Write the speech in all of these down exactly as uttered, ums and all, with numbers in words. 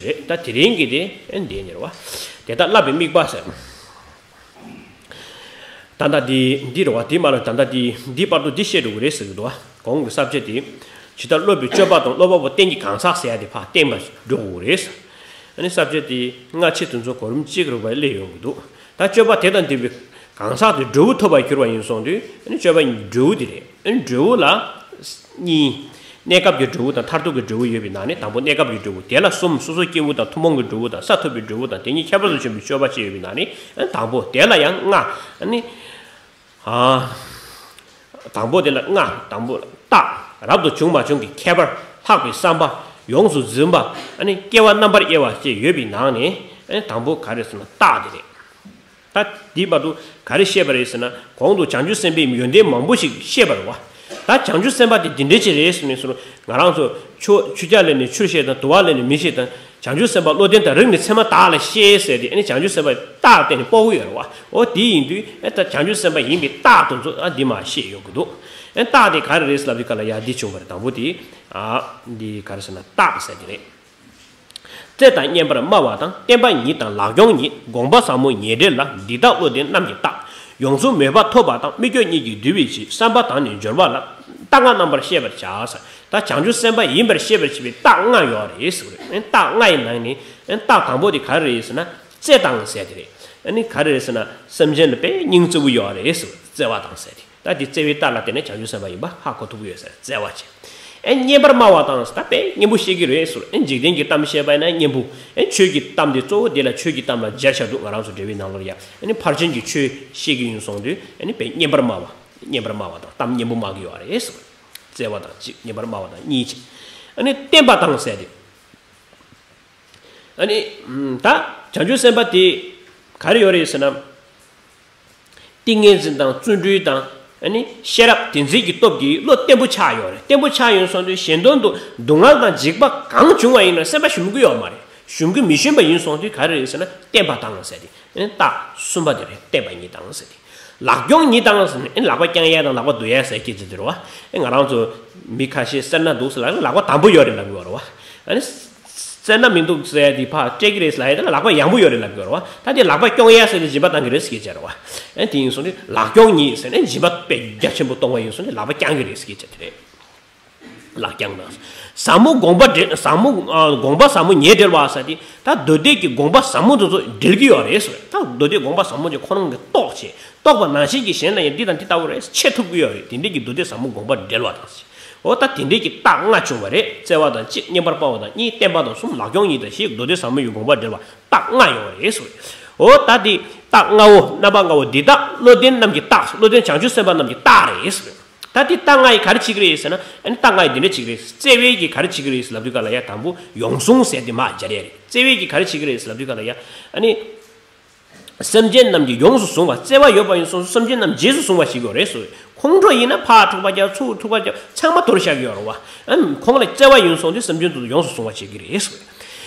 རེད། ད་དེ་རིང་གི་དེ་ཨེ་འདི་ནི་རེད་བ། དེ་དག་བསླབ་པའི་དམིགས་པ་ཟེར། ད་ལྟ་འདི་འདི་རེད་བ། འདི་མ་ལ་ད་ལྟ་འདི་འདི་བར་དུ་འདི་བཤད་འགྲོ་གི་རེད་ཟེར་གི་འདུག་བ། གོང་གི་ས་བཅད་དེ། ཇི་ལྟར་སློབ་པའི་སྤྱོད་པ་དང་སློབ་པ་པོ་རྟེན་གྱི་གང་ཟག་ཟེར་ཡ་དེ་ཕར་བསྟན་པ་འགྲོ་གི་རེད། ཨ་ནི་ས་བཅད་དེ་སྔ་ཕྱི་དུས་མཚུངས་གོ་རིམ་གཅིག་རེད་བ་སླེབས་ཡོང་གི་འདུག་ད་སྤྱོད་པ་དེ་དང་ལྡན་པའི་གང་ཟག་དེ་འབྲས་བུ་ཐོབ་པར་གྱུར་པ་ཡིན་སོང་དུས། ཨ་ནི་སྤྱོད་པ་འབྲས་བུ་དེ་རེད། ཨ་ནི་འབྲས་བུ་ལ་གཉིས། གནས་སྐབས་ཀྱི་འབྲས་བུ་དང་མཐར་ཐུག་གི་འབྲས་བུ་ཡོད་པའི་ནང་ནས། དང་པོ་གནས་སྐབས་ཀྱི་འབྲས་བུ། དེ་ལ་གསུམ། སོ་སོ་སྐྱེ་བོ་དང་ཐུན་མོང་གི་འབྲས་བུ་དང་ས་ཐོབ་པའི་འབྲས་བུ་དང་། དེ་གཉིས་ཁྱད་པར་དུ་ཕྱིན་པའི་སྤྱོད་པ་བཅས་ཡོད་པའི་ནང་ནས། ཨ་ནི་དང་པོ། དེ་ལ་ཡང་ལྔ། ཨ་ནི། ཨ། དང་པོ་དེ་ལ་ལྔ། དང་པོ་རྟགས། རབ་ཏུ་བྱུང་མ་བྱུང་གི་ཁྱད་པར། ལྷག་པའི་བསམ་པ། ཡོངས་སུ་འཛིན་པ། ཨ་ནི་སྐྱེ་བ་རྣམ་པར་དབྱེ་བ་བཅས་ཡོད་པའི་ནང་ནས། ཨ་ནི་དང་པོ་ག་རེ་ཟེར་ན་རྟགས་དེ་རེད། ད་འདིའི་བར་དུ་ག་རེ་བཤད་པ་རེད་ཟེར་ན། གོང་དུ་བྱང་ཆུབ་སེམས་དཔའི་ཡོན་ཏན་མང་པོ་ཞིག་བཤད་པ་རེད་བ། ད་བྱང་ཆུབ་སེམས་དཔའ་དེ་འདི་འདྲ་ཅིག་རེད་ཟེར་ནས་ཟེར། ང་རང་ཚོ་ཆུ་ཆུ་རྐྱལ་ལས་ནས་ཆུར་བཤད་དང་། དུ་བ་ལས་ནས་མེ་བཤད་དང་། བྱང་ཆུབ་སེམས་དཔའ་བློ་ལྡན་དང་རིགས་ནི་མཚན་མ་དག་ལ་བཤད་ཟེར་ཏེ། ཨ་ནི་བྱང་ཆུབ་སེམས་དཔའི་རྟགས་བསྟན་ནས་དཔོག་གི་ཡོད་རེད་བ། འོ་དེ་ཡིན་དུས་ཨ་ད་བྱང་ཆུབ་སེམས་དཔའ་ཡིན་པའི་རྟགས་དེ་ཚོ་ཨ་འདི་མར་བཤད་ཡོང་གི་འདུག་ཨ་རྟགས་དེ་ག་རེ་རེད་ཟེར་ལབ་དུས་སྐབས་ལ་ཡ་འདི་བྱུང་བ་རེད། དང་པོ་དེ་ཨ་འདི་ག་རེ་ཟེར་ན་རྟགས་ཟེར་དེ་རེད། བརྩེ་དང་སྙན་པར་སྨྲ་བ་དང་། བསྟན་པ་ཉིད་དང་ལག་སྐྱོང་ཉིད། དགོངས་པ་ཟབ་མོ་ཉིད་འབྲེལ་ལ། འདི་དག་བློ་ལྡན་རྣམས་ཀྱི་རྟགས། ཡོངས་སུ་མོས་པ་ཐོབ་པ་དང་། མི་སྐྱོ་གཉིས་ཀྱིས་འདུལ་བའི་ཕྱིར། བསམ་པ་དང་ནི་སྦྱོར་བ་ལ། རྟགས་ལྔ་རྣམ་པར་ཤེས་པར་བྱ། ད་བྱང་ཆུབ་སེམས་དཔའ་ཡིན་པར་ཤེས་པར་བྱེད་པའི་རྟགས་ལྔ་ཡོད་རེད་ཟེར་བ་རེད། རྟགས་ལྔ་ཡི་ནང་ནས་རྟགས་དང་པོ་དེ་ག་རེ་རེད་ཟེར་ན། བརྩེ་དང་ཟེར་དེ་རེད། ཨ་ནི་ག་རེ་རེད་ཟེར་ན། སེམས་ཅན་ལ་དཔེ་སྙིང་བརྩེ་བོ་ཡོད་རེད་ཟེར་བ། བརྩེ་བ་དང་ཟེར་དེ། ད་དེ་བརྩེ་བའི་རྟགས་ལ་བརྟེན་ནས་བྱང་ཆུབ་སེམས་དཔའ་ཡིན་པ་ཧ་གོ་ཐུབ་ཀྱི་ཡོད་ཟེར། བརྩེ་བ་བྱེད། ཨེ་སྙན་པར་སྨྲ་བ་དང་ཟེར། ད་དཔེ་སྙན་པོ་བཤད་ཀྱི་རེད་ཟེར། ཨེ་འཇིག་རྟེན་གྱི་གཏམ་བཤད་པ་ཡིན་ན་སྙན་པོ། ཨེ་ཆོས་ཀྱི་གཏམ་དེ་གཙོ་བོ་དེ་ལ་ཆོས་ཀྱི་གཏམ་ལ་སྦྱར་བཞག་འདུག་ང་རང་ཚོ་འགྲེལ་པའི་ནང་ལོགས་ལ་ཡ། ཨ་ནི་ཕར་ཕྱིན་གྱི་ཆོས་བཤད་ཀྱི་ཡིན་སོང་དུས། ཨ་ནི་དཔེ་སྙན་པར་སྨྲ་བ། སྙན་པར་སྨྲ་བ་དང་གཏམ་སྙན་པོ་སྨྲ་གི་ཡོད་རེད་ཟེར། བརྩེ་བ་དང་གཅིག་སྙན་པར་སྨྲ་བ་དང་གཉིས་བྱས། ཨ་ནི་བསྟན་པ་དང་ཟེར་ཏེ། ཨ་ནི་ད་བྱང་ཆུབ་སེམས་དཔའ་དེ་ག་རེ་ཡོད་རེད་ཟེར་ན། ཏིང་ངེ་འཛིན་དང་བརྩོན་འགྲུས་དང་། ཨ་ནི་ཤེས་རབ་བདེན་འཛིན་གྱི་སྟོབས་ཀྱིས་བློ་བརྟན་པོ་ཆགས་ཡོད་རེད། བརྟན་པོ་ཆགས་ཡོད་སོང་དུས་གཞན་དོན་དུ་སྡུག་བསྔལ་དང་འཇིགས་པ་གང་བྱུང་བ་ཡིན་ན་སེམས་པ་ཞུམ་གྱི་ཡོད་མ་རེད། ཞུམ་གྱི་མི་ཞུམ་པ་ཡིན་སོང་དུས་ག་རེ་རེད་ཟེར་ན། བསྟན་པ་དང་ཟེར་ཏེ། ཨ་ནི་རྟགས་གསུམ་པ་དེ་རེད། བསྟན་པ་ཉིད་དང་ཟེར་ཏེ། ལག་སྐྱོང་ཉིད་དང་ཟེར་ནས། ཨ་ནི་ལག་པ་བརྐྱང་ཡས་དང་ལག་པ་བསྡུ་ཡས་ཟེར་སྐད་ཆ་དེ་རེད་བ། ཨ་ནི་ང་རང་ཚོ་མི་ཁ་ཤས་སེར་སྣ་འདུག་ཟེར་ལ་ལག་པ་དམ་པོ་ཡོད་རེད་ལབ་ཀྱི་ཡོད་རེད་བ། ཨ་ནི་སེར་སྣ་མི་འདུག་ཟེར་དེ་ཕར་སྤྲད་ཀྱི་རེད་ལབ་ཡས་དེ་ལ་ལག་པ་ཡང་པོ་ཡོད་རེད་ལབ་ཀྱི་ཡོད་རེད་བ། ད་དེ་ལག་པ་བརྐྱང་ཡས་ཟེར་ནས་སྦྱིན་པ་བཏང་གི་རེད་ཟེར་སྐད་ཆ་རེད་བ། ཨ་ནི་དེ་ཡིན་སོང་ནས་ལག་སྐྱོང་ཉིད་ཟེར་ནས་སྦྱིན་པ་དཔེ་རྒྱ་ཆེན་པོ་གཏོང་བ་ཡིན་སོང་ནས་ལག་པ་བརྐྱང་གི་རེད་ཟེར་སྐད་ཆ་དེ་རེད། ལག་བརྐྱང་དང་། ཟབ་མོ་དགོངས་པ་འགྲེལ། ཟབ་མོ་ཨ་དགོངས་པ་ཟབ་མོ་ཉིད་འགྲེལ་བ་ཟེར་དེ། ད་མདོ་སྡེ་གི་དགོངས་པ་ཟབ་མོ་དེ་ཚོ་འགྲེལ་གྱི་ཡོད་རེད་ཟེར། ད་མདོ་སྡེ་དགོངས་པ་ཟབ་མོ་དེ་ཁོ་རང་གིས་རྟོགས་བྱས། རྟོགས་པ་ནང་བཞིན་གྱི་གཞན་ལ་ཡང་འདི་དང་འདི་ལྟ་བུ་རེད་ཟེར་འཆད་ཐུབ་ཀྱི་ཡོད་རེད། དེ་འདྲས་ཀྱི་མདོ་སྡེ་ཟབ་མོ་དགོངས་པ་འགྲེལ་བ་དང་ཟེར། འོ་ད་དེ་འདྲས་ཀྱི་རྟགས་ལྔ་བྱུང་བ་རེད། བརྩེ་བ་དང་གཅིག་སྙན་པར་སྨྲ་བ་དང་གཉིས། བསྟན་པ་དང་གསུམ། ལག་སྐྱོང་ཉིད་དང་ཞེས་མདོ་སྡེ་ཟབ་མོ་ཡི་དགོངས་པ་འགྲེལ་བ་རྟགས་ལྔ་ཡོད་རེད་ཟེར། འོ་ད་དེ་རྟགས་ལྔ་བོ། རྣམ་པ་ལྔ་བོ་འདི་དག་བློ་ལྡན་རྣམས་ཀྱི་རྟགས། བློ་ལྡན་བྱང་ཆུབ་སེམས་དཔའ་རྣམས་ཀྱི་རྟགས་རེད་ཟེར། ད་དེ་རྟགས་ལྔ་ཡིས་ག་རེ་བྱེད་ཀྱི་རེད་ཟེར་ན། ཨ་ནི་རྟགས་ལྔ་ཡིས་འདི་འདྲ་བྱེད་ཀྱི་རེད། བརྩེ་བས་ཀྱིས་ག་རེ་བྱེད་ཀྱི་རེད་ཟེར་ལབ་དུས་སྐབས་ལ་ཡ། དང་པོ་ཡོངས་བཟུང་ཟེར་དེ་མར་སྦྱར་ཡ་རེད། བརྩེ་བས་ཀྱིས་ག་རེ་བྱེད་ཀྱི་རེད་ཟེར་ལབ་དུས་སྐབས་ལ་ཡ། ཨ་ནི་སེམས་ཅན་རྣམས་ཀྱི་ཡོངས་སུ་བཟུང་བ། བརྩེ་བ་ཡོད་པ་ཡིན་སོང་སེམས་ཅན་རྣམས་རྗེས་སུ་བཟུང་བ་ཞིག་ཡོད་རེད་ཟེར། ཁོང་ཁྲོ་ཡིན་ན་ཕར་འཁྲུག་པ་རྒྱག་ཚུར་འཁྲུག་པ་རྒྱག་ཚང་མ་དོར་བཞག་གི་ཡོད་རེད་བ། ཨ་ཁོང་ལ་བརྩེ་བ་ཡིན་སོང་དུས་སེམས་ཅན་དེ་ཚོ་ཡོངས་སུ་བཟུང་བ་བྱེད་ཀྱི་རེད་ཟེར།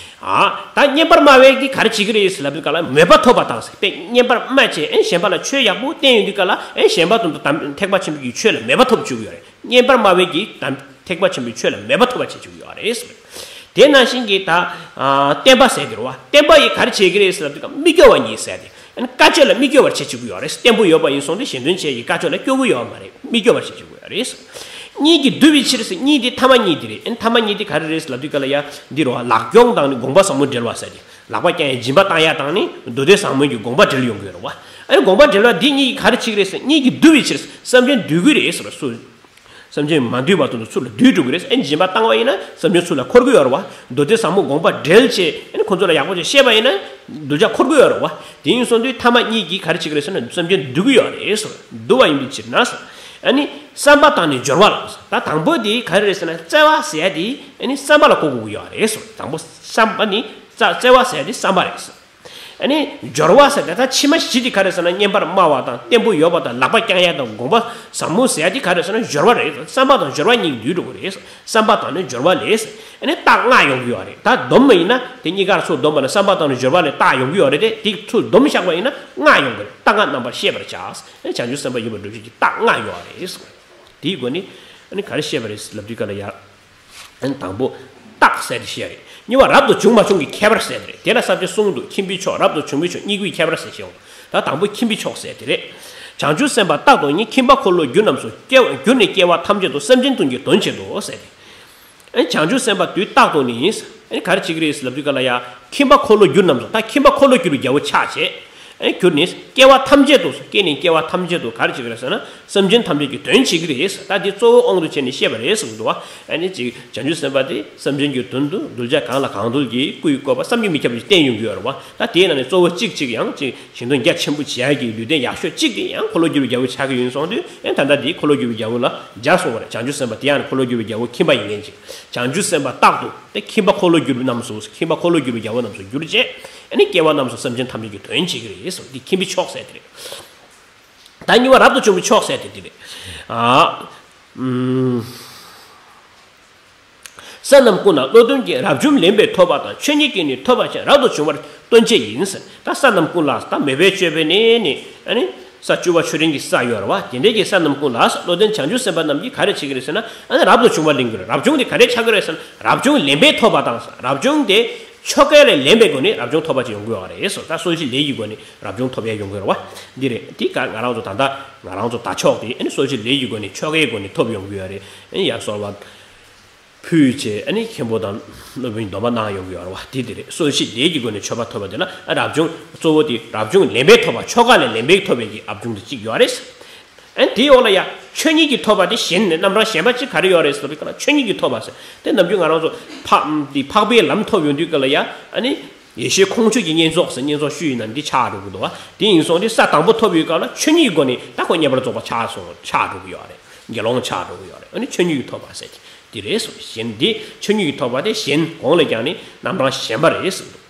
ཨ་ད་སྙན་པར་སྨྲ་བས་ཀྱིས་ག་རེ་བྱེད་ཀྱི་རེད་ཟེར་ལབ་དུས་སྐབས་ལ། མོས་པ་ཐོབ་པ་དང་ཟེར། དཔེ་སྙན་པར་སྨྲ་བྱས། ཨེ་གཞན་པ་ལ་ཆོས་ཡག་པོ་བསྟན་ཡོང་དུས་སྐབས་ལ། ཨེ་གཞན་པ་དང་དམ་ཐེག་པ་ཆེན་པོའི་ཆོས་ལ་མོས་པ་ཐོབ་བཅུག་གི་ཡོད་རེད། སྙན་པར་སྨྲ་བས་ཀྱིས་དམ་ཐེག་པ་ཆེན་པོའི་ཆོས་ལ་མོས་པ་ཐོབ་པ་བྱེད་བཅུག་གི་ཡོད་རེད་ཟེར། དེ་ནང་བཞིན་གྱི་ད་ཨ་བསྟན་པ་ཟེར་གྱི་རེད་བ། བསྟན་པ་ཡིས་ག་རེ་བྱེད་ཀྱི་རེད་ཟེར་ལབ་དུས་སྐབས། མི་སྐྱོ་བ་ཉིད་ཟེར་ཏེ། ཨ་ནི་དཀའ་སྤྱད་ལ་མི་སྐྱོ་བར་བྱེད་བཅུག་གི་ཡོད་རེད། བརྟན་པོ་ཡོད་པ་ཡིན་སོང་དུས་གཞན་དོན་བྱེད་ཀྱི་དཀའ་སྤྱད་ལ་སྐྱོ་གི་ཡོད་མ་རེད། མི་སྐྱོ་བར་བྱེད་བཅུག་གི་ཡོད་རེད། གཉིས་ཀྱིས་འདུལ་བའི་ཕྱིར་ཟེར། གཉིས་དེ་ཐ་མ་གཉིས་དེ་རེད། ཨ་ནི་ཐ་མ་གཉིས་དེ་ག་རེ་རེད་ཟེར་ལབ་དུས་སྐབས་ལ་ཡ། འདི་རེད་བ། ལག་སྐྱོང་དང་ནི་དགོངས་པ་ཟབ་མོ་འགྲེལ་བ་ཟེར་ཏེ། ལག་པ་བརྐྱང་ཡས་སྦྱིན་པ་བཏང་ཡས་དང་ནི་མདོ་སྡེ་ཟབ་མོ་གི་དགོངས་པ་འགྲེལ་ཡོང་གི་ཡོད་རེད་བ། ཨ་ནི་དགོངས་པ་འགྲེལ་བ་འདི་གཉིས་ཀྱིས་ག་རེ་བྱེད་ཀྱི་རེད་ཟེར། གཉིས་ཀྱིས་འདུལ་བའི་ཕྱིར་ཟེར། སེམས་ཅན་འདུལ་གྱི་རེད་ཟེར་བ་སུ། སེམས་ཅན་མ་འདུལ་བར་དུ་ཚུར་ལ་འདུལ་འགྲོ་གི་རེད། ཨ་ནི་སྦྱིན་པ་བཏང་བ་ཡིན་ན་སེམས་ཅན་ཚུར་ལ་འཁོར་གི་ཡོད་རེད་བ། མདོ་སྡེ་ཟབ་མོ་དགོངས་པ་འགྲེལ་བྱས། ཨ་ནི་ཁོ་ཚོ་ལ་ཡག་པོ་ཅིག་བཤད་པ་ཡིན་ན་གདུལ་བྱ་འཁོར་གི་ཡོད་རེད་བ། དེ་ཡིན་སོང་དུས་ཐ་མ་གཉིས་ཀྱིས་ག་རེ་བྱེད་ཀྱི་རེད་ཟེར་ན། སེམས་ཅན་འདུལ་གི་ཡོད་རེད་ཟེར། འདུལ་བ་ཡིན་པའི་ཕྱིར་ན་ཟེར། ཨ་ནི་བསམ་པ་དང་ནི་སྦྱོར་བ་ལ་ཟེར། ད་དང་པོ་དེ་ག་རེ་རེད་ཟེར་ན། བརྩེ་བ་ཟེར་ཡ་དེ་ཨ་ནི་བསམ་པ་ལ་གོ་དགོས་ཀྱི་ཡོད་རེད་ཟེར། དང་པོ་བསམ་པ་ནི། བརྩེ་བ་ཟེར་ཡ་དེ་བསམ་པ་རེད་ཟེར། ཨ་ནི་སྦྱོར་བ་ཟེར་ཏེ། ད་ཕྱི་མ་བཞི་དེ་ག་རེ་ཟེར་ན། སྙན་པར་སྨྲ་བ་དང་། བརྟན་པོ་ཡོད་པ་དང་། ལག་པ་བརྐྱང་ཡ་དང་། དགོངས་པ་ཟབ་མོ་ཟེར་ཡ་དེ་ག་རེ་ཟེར་ན། སྦྱོར་བ་རེད། བསམ་པ་དང་སྦྱོར་བ་གཉིས་འདུས་འགྲོ་གི་རེད། བསམ་པ་དང་ནི་སྦྱོར་བ་ལས། ཨ་ནི་རྟགས་ལྔ་ཡོང་གི་ཡོད་རེད། ད་སྡོམ་པ་ཡིན་ན་དེ་གཉིས་ཀ་ཚུར་སྡོམ་པ་ན་བསམ་པ་དང་ནི་སྦྱོར་བ་ལས་རྟགས་ཡོང་གི་ཡོད་རེད་དེ། དེ་ཚུར་སྡོམ་བཞག་པ་ཡིན་ན་ལྔ་ཡོང་གི་རེད། རྟགས་ལྔ་རྣམ་པར་ཤེས་པར་བྱ། ཨ་ནི་བྱང་ཆུབ་སེམས་དཔའ་ཡིན་པར་འགྲུབ་བྱེད་ཀྱི་རྟགས་ལྔ་ཡོད་རེད། དེའི་སྒོ་ནས་ཨ་ནི་ག་རེ་བཤད་པ་རེད་ལབ་དུས་སྐབས་ལ་ཡ། ཨ་ནི་དང་པོ་རྟགས་ཟེར་ཏེ་བཤད་རེད། གཉིས་པ་རབ་ཏུ་བྱུང་མ་བྱུང་གི་ཁྱད་པར་ཟེར་དེ་རེད། དེ་ལ་ས་བཅད་གསུམ་འདུག་ཁྱིམ་པའི་ཕྱོགས། རབ་ཏུ་བྱུང་མི་ཕྱོགས། སྙིང་པོའི་ཁྱད་པར་ཟེར་ཞེས་འོང་། ད་དང་པོ་ཁྱིམ་པའི་ཕྱོགས་ཟེར་དེ་རེད། བྱང་ཆུབ་སེམས་དཔའ་རྟག་ཏུ་ནི་ཁྱིམ་པ་འཁོར་ལོ་རྒྱུ་རྣམས་སུ་སྐྱེ་བ་གྱུར་ནས་སྐྱེ་བ་ཐམས་ཅད་དུ་སེམས་ཅན་དོན་གྱི་དོན་བྱེད་དོ་ཟེར་ཏེ། ཨེ་བྱང་ཆུབ་སེམས་དཔའ་དུས་རྟག་ཏུ་ནི་ཨེ་ག་རེ་བྱེད་ཀྱི་རེད་ལབ་དུས་ག་ལ་ཡ། ཁྱིམ་པ་འཁོར་ལོ་རྒྱུ་རྣམས་སུ། ད་ཁྱིམ་པ་འཁོར་ལོ་རྒྱུ་བའི་རྒྱལ་པོ་ཆགས་བྱས། ཨེ་གྱུར་ནས་སྐྱེ་བ་ཐམས་ཅད་དུ། སྐྱེས་ནས་སྐྱེ་བ་ཐམས་ཅད་དུ་ག་རེ་བྱེད་ཀྱི་རེད་ཟེར་ན། སེམས་ཅན་ཐམས་ཅད་ཀྱི་དོན་བྱེད་ཀྱི་རེད། ད་འདི་གཙོ་བོ་དབང་དུ་བྱས་ནས་བཤད་པ་རེད་གསུངས་འདུག་བ། ཨ་ནི་ཅིག་བྱང་ཆུབ་སེམས་དཔའ་དེ་སེམས་ཅན་གྱི་དོན་དུ་གདུལ་བྱ་གང་ལ་གང་འདུལ་གྱི་སྐུའི་བཀོད་པ་བསམ་གྱིས་མི་ཁྱབ་པ་ཞིག་བསྟན་ཡོང་གི་ཡོད་རེད་བ། ད་དེའི་ནང་ནས་གཙོ་བོ་གཅིག་གཅིག་ཡང་ཅིག་ཞིང་དོན་རྒྱ་ཆེན་པོ་བྱེད་ཡག་གི་ལུས་རྟེན་ཡག་ཤོས་གཅིག་དེ་ཡང་འཁོར་ལོ་སྒྱུར་བའི་རྒྱལ་པོ་ཆགས་ཀྱི་ཡིན་སོང་དུས། ཨེ་ད་ལྟ་འདི་འཁོར་ལོ་སྒྱུར་བའི་རྒྱལ་པོ་ལ་སྦྱར་སོང་བ་རེད། བྱང་ཆུབ་སེམས་དཔའ་དེ་ཡང་ནི་འཁོར་ལོ་སྒྱུར་བའི་རྒྱལ་པོ་ཁྱིམ་པ་ཡིན་མཁན་ཅིག་བྱང་ཆུབ་སེམས་དཔའ་རྟག་ཏུ་དེ་ཁྱིམ་པ་འཁོར་ལོ་སྒྱུར་བའི་རྣམས་སུ། ཁྱིམ་པ་འཁོར་ལོ་སྒྱུར་བའི་རྒྱལ་པོ་རྣམས་སུ་གྱུར་བྱས། ཨ་ནི་སྐྱེ་བ་རྣམས་སུ་སེམས་ཅན་ཐམས་ཅད་ཀྱི་དོན་བྱེད་ཀྱི་རེད་གསུངས། འདི་ཁྱིམ་པའི་ཕྱོགས་ཟེར་དེ་རེད། ད་གཉིས་པ་རབ་ཏུ་བྱུང་བའི་ཕྱོགས་ཟེར་དེ་འདི་རེད། ཨ། ཨུམ། ས་རྣམས་ཀུན་ལ་བློ་ལྡན་གྱིས། རབ་བྱུང་ལེན་པས་ཐོབ་པ་དང་། ཆོས་ཉིད་ཀྱིས་ནི་ཐོབ་པར་བྱེད། རབ་ཏུ་བྱུང་བ་སྟོན་བྱེད་ཡིན་ཟེར། ད་ས་རྣམས་ཀུན་ལ། ད་མོས་པས་སྤྱོད་པའི་ནི་ནི་ཨ་ནི་ས་བཅུ་པ་ཆོས་ལྡན་གྱི་ས་ཡོད་རེད་བ། དེ་འདྲའི་གི་ས་རྣམས་ཀུན་ལ་བློ་ལྡན་བྱང་ཆུབ་སེམས་དཔའ་རྣམས་ཀྱིས་ག་རེ་བྱེད་ཀྱི་རེད་ཟེར་ན། ཨ་ནི་རབ་ཏུ་བྱུང་བ་ལེན་གྱི་རེད། རབ་བྱུང་དེ་ག་རེ་ཆགས་ཀྱི་རེད་ཟེར་ན། རབ་བྱུང་ལེན་པས་ཐོབ་པ་དང་། རབ་བྱུང་དེ་ཆོ་ག་ལ་ལེན་པའི་སྒོ་ནས་རབ་བྱུང་ཐོབ་པ་ཅིག་ཡོང་གི་ཡོད་རེད་ཟེར། ད་གསོལ་ཞིང་ལས་ཀྱི་སྒོ་ནས་རབ་བྱུང་ཐོབ་ཡ་ཡོང་གི་རེད་བ། འདི་རེད། འདི་ག་ང་རང་ཚོ་ད་ལྟ་ང་རང་ཚོ་ད་ཕྱོགས་དེ་ཨ་ནི་གསོལ་ཞིང་ལས་ཀྱི་སྒོ་ནས་ཆོ་གའི་སྒོ་ནས་ཐོབ་ཡོང་གི་ཡོད་རེད། ཨ་ནི་ཡར་གསོལ་བ་ཕུལ་བྱས། ཨ་ནི་མཁན་པོ་དང་སློབ་དཔོན་གྱི་སྡོམ་པ་གནང་ཡོང་གི་ཡོད་རེད་བ། དེ་དེ་རེད། གསོལ་ཞིང་ལས་ཀྱི་སྒོ་ནས་མཆོད་པ་ཐོབ་པ་དེ་ལ་ཨ་རབ་བྱུང་གཙོ་བོ་དེ་རབ་བྱུང་ལེན་པས་ཐོབ་པ། ཆོ་ག་ལས་ལེན་པས་ཐོབ་པའི་གི་རབ་བྱུང་དེ་གཅིག་ཡོད་རེད། ཨ་ནི་དེའི་འོག་ལ་ཡ་ཆོས་ཉིད་ཀྱིས་ཐོབ་པ་དེ་གཞན་ནི། རྣམ་གྲངས་གཞན་པ་གཅིག་ག་རེ་ཡོད་རེད་ཟེར་བའི་སྐབས་ལ་ཆོས་ཉིད་ཀྱིས་ཐོབ་པ་ཟེར། དེ་ནམ་རྒྱུན་ང་རང་ཚོ་འཕགས་འདི་འཕགས་པའི་ལམ་ཐོབ་ཡོང་དུས་སྐབས་ལ་ཡ། ཨ་ནི་ཡེ་ཤེས་ཁོང་ཆུད་ཀྱི་བསྙེན་རྫོགས་ཟེར། བསྙེན་རྫོགས་ཞུས་ཡིན་ན་འདི་ཆགས་འགྲོ་གི་འདུག་བ། དེ་ཡིན་སོང་དུས་ས་དང་པོ་ཐོབ་ཡོད་སྐབས་ལ་ཆོས་ཉིད་ཀྱི་སྒོ་ནས་ད་ཁོ་བསྙེན་པར་རྫོགས་པ་ཆགས་སོང་། ཆགས་འགྲོ་གི་ཡོད་རེད། དགེ་སློང་ཆགས་འགྲོ་གི་ཡོད་རེད། ཨ་ནི་ཆོས་ཉིད་ཀྱིས་ཐོབ་པ་ཟེར་གྱི་འདི་རེད་གསུངས། གཞན་འདི་ཆོས་ཉིད་ཀྱིས་ཐོབ་པ་དེ་གཞན་གོང་ལ་ཀྱང་ནི་རྣམ་གྲངས་གཞན་པ་རེད་གསུངས་འདུག་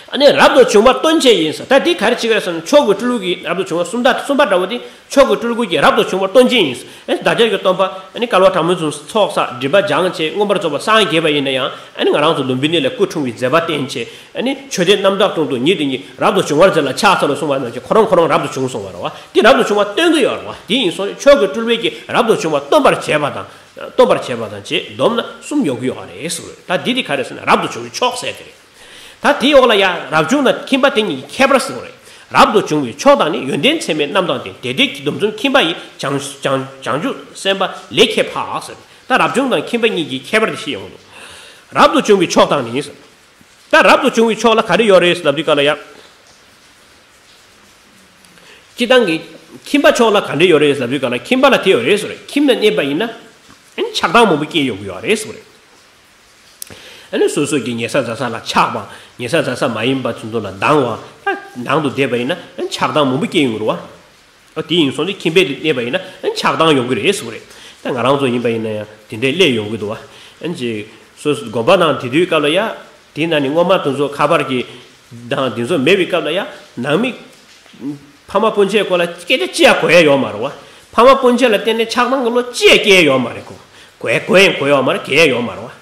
ཨ་ནི་རབ་ཏུ་བྱུང་བ་སྟོན་བྱེད་ཡིན་ཟེར། ད་འདི་ག་རེ་བྱེད་ཀྱི་རེད་ཟེར་ན། མཆོག་གི་སྤྲུལ་སྐུ་གིས། རབ་ཏུ་བྱུང་བ་གསུམ་ད་གསུམ་པ་འདྲ་བོ་དེ་མཆོག་གི་སྤྲུལ་སྐུ་གིས་རབ་ཏུ་བྱུང་བ་སྟོན་བྱེད་ཡིན་ཟེར། ཨ་ནི་བདག་ཅག་གི་སྟོན་པ་ཨ་ནི་བསྐལ་པ་གྲངས་མེད་ཙམ་ཚོགས་བསགས་སྒྲིབ་པ་སྦྱངས་བྱས་མངོན་པར་རྫོགས་པར་སངས་རྒྱས་པ་ཡིན་ན་ཡང་། ཨ་ནི་ང་རང་ཚོ་ལུམྦི་ནི་ལ་སྐུ་འཁྲུངས་པའི་མཛད་པ་བསྟན་བྱས། ཨ་ནི་མཆོད་རྟེན་རྣམ་དག་དྲུང་དུ་ཉིད་དུ་ཉིད་རབ་ཏུ་བྱུང་བར་མཛད་ལ་ཕྱག་འཚལ་ལོ་གསུངས་པ་ནང་བཞིན་ཁོ་རང་ཁོ་རང་རབ་ཏུ་བྱུང་སོང་བ་རེད་བ། དེ་རབ་ཏུ་བྱུང་བ་སྟོན་གྱི་ཡོད་རེད་བ། དེ་ཡིན་སོང་མཆོག་གི་སྤྲུལ་པས་ཀྱིས་རབ་ཏུ་བྱུང་བ་སྟོན་པར་བྱེད་པ་དང་། སྟོན་པར་བྱེད་པ་དང་བཅས་བསྡོམས་ན་གསུམ་ཡོང་གི་ཡོད་རེད་ཟེར། ད་འདི་དེ་ག་རེ་ཟེར་ན་རབ་ཏུ་བྱུང་བའི་ཕྱོགས་ཟེར་དེ་རེད། ད་དེའི་འོག་ལ་ཡང་རབ་བྱུང་དང་ཁྱིམ་པ་དེ་གཉིས་ཀྱི་ཁྱད་པར་ཟེར་བ་རེད། རབ་ཏུ་བྱུང་བའི་ཕྱོགས་དང་ནི། ཡོན་ཏན་ཚད་མེད་རྣམས་དང་ལྡན། དེ་འདྲའི་སྡོམ་བརྩོན་ཁྱིམ་པ་ཡིས། བྱང་བྱང་བྱང་ཆུབ་སེམས་དཔའ་ལས་ཁྱད་འཕགས་ཟེར། ད་རབ་བྱུང་དང་ཁྱིམ་པ་གཉིས་ཀྱི་ཁྱད་པར་དེ་ཤེས་ཡོང་དུས། རབ་ཏུ་བྱུང་བའི་ཕྱོགས་དང་ནི་ཟེར། ད་རབ་ཏུ་བྱུང་བའི་ཕྱོགས་ལ་ག་རེ་ཡོད་རེད་ལབ་དུས་སྐབས་ལ་ཡ། སྤྱིར་བཏང་གི་ཁྱིམ་པ་ཕྱོགས་ལ་ག་འདྲ་ཡོད་རེད་ལབ་དུས་སྐབས་ལ། ཁྱིམ་པ་ལ་དེ་ཡོད་རེད་ཟེར་བ་རེད། ཁྱིམ་ལ་གནས་པ་ཡིན་ན་ཨ་ནི་ཆགས་སྡང་མང་པོ་སྐྱེ་ཡོང་གི་ཡོད་རེད་ཟེར་བ་རེད། ཨ་ནི་སོ་སོ་གི་ཉེ་ས་མཛའ་ས་ལ་ཆགས་པ། ཉེ་ས་མཛའ་ས་མ་ཡིན་པ་ཚོ་ཚོ་ལ་སྡང་བ། ད་ནང་དུ་བསྡད་པ་ཡིན་ན་ཨ་ནི་ཆགས་སྡང་མང་པོ་སྐྱེ་ཡོང་གི་རེད་བ། ཨ་དེ་ཡིན་སོང་ནས་ཁྱིམ་པའི་དེ་གནས་པ་ཡིན་ན་ཨ་ནི་ཆགས་སྡང་ཡོང་གི་རེད་ཟེར་བ་རེད། ད་ང་རང་ཚོ་ཡིན་པ་ཡིན་ན་ཡང་དེ་འདྲའི་སླེབས་ཡོང་གི་འདུག་བ། ཨ་ནི་ཅིག་སོ་སོ་དགོན་པ་ནང་དེ་དུས་སྐབས་ལ་ཡ། དེ་ན་ནི་སྔོན་མ་དེ་ཚོ་ཁ་པར་གྱི་དང་དེ་ཚོ་མེད་པའི་སྐབས་ལ་ཡ། ནང་མི་ཕ་མ་སྤུན་མཆེད་ཁོ་ལ་སྐད་ཆ་ཅི་ཡང་གོ་ཡ་ཡོད་མ་རེད་བ། ཕ་མ་སྤུན་མཆེད་ལ་བརྟེན་ནས་ཆགས་སྡང་གི་བློ་ཅི་ཡང་སྐྱེ་ཡ་ཡོད་མ་རེད་ཁོ། གོ་ཡ་གོ་ཡ་གོ་ཡ་ཡོད་མ་རེད། གོ་ཡ་ཡོད་མ་རེད་བ།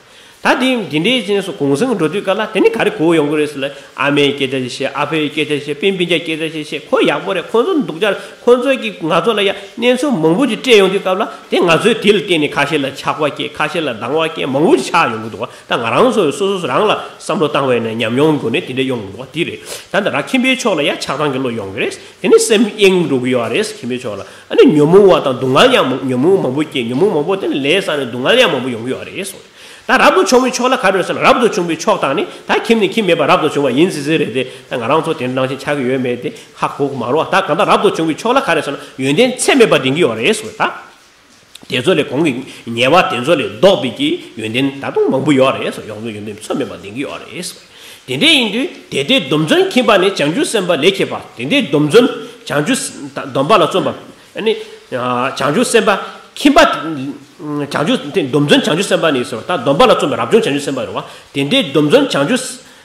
ད་དེ་དེ་འདྲའི་ཅན་སུ་གུང་སེང་འགྲོ་དུས་སྐབས་ལ་དེ་ནི་ག་རེ་གོ་ཡོང་གི་རེད་ཟེར་ལ། ཨ་མའི་སྐད་ཆ་ཞིག་བཤད། ཨ་ཕའི་སྐད་ཆ་ཞིག་བཤད། སྤུན་སྤུན་ཀྱག་སྐད་ཆ་ཞིག་བཤད། ཁོ་ཡག་པོ་རེད། ཁོ་ཚོ་སྡུག་ཅག་ཁོ་ཚོ་གིས་ང་ཚོ་ལ་ཡ་གནས་ཚུལ་མང་པོ་ཅིག་སྤྲད་ཡོང་དུས་སྐབས་ལ་དེ་ང་ཚོས་དེ་ལ་བརྟེན་ནས་ཁ་ཤས་ལ་ཆགས་པ་སྐྱེ། ཁ་ཤས་ལ་སྡང་བ་སྐྱེ། མང་པོ་ཅིག་ཆགས་ཡོང་གི་འདུག་བ། ད་ང་རང་ཚོ་སོ་སོ་རང་ལ་བསམ་བློ་བཏང་བས་ན་ཉམས་མྱོང་སྒོ་ནས་དེ་འདྲ་ཡོང་གི་འདུག་བ། དེ་རེད། ད་ད་ར་ཁྱིམ་པའི་ཕྱོགས་ལ་ཡ་ཆགས་སྡང་གི་བློ་ཡོང་གི་རེད། དེ་ནི་སེམས་གཡེང་འགྲོ་གི་ཡོད་རེད། ཁྱིམ་པའི་ཕྱོགས་ལ་ཨ་ནི་ཉོན་མོངས་པ་དང་སྡུག་བསྔལ་ཡང་མང་། ཉོན་མོངས་མང་པོ་སྐྱེ། ཉོན་མོངས་མང་པོ་དེ་ནི་ལས་བསགས་ནས་སྡུག་བསྔལ་ཡང་མང་པོ་ཡོང་གི་ཡོད་རེད་གསུངས། ད་རབ་ཏུ་བྱུང་བའི་ཕྱོགས་ལ་ག་རེ་ཟེར་ན། རབ་ཏུ་བྱུང་བའི་ཕྱོགས་དང་ནི། ད་ཁྱིམ་ནས་ཁྱིམ་མེད་པར་རབ་ཏུ་བྱུང་བ་ཡིན་སྲིད་སྲིད་རེད་དེ། ད་ང་རང་ཚོ་དེ་ནང་བཞིན་ཆགས་ཀྱི་ཡོད་མེད་དེ་ཧ་གོ་གི་མ་རེད་བ། ད་གང་ལྟར་རབ་ཏུ་བྱུང་བའི་ཕྱོགས་ལ་ག་རེ་ཟེར་ན། ཡོན་ཏན་ཚད་མེད་པ་ལྡན་གྱི་ཡོད་རེད་གསུངས། ད་དེ་ཚོ་ལས་གོང་གི་ཉེས་པ་དེ་ཚོ་ལས་ལྡོག་པའི་གི་ཡོན་ཏན་ད་དུང་མང་པོ་ཡོད་རེད་གསུངས། ཡོངས་སུ་ཡོན་ཏན་ཚད་མེད་པ་ལྡན་གྱི་ཡོད་རེད་གསུངས། དེ་འདྲ་ཡིན་དུས་དེ་ལྟའི་སྡོམ་བརྩོན་ཁྱིམ་པ་ནི་བྱང་ཆུབ་སེམས་དཔའ་ལས་ཁྱད་འཕགས། དེ་འདྲའི་སྡོམ་བརྩོན་བྱང་ཆུབ་སྡོམ་པ་ལ་བརྩོན་པ། ཨ་ནི་བྱང་ཆུབ་སེམས་དཔའ་ཁྱིམ་པ། བྱང་ཆུབ་དེ་སྡོམ་བརྩོན་བྱང་ཆུབ་སེམས་དཔའ་ནི་ཟེར་བ་ད་སྡོམ་པ་ལ་བརྩོན་པའི་རབ་བྱུང་བྱང་ཆུབ་སེམས་དཔའ་རེད་བ། དེ་འདྲའི་སྡོམ་བརྩོན་བྱང་ཆུབ་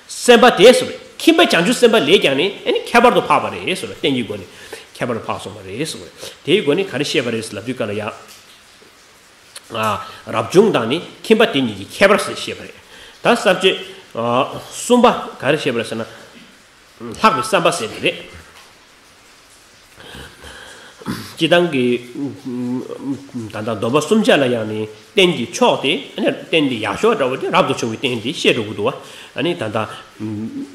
སེམས་དཔའ་དེ་ཟེར་བས་ཁྱིམ་པ་བྱང་ཆུབ་སེམས་དཔའ་ལས་ཀྱང་ནི་ཨ་ནི་ཁྱད་པར་དུ་འཕགས་པ་རེད་ཟེར་བས་བསྟན་གྱི་སྒོ་ནས་ཁྱད་པར་དུ་འཕགས་སོང་བ་རེད་ཟེར་བས། དེའི་སྒོ་ནས་ག་རེ་བཤད་པ་རེད་ཟེར་ལབ་དུས་ག་ལ་ཡ། རབ་བྱུང་དང་ནི་ཁྱིམ་པ་དེ་གཉིས་ཀྱི་ཁྱད་པར་ཟེར་བཤད་པ་རེད། ད་ས་བཅད་གསུམ་པ་ག་རེ་བཤད་པ་རེད་ཟེར་ན། ལྷག་པའི་བསམ་པ་ཟེར་དེ་རེད། སྤྱི་བཏང་གི་ད་ལྟ་སྡོམ་པ་གསུམ་ཆ་ལ་ཡང་ནི་རྟེན་གྱི་མཆོག་དེ་ཨ་ནི་རྟེན་དེ་ཡག་ཤོས་འདྲ་བོ་དེ་རབ་ཏུ་བྱུང་བའི་རྟེན་དེ་བཤད་འགྲོ་གི་འདུག་བ། ཨ་ནི་ད་ལྟ་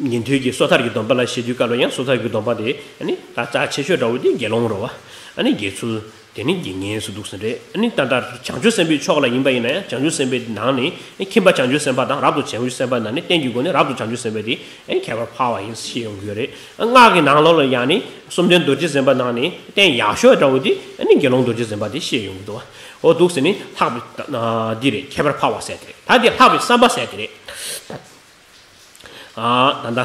ཉན་ཐོས་ཀྱི་སོ་ཐར་གྱི་སྡོམ་པ་ལ་བཤད་དུས་སྐབས་ལ་ཡང་སོ་ཐར་གྱི་སྡོམ་པ་དེ་ཨ་ནི་ད་རྩ་ཆེ་ཤོས་འདྲ་བོ་དེ་དགེ་སློང་རེད་བ། ཨ་ནི་དགེ་ཚུལ། དེ་ནི་དགེ་བསྙེན་སུ་འདུག་ཟེར་རེད། ཨ་ནི་ད་ལྟ་བྱང་ཆུབ་སེམས་དཔའི་ཕྱོགས་ལ་ཡིན་པ་ཡིན་ན་ཡང་བྱང་ཆུབ་སེམས་དཔའི་ནང་ནས་ཁྱིམ་པ་བྱང་ཆུབ་སེམས་དཔའ་དང་རབ་ཏུ་བྱང་ཆུབ་སེམས་དཔའ་ནང་ནས་རྟེན་གྱི་སྒོ་ནས་རབ་ཏུ་བྱང་ཆུབ་སེམས་དཔའ་དེ་ཨེ་ཁྱད་པར་འཕགས་པ་ཡིན་ཞེས་ཡོང་གི་ཡོད་རེད། སྔགས་ཀྱི་ནང་ལོགས་ལ་ཡང་ནི་བཅོམ་ལྡན་རྡོ་རྗེ་སེམས་དཔའ་ནང་ནས་རྟེན་ཡག་ཤོས་འདྲ་བོ་དེ་ཨ་ནི་དགེ་སློང་རྡོ་རྗེ་སེམས་དཔའ་དེ་ཤེས་ཡོང་གི་འདུག་བ། འོ་འདུག་ཟེར་ནི་ལྷག་པའི་འདི་རེད། ཁྱད་པར་འཕགས་པ་ཟེར་དེ་རེད། ད་འདི་ལྷག་པའི་བསམ་པ་ཟེར་དེ་རེད། ཨ་ད་ལྟ།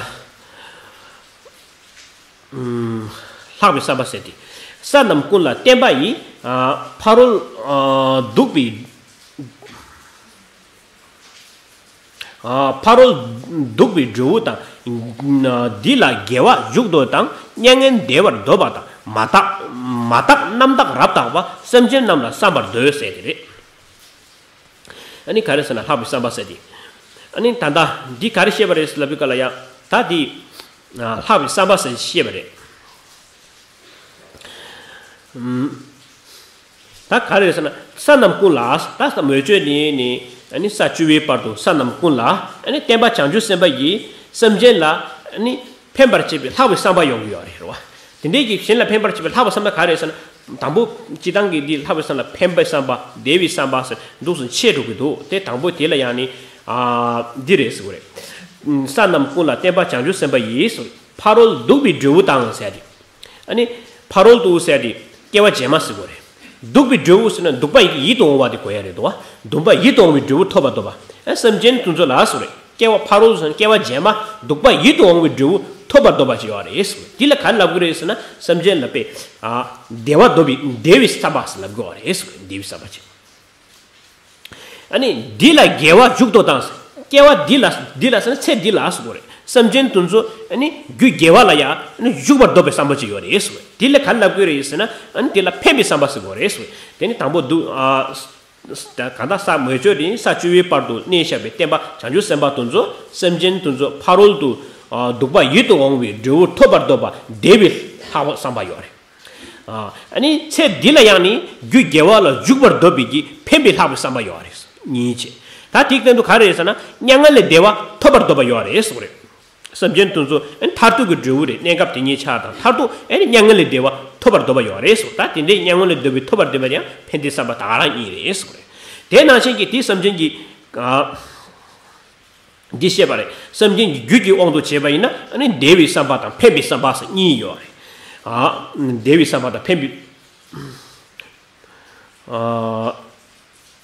ལྷག་པའི་བསམ་པ་ཟེར་ཏེ། ས་རྣམས་ཀུན་ལ་བརྟེན་པ་ཡི། ཕ་རོལ་གདུག་པའི། ཕ་རོལ་གདུག་པའི་འབྲས་བུ་དང་། འདི་ལ་དགེ་བ་འཇུག་འདོད་དང་མྱ་ངན་འདའ་བར་འདོད་པ་དང་མ་དག་མ་དག་རྣམ་དག་རབ་དག་པ་སེམས་ཅན་རྣམས་ལ་བསམ་པར་འདོད་ཟེར་ཏེ་རེད། ཨ་ནི་ག་རེ་ཟེར་ན་ལྷག་པའི་བསམ་པ་ཟེར་ཏེ། ཨ་ནི་ད་ལྟ་འདི་ག་རེ་བཤད་པ་རེད་ཟེར་ལབ་དུས་སྐབས་ལ་ཡང་ད་འདི་ལྷག་པའི་བསམ་པ་ཟེར་བཤད་པ་རེད། ད་ག་རེ་ཟེར་ན་ས་རྣམས་ཀུན་ལ་ད་ས་མོས་སྤྱོད་ནི་ནི་ཨ་ནི་ས་བཅུ་པའི་བར་དུ་ས་རྣམས་ཀུན་ལ་ཨ་ནི་བརྟེན་པ་བྱང་ཆུབ་སེམས་དཔའ་ཡིས་སེམས་ཅན་ལ་ཨ་ནི་ཕན་པར་བྱེད་པའི་ལྷག་པའི་བསམ་པ་ཡོང་གི་ཡོད་རེད་རེད་བ། དེ་འདྲའི་གི་གཞན་ལ་ཕན་པར་བྱེད་པའི་ལྷག་པའི་བསམ་པ་ག་རེ་ཟེར་ན། དང་པོ་སྤྱི་བཏང་གི་འདི་ལྷག་པའི་བསམ་པ་ལ་ཕན་པའི་བསམ་པ་བདེ་བའི་བསམ་པ་ཟེར་འདུག་སེ་ཕྱེ་འགྲོ་གི་འདུག་དེ་དང་པོ་དེ་ལ་ཡང་ནི་ཨ་འདི་རེད་ཟེར་གི་རེད། ས་རྣམས་ཀུན་ལ་བརྟེན་པ་བྱང་ཆུབ་སེམས་དཔའ་ཡིས་ཟེར། ཕ་རོལ་གདུག་པའི་འབྲས་བུ་དང་ཟེར་ཏེ། ཨ་ནི་ཕ་རོལ་ཏུ་ཟེར་ཏེ་སྐྱེ་བ་རྗེས་མ་ཟེར་གི་རེད། གདུག་པའི་འབྲས་བུ་ཟེར་ན་གདུག་པ་ཡིད་དུ་འོང་བ་དེ་གོ་ཡ་རེད་དོ། གདུག་པ་ཡིད་དུ་འོང་བའི་འབྲས་བུ་ཐོབ་པར་འདོད་པ། ཨ་སེམས་ཅན་དེ་ཚོ་ལ་ཟེར་གི་རེད། སྐྱེ་བ་ཕ་རོལ་ཏུ་ཟེར་ན་སྐྱེ་བ་རྗེས་མ་གདུག་པ་ཡིད་དུ་འོང་བའི་འབྲས་བུ་ཐོབ་པར་འདོད་པ་ཅིག་ཡོད་རེད་ཟེར། འདི་ལ་ག་རེ་ལབ་དགོས་རེད་ཟེར་ན་སེམས་ཅན་ལ་དཔེ་ཨ་བདེ་བ་འདོད་པའི་བདེ་བའི་བསམ་པ་ཟེར་ལབ་དགོས་རེད་ཟེར། བདེ་བའི་བསམ་པ་ཅིག་ཨ་ནི་འདི་ལ་དགེ་བ་འཇུག་འདོད་དང་། སྐྱེ་བ་འདི་ལ་འདི་ལ་ཟེར་ན་ཚེ་འདི་ལ་ཟེར་དགོས་རེད། སེམས་ཅན་དེ་ཚོ་ཨ་ནི་རྒྱུ་དགེ་བ་ལ་ཡང་ཨ་ནི་འཇུག་པར་འདོད་པའི་བསམ་པ་ཅིག་ཡོད་རེད་ཟེར། འདི་ལ་ག་རེ་ལབ་དགོས་རེད་ཟེར་ན་ཨ་ནི་འདི་ལ་ཕན་པའི་བསམ་པ་ཟེར་དགོས་རེད་ཟེར། དེ་ནི་དང་པོ་འདུག་ཨ། གང་ལྟར་ས་མོས་སྤྱོད་ནི་ས་བཅུ་པའི་བར་དུ་གནས་བཞག་པའི་བསྟན་པ་བྱང་ཆུབ་སེམས་དཔའ་དེ་ཚོ་སེམས་ཅན་དེ་ཚོ་ཕ་རོལ་ཏུ་གདུག་པ་ཡིད་དུ་འོང་བའི་འབྲས་བུ་ཐོབ་པར་འདོད་པ་བདེ་བའི་ལྷག་པའི་བསམ་པ་ཡོད་རེད། ཨ་ནི་ཚེ་འདི་ལ་ཡང་ནི་རྒྱུ་དགེ་བ་ལ་འཇུག་པར་འདོད་པའི་གི་ཕན་པའི་ལྷག་པའི་བསམ་པ་ཡོད་རེད། གཉིས་བྱས། ད་དེའི་སྟེང་དུ་ག་རེ་རེད་ཟེར་ན་མྱ་ངན་ལས་འདའ་བ་ཐོབ་པར་འདོད་པ་ཡོད་རེད་གསུངས་རེད། སེམས་ཅན་དེ་ཚོ་ཨ་ནི་མཐར་ཐུག་གི་འབྲས་བུ་རེད། གནས་སྐབས་དེ་ཉིད་ཆགས་དང་མཐར་ཐུག་ཨ་ནི་མྱ་ངན་ལས་འདའ་བ་ཐོབ་པར་འདོད་པ་ཡོད་རེད་གསུངས། ད་དེ་འདྲའི་མྱ་ངན་ལས་འདའ་བའི་ཐོབ་པར་འདོད་པ་དེ་ཡང་ཕན་བདེའི་བསམ་པ་དེ་ག་རང་ཉིད་རེད་གསུངས་རེད། དེ་ནང་བཞིན་གྱི་དེ་སེམས་ཅན་གྱི་ཨ་འདི་བཤད་པ་རེད། སེམས་ཅན་གྱི་རྒྱུད་ཀྱི་དབང་དུ་བྱས་པ་ཡིན་ན་ཨ་ནི་བདེ་བའི་བསམ་པ་དང་ཕན་པའི་བསམ་པ་ཟེར་གཉིས་ཡོད་རེད། ཨ་བདེ་བའི་བསམ་པ་དང་ཕན་པའི་ཨ་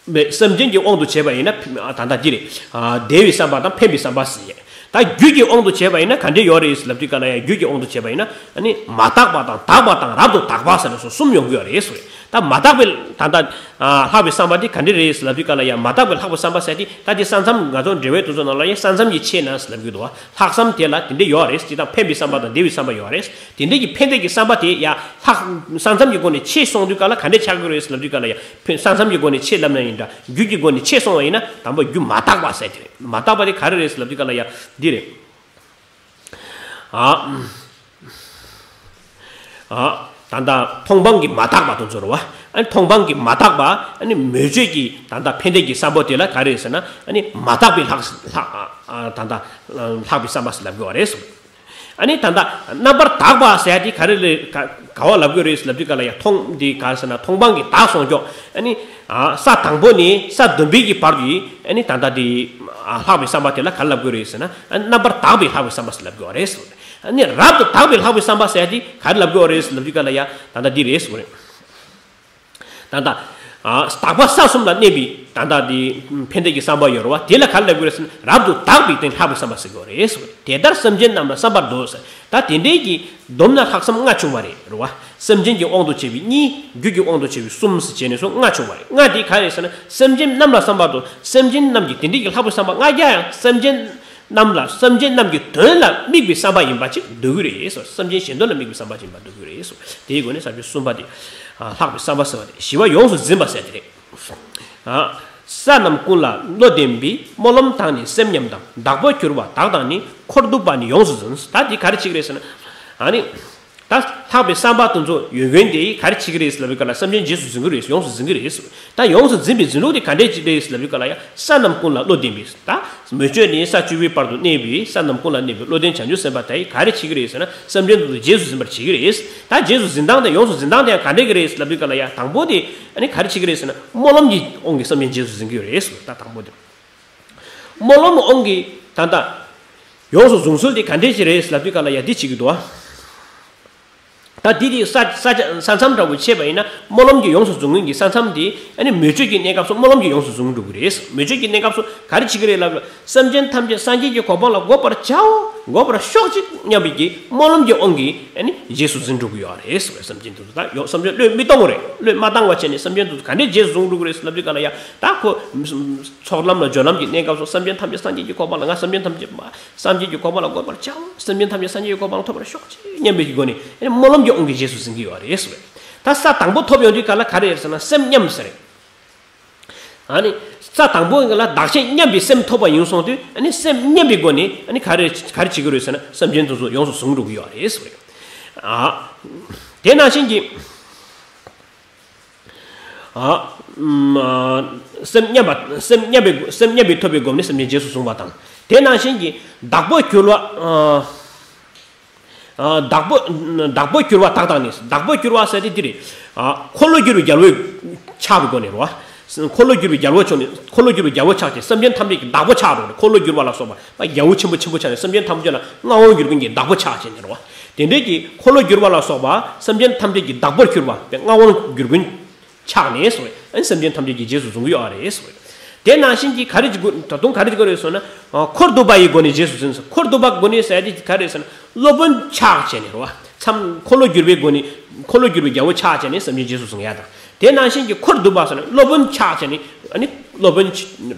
བས་སེམས་ཅན་གྱི་དབང་དུ་བྱས་པ་ཡིན་ན་ད་ལྟ་འདི་རེད། ཨ་བདེ་བའི་བསམ་པ་དང་ཕན་པའི་བསམ་པ་ཟེར་ཡས། ད་རྒྱུད་ཀྱི་དབང་དུ་བྱས་པ་ཡིན་ན་ག་འདྲས་ཡོད་རེད་ལབ་དུས་ག་ལ་ཡ་རྒྱུད་ཀྱི་དབང་དུ་བྱས་པ་ཡིན་ན་ཨ་ནི་མ་དག་པ་དང་དག་པ་དང་རབ་ཏུ་དག་པ་ཟེར་ནས་སོ་གསུམ་ཡོང་གི་ཡོད་རེད་ཟེར། ད་མ་དག་པའི་ད་ལྟ་ཨ་ལྷག་པའི་བསམ་པ་འདི་ག་འདྲས་རེད་ལབ་དུས་ག་ལ་ཡ་མ་དག་པའི་ལྷག་པའི་བསམ་པ་ཟེར་དེ་ད་དེ་ས་མཚམས་ང་ཚོ་འགྲེལ་པའི་དུས་ཚོད་ནང་ལ་ཡ་ས་མཚམས་ཀྱི་ཆེད་ན་ཟེར་ལབ་ཀྱི་འདུག་བ། ལྷག་བསམ་དེ་ལ་དེ་འདྲས་ཡོད་རེད། སྤྱིར་བཏང་ཕན་པའི་བསམ་པ་དང་བདེ་བའི་བསམ་པ་ཡོད་རེད། དེ་འདྲས་ཀྱི་ཕན་བདེ་གི་བསམ་པ་དེ་ཡ་ལྷག་ས་མཚམས་ཀྱི་སྒོ་ནས་ཆེ་སོང་དུས་ག་ལ་ག་འདྲས་ཆགས་ཀྱི་རེད་ལབ་དུས་ག་ལ་ཡ་ཕན་ས་མཚམས་ཀྱི་སྒོ་ནས་ཆེ་ལབ་ན་ཡིན་འདྲ་རྒྱུད་ཀྱི་སྒོ་ནས་ཆེ་སོང་བ་ཡིན་ན་དང་པོ་རྒྱུ་མ་དག་པ་ཟེར་དེ་རེད། མ་དག་པ་དེ་ག་རེ་རེད་ལབ་དུས་ག་ལ་ཡ་འདི་རེད། ཨ། ཨ། ད་ལྟ་མཐོང་སྤང་གི་མ་དག་པ་དེ་ཚོ་རེད་བ། ཨ་ནི་མཐོང་སྤང་གི་མ་དག་པ་ཨ་ནི་མོས་སྤྱོད་ཀྱི་ད་ལྟ་ཕན་བདེ་གི་བསམ་པ་དེ་ལ་ག་རེ་ཟེར་ན་ཨ་ནི་མ་དག་པའི་ལྷག་ལྷག་ཨ་ད་ལྟ་ལྷག་པའི་བསམ་པ་ཟེར་ལབ་དགོས་པ་རེད་གསུངས། ཨ་ནི་ད་ལྟ་རྣམ་པར་དག་པ་ཟེར་ཡ་དེ་ག་རེ་ལས་ག་ག་བ་ལབ་དགོས་རེད་ཟེར་ལབ་དུས་ག་ལ་ཡ་མཐོང་འདི་ག་རེ་ཟེར་ན་མཐོང་སྤང་གི་བདག་སོང་ཀྱོག་ཨ་ནི་ས་དང་པོ་ནས་ས་བདུན་པའི་གི་བར་གྱི་ཨ་ནི་ད་ལྟ་དེ་ལྷག་པའི་བསམ་པ་དེ་ལ་ག་རེ་ལབ་དགོས་རེད་ཟེར་ན་ཨ་རྣམ་པར་དག་པའི་ལྷག་པའི་བསམ་པ་ཟེར་ལབ་དགོས་པ་རེད་གསུངས། ཨ་ནི་རབ་ཏུ་དག་པའི་ལྷག་པའི་བསམ་པ་ཟེར་ཡ་དེ་ག་རེ་ལབ་དགོས་རེད་ཟེར་ལབ་དུས་ག་ལ་ཡ་ད་ལྟ་འདི་རེད་ཟེར་བ་རེད། ད་ལྟ་ཨ་དག་པ་ས་གསུམ་ལ་གནས་པའི་ད་ལྟ་འདི་ཕན་བདེ་གི་བསམ་པ་ཡོད་རེད་བ། དེ་ལ་ག་རེ་ལབ་དགོས་རེད་ཟེར་ན་རབ་ཏུ་དག་པའི་སྟེང་ལྷག་པའི་བསམ་པ་ཟེར་དགོས་རེད་ཟེར་བ་རེད། དེ་ལྟར་སེམས་ཅན་རྣམས་ལ་བསམ་པར་འདོད་ཟེར། ད་དེ་འདྲའི་གི་བསྡོམས་ན་ལྷག་བསམ་ལྔ་བྱུང་བ་རེད་རེད་བ། སེམས་ཅན་གྱི་དབང་དུ་བྱས་པའི་གཉིས། རྒྱུད་ཀྱི་དབང་དུ་བྱས་པའི་གསུམ་ཟེར་བྱས་ནས་སོ་ལྔ་བྱུང་བ་རེད། ལྔ་དེ་ག་རེ་ཟེར་ན་སེམས་ཅན་རྣམས་ལ་བསམ་པར་འདོད། སེམས་ཅན་རྣམས་ཀྱི་དེ་འདྲའི་གི་ལྷག་པའི་བསམ་པ་ལྔ་བརྒྱ་ཡང་སེམས་ཅན་རྣམས་ལ་སེམས་ཅན་རྣམས་ཀྱི་དོན་ལ་དམིགས་པའི་བསམ་པ་ཡིན་པ་ཅིག་འདོད་ཀྱི་རེད་ཟེར། སེམས་ཅན་གཞན་དོན་ལ་དམིགས་པའི་བསམ་པ་ཅིག་ཡིན་པ་འདོད་ཀྱི་རེད་ཟེར། དེའི་སྒོ་ནས་ས་བཅུ་གསུམ་པ་དེ་ལྷག་པའི་བསམ་པ་ཟེར་བ་དེ་ཞི་བ་ཡོངས་སུ་འཛིན་པ་ཟེར་དེ་རེད། ས་རྣམས་ཀུན་ལ་བློ་ལྡན་པའི། སྨོན་ལམ་དང་ནི་སེམས་ཉམས་དང་། བདག་པོ་གྱུར་པ་དག་དང་ནི། འཁོར་གདུག་པ་ནི་ཡོངས་སུ་འཛིན། ད་འདི་ག་རེ་ཅིག་རེད་ཟེར་ན། ཨ་ནི། ད་ལྷག་པའི་བསམ་པ་དེ་ཚོ་ཡོད་མཁན་དེ་ག་རེ་བྱེད་ཀྱི་རེད་ལབ་པའི་སྐབས་ལ་སེམས་ཅན་རྗེས་སུ་འཛིན་གྱི་རེད། ཡོངས་སུ་འཛིན་གྱི་རེད། ད་ཡོངས་སུ་འཛིན་པའི་འཛིན་ལུགས་དེ་ག་འདྲས་ཅིག་རེད་ལབ་པའི་སྐབས་ལ་ཡང་ས་རྣམས་ཀུན་ལ་བློ་ལྡན་པས། ད་མོས་སྤྱོད་ནི་ས་བཅུ་པའི་བར་དུ་གནས་པའི་ས་རྣམས་ཀུན་ལ་གནས་པའི་བློ་ལྡན་བྱང་ཆུབ་སེམས་དཔའ་དེ་ག་རེ་བྱེད་ཀྱི་རེད་ཟེར་ན་སེམས་ཅན་དེ་ཚོ་རྗེས་སུ་འཛིན་པར་བྱེད་ཀྱི་རེད། ད་རྗེས་སུ་འཛིན་སྟངས་དེ་ཡོངས་སུ་འཛིན་སྟངས་དེ་ཡང་ག་འདྲས་ཀྱི་རེད་ལབ་པའི་སྐབས་ལ་ཡང་དང་པོ་དེ་ཨ་ནི་ག་རེ་བྱེད་ཀྱི་རེད་ཟེར་ན་སྨོན་ལམ་གྱི་དབང་གིས་སེམས་ཅན་རྗེས་སུ་འཛིན་གྱི་རེད། ད་དང་པོ་དེ། སྨོན་ལམ་དབང་གིས་ད་ལྟ་ཡོངས་སུ་བཟུང་ཚུལ་དེ་ག་འདྲས་ཅིག་རེད་ལབ་དུས་ག་ལ་ཡ་འདི་བྱེད་ཀྱི་འདུག་ཨ། ད་འདི་དེ་ས་ས་ས་མཚམས་འདྲ་བོ་ཕྱེ་བ་ཡིན་ན་སྨོན་ལམ་གྱི་ཡོངས་སུ་བཟུང་མཁན་གྱི་ས་མཚམས་དེ་ཨ་ནི་མོས་སྤྱོད་ཀྱི་གནས་སྐབས་སུ་སྨོན་ལམ་གྱི་ཡོངས་སུ་བཟུང་འགྲོ་གི་རེད། མོས་སྤྱོད་ཀྱི་གནས་སྐབས་སུ་ག་རེ་བྱེད་ཀྱི་རེད་ལབ་ན་སེམས་ཅན་ཐམས་ཅད་སངས་རྒྱས་ཀྱི་གོ་འཕང་ལ་འགོད་པར་བྱའོ། འགོད་པར་ཤོག་ཅིག་སྙམ་པའི་གི་སྨོན་ལམ་གྱི་དབང་གིས་ཨ་ནི་རྗེས་སུ་འཛིན་འགྲོ་གི་ཡོད་རེད། སེམས་ཅན་དེ་ཚོ་ད་ཡོ་སེམས་ཅན་བློས་མི་གཏོང་བ་རེད། བློས་མ་བཏང་བ་བྱས་ནས་སེམས་ཅན་དེ་ཚོ་ག་འདྲས་རྗེས་སུ་བཟུང་འགྲོ་གི་རེད་ལབ་དུས་ག་ལ་ཡ་ད་ཁོ། ཚོགས་ལམ་ལ་སྦྱོར་ལམ་གྱི་གནས་སྐབས་སུ་སེམས་ཅན་ཐམས་ཅད་སངས་རྒྱས་ཀྱི་གོ་འཕང་ལ་ང་སེམས་ཅན་ཐམས་ཅད་མ་སངས་རྒྱས་ཀྱི་གོ་འཕང་ལ་འགོད་པར་བྱའོ། སེམས་ཅན་ཐམས་ཅད་སངས་རྒྱས་ཀྱི་གོ་འཕང་ལ་ཐོབ་པར་ཤོག་ཅིག་སྙམ་པའི་སྒོ་ནས་ཨ་ནི་སྨོན་ལམ་གྱི་དབང་གིས་རྗེས་སུ་འཛིན་གྱི་ཡོད་རེད་ཟེར་བས། ད་ས་དང་པོ་ཐོབ་ཡོང་དུས་ག་ལ་ག་རེ་རེད་ཟེར་ན་སེམས་མཉམ་ཟེར་རེད། ཨ་ནི་ས་དང་པོ་ལ་བདག་གཞན་མཉམ་པའི་སེམས་ཐོབ་པ་ཡིན་སོང་དུས་ཨ་ནི་སེམས་མཉམ་པའི་སྒོ་ནས་ཨ་ནི་ག་རེ་ག་རེ་བྱེད་ཀྱི་རེད་ཟེར་ན་སེམས་ཅན་དེ་ཚོ་ཡོངས་སུ་བཟུང་འགྲོ་གི་ཡོད་རེད་ཟེར་བས། ཨ་དེ་ནང་བཞིན་གྱི། ཨ་ཨམ་ཨ་སེམས་མཉམ་པ་སེམས་མཉམ་པའི་སེམས་མཉམ་པའི་ཐོབ་པའི་སྒོ་ནས་སེམས་ཅན་རྗེས་སུ་བཟུང་བ་དང་། དེ་ནང་བཞིན་གྱི་བདག་པོས་གྱུར་པ། ཨ་ཨ་བདག་པོ་བདག་པོས་གྱུར་པ་དག་དང་ནི། བདག་པོས་གྱུར་པ་ཟེར་དེ་འདི་རེད། ཨ་འཁོར་ལོས་སྒྱུར་བའི་རྒྱལ་པོས་ཆགས་པའི་སྒོ་ནས་རེད་བ། འཁོར་ལོས་སྒྱུར་བའི་རྒྱལ་པོ་ཆགས་ནས་འཁོར་ལོས་སྒྱུར་བའི་རྒྱལ་པོ་ཆགས་ཏེ་སེམས་ཅན་ཐམས་ཅད་ཀྱི་བདག་པོ་ཆགས་འགྲོ་ནས་འཁོར་ལོས་སྒྱུར་བ་ལ་སོགས་པ་རྒྱལ་པོ་ཆེན་པོ་ཆེན་པོ་ཆགས་ནས་སེམས་ཅན་ཐམས་ཅད་ལ་མངའ་དབང་སྒྱུར་མཁན་གྱི་བདག་པོ་ཆགས་བྱས་ནས་རེད་བ། དེ་འདྲའི་གི་འཁོར་ལོས་སྒྱུར་བ་ལ་སོགས་པ་སེམས་ཅན་ཐམས་ཅད་ཀྱི་བདག་པོར་གྱུར་པ་དེ་མངའ་དབང་སྒྱུར་མཁན་ཆགས་ནས་སོ། ཨ་ནི་སེམས་ཅན་ཐམས་ཅད་ཀྱི་རྗེས་སུ་བཟུང་གི་ཡོད་རེད་སོ། དེ་ནང་བཞིན་གྱི་ག་རེ་ཅིག་དགོས་ད་དུང་ག་རེ་ཅིག་དགོས་རེད་ཟེར་ན། ཨ་འཁོར་སྡུད་པ་ཡི་སྒོ་ནས་རྗེས་སུ་འཛིན་ཟེར། འཁོར་སྡུད་པ་སྒོ་ནས་ཟེར་དེ་ག་རེ་ཟེར་ན་སློབ་དཔོན་ཆགས་བྱས་ནས་རེད་བ། མཚམས་འཁོར་ལོས་སྒྱུར་བའི་སྒོ་ནས་འཁོར་ལོས་སྒྱུར་བའི་རྒྱལ་པོ་ཆགས་བྱས་ནས་སེམས་ཅན་རྗེས་སུ་བཟུང་ཡ་དང་། དེ་ནང་བཞིན་གྱི་འཁོར་སྡུད་པ་ཟེར་ན་སློབ་དཔོན་ཆགས་བྱས་ནས་ཨ་ནི་སློབ་དཔོན་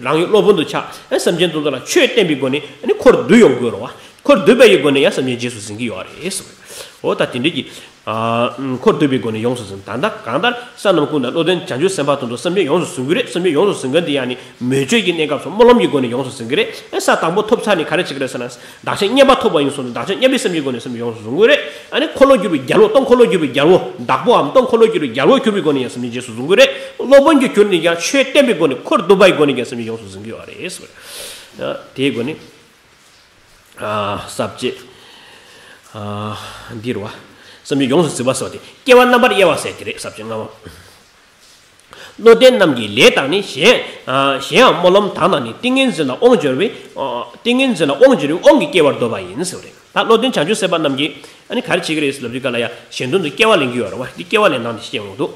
རང་ཡུལ་སློབ་དཔོན་དུ་ཆགས་ཨ་སེམས་ཅན་དེ་ཚོ་ལ་ཆོས་བསྟན་པའི་སྒོ་ནས་ཨ་ནི་འཁོར་སྡུད་ཡོང་དགོས་རེད་བ། འཁོར་སྡུད་པ་ཡི་སྒོ་ནས་ཡང་སེམས་ཅན་རྗེས་སུ་འཛིན་གྱི་ཡོད་རེད་ཟེར། འོ་ད་དེ་འདྲ་གི། ཨ་འཁོར་སྡུད་པའི་སྒོ་ནས་ཡོངས་སུ་འཛིན། ད་ལྟ་གང་ལྟར་ས་རྣམས་ཀུན་ན་བློ་ལྡན་བྱང་ཆུབ་སེམས་དཔའ་དོན་དུ་སེམས་ཅན་ཡོངས་སུ་འཛིན་གྱི་རེད། སེམས་ཅན་ཡོངས་སུ་འཛིན་མཁན་དེ་ཡང་ནི་མོས་སྤྱོད་ཀྱི་གནས་སྐབས་སུ་སྨོན་ལམ་གྱི་སྒོ་ནས་ཡོངས་སུ་འཛིན་གྱི་རེད། ཨ་ས་དང་པོ་ཐོབ་ཚར་ནས་ག་རེ་བྱེད་ཀྱི་རེད་ཟེར་ན། བདག་གཞན་མཉམ་པ་ཐོབ་པ་ཡིན་སོང་ན་བདག་གཞན་མཉམ་པའི་སེམས་ཀྱི་སྒོ་ནས་སེམས་ཅན་ཡོངས་སུ་འཛིན་གྱི་རེད། ཨ་ནི་འཁོར་ལོས་སྒྱུར་བའི་རྒྱལ་པོ་སྟོང་འཁོར་ལོས་སྒྱུར་བའི་རྒྱལ་པོ་བདག་པོའམ་སྟོང་འཁོར་ལོས་སྒྱུར་བའི་རྒྱལ་པོར་གྱུར་པའི་སྒོ་ནས་ཡང་སེམས་ཅན་རྗེས་སུ་འཛིན་གྱི་རེད། སློབ་དཔོན་གྱིས་གྱུར་ནས་ཀྱང་ཆོས་བསྟན་པའི་སྒོ་ནས་འཁོར་སྡུད་པའི་སྒོ་ནས་ཀྱང་སེམས་ཅན་ཡོངས་སུ་འཛིན་གྱི་ཡོད་རེད་ཟེར། ཨ་དེའི་སྒོ་ནས། ཨ་ས་བཅད། ཨ་འདི་རུ་བ། སེམས་ཅན་ཡོངས་སུ་འཛིན་པ་ཟེར་བ་དེ་སྐྱེ་བ་རྣམ་པར་དབྱེ་བ་ཟེར་དེ་རེད། ས་བཅད་ལྔ་པ། བློ་ལྡན་རྣམས་ཀྱིས་ལས་བརྟགས་ནས། གཞན་ཨ་གཞན་ཡང་སྨོན་ལམ་དག་དང་ནི། ཏིང་ངེ་འཛིན་ལ་དབང་འབྱོར་བའི། ཨ་ཏིང་ངེ་འཛིན་ལ་དབང་འབྱོར་བའི་དབང་གིས་སྐྱེ་བར་འདོད་པ་ཡིན་ཟེར་བ་རེད། ད་བློ་ལྡན་བྱང་ཆུབ་སེམས་དཔའ་རྣམས་ཀྱིས་ཨ་ནི་ག་རེ་བྱེད་ཀྱི་རེད་ཟེར་ལབ་དུས་ག་ལ་ཡ་གཞན་དོན་དུ་སྐྱེ་བ་ལེན་གྱི་ཡོད་རེད་བ། འདི་སྐྱེ་བ་ལེན་སྟངས་དེ་ཤེས་ཡོང་གི་འདུག་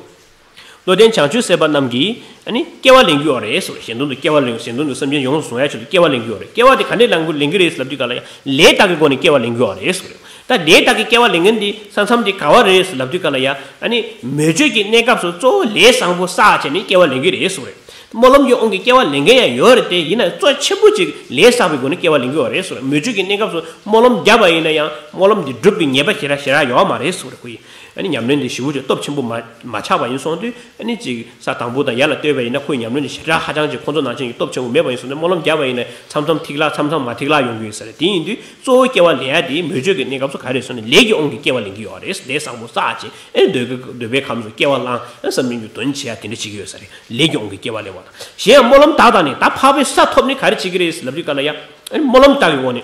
བློ་ལྡན་བྱང་ཆུབ་སེམས་དཔའ་རྣམས་ཀྱིས་ཨ་ནི་སྐྱེ་བ་ལེན་གྱི་ཡོད་རེད་ཟེར། གཞན་དོན་དུ་སྐྱེ་བ་ལེན། གཞན་དོན་དུ་སེམས་ཅན་ཡོངས་སུ་བཟུང་ཡ་ཆེད་དུ་སྐྱེ་བ་ལེན་གྱི་ཡོད་རེད། སྐྱེ་བ་དེ་ག་འདྲས་ལེན་དགོས་ལེན་གྱི་རེད་ཟེར་ལབ་དུས་ག་ལ་ཡ་ལས་དག་གི་སྒོ་ནས་སྐྱེ་བ་ལེན་གྱི་ཡོད་རེད་ཟེར། ད་ལས་དག་གི་སྐྱེ་བ་ལེན་མཁན་འདི་ས་མཚམས་དེ་ག་བ་རེད་ཟེར་ལབ་དུས་ག་ལ་ཡ་ཨ་ནི་མོས་སྤྱོད་ཀྱི་གནས་སྐབས་སུ་གཙོ་བོ་ལས་བཟང་པོ་བསགས་བྱས་ནས་སྐྱེ་བ་ལེན་གྱི་རེད་ཟེར། སྨོན་ལམ་གྱི་དབང་གིས་སྐྱེ་བ་ལེན་མཁན་ཡང་ཡོད་རེད་དེ། ཡིན་ན་གཙོ་ཆེན་པོ་ཅིག་ལས་བསགས་པའི་སྒོ་ནས་སྐྱེ་བ་ལེན་གྱི་ཡོད་རེད་ཟེར། མོས་སྤྱོད་ཀྱི་གནས་སྐབས་སུ་སྨོན་ལམ་བརྒྱབ་པ་ཡིན་ན་ཡང་སྨོན་ལམ་འདི་འགྲུབ་པའི་ངེས་པ་ཞེ་དྲག་ཞེ་དྲག་ཡོད་མ་རེད་ཟེར། ཁོ་ཡིས་ཨ་ནི་ཉམས་ལེན་འདི་ཞེ་པོ་ཅིག་སྟོབས་ཆེན་པོ་མ་མ་ཆགས་པ་ཡིན་སོང་དུས་ཨ་ནི་ཅིག་ས་དང་པོ་དང་ཡར་ལ་ལྟོས་པ་ཡིན་ན་ཁོའི་ཉམས་ལེན་འདི་ཞེ་དྲག་ཧ་ཅང་ཅིག་ཁོང་ཚོ་ནང་བཞིན་གྱི་སྟོབས་ཆེན་པོ་མེད་པ་ཡིན་སོང་ན་སྨོན་ལམ་བརྒྱབ་པ་ཡིན་ན་མཚམས་མཚམས་ཐིག་ལ་མཚམས་མཚམས་མ་ཐིག་ལ་ཡོང་གི་ཡོད་ས་རེད། དེ་ཡིན་དུས་གཙོ་བོ་སྐྱེ་བ་ལེན་ཡ་དེ་མོས་སྤྱོད་ཀྱི་གནས་སྐབས་སུ་ག་རེ་ཟེར་ན་ལས་ཀྱི་དབང་གིས་སྐྱེ་བ་ལེན་གྱི་ཡོད་རེད། ལས་བཟང་པོ་བསགས་བྱས་ཨ་ནི་འདོད་པའི་འདོད་པའི་ཁམས་སུ་སྐྱེ་བ་བླངས། ཨ་བསམ་ཡས་ཀྱི་དོན་བྱེད་ཡ་དེ་འདྲ་བྱེད་ཀྱི་ཡོད་ས་རེད། ལས་ཀྱི་དབང་གིས་སྐྱེ་བ་ལེན་པ་དང་། གཞན་ཡང་སྨོན་ལམ་དག་དང་ནི། ད་འཕགས་པའི་ས་ཐོབ་ནས་ག་རེ་བྱེད་ཀྱི་རེད་ལབ་དུས་ག་ལ་ཡ་ཨ་ནི་སྨོན་ལམ་དག་གི་འོག་ནས་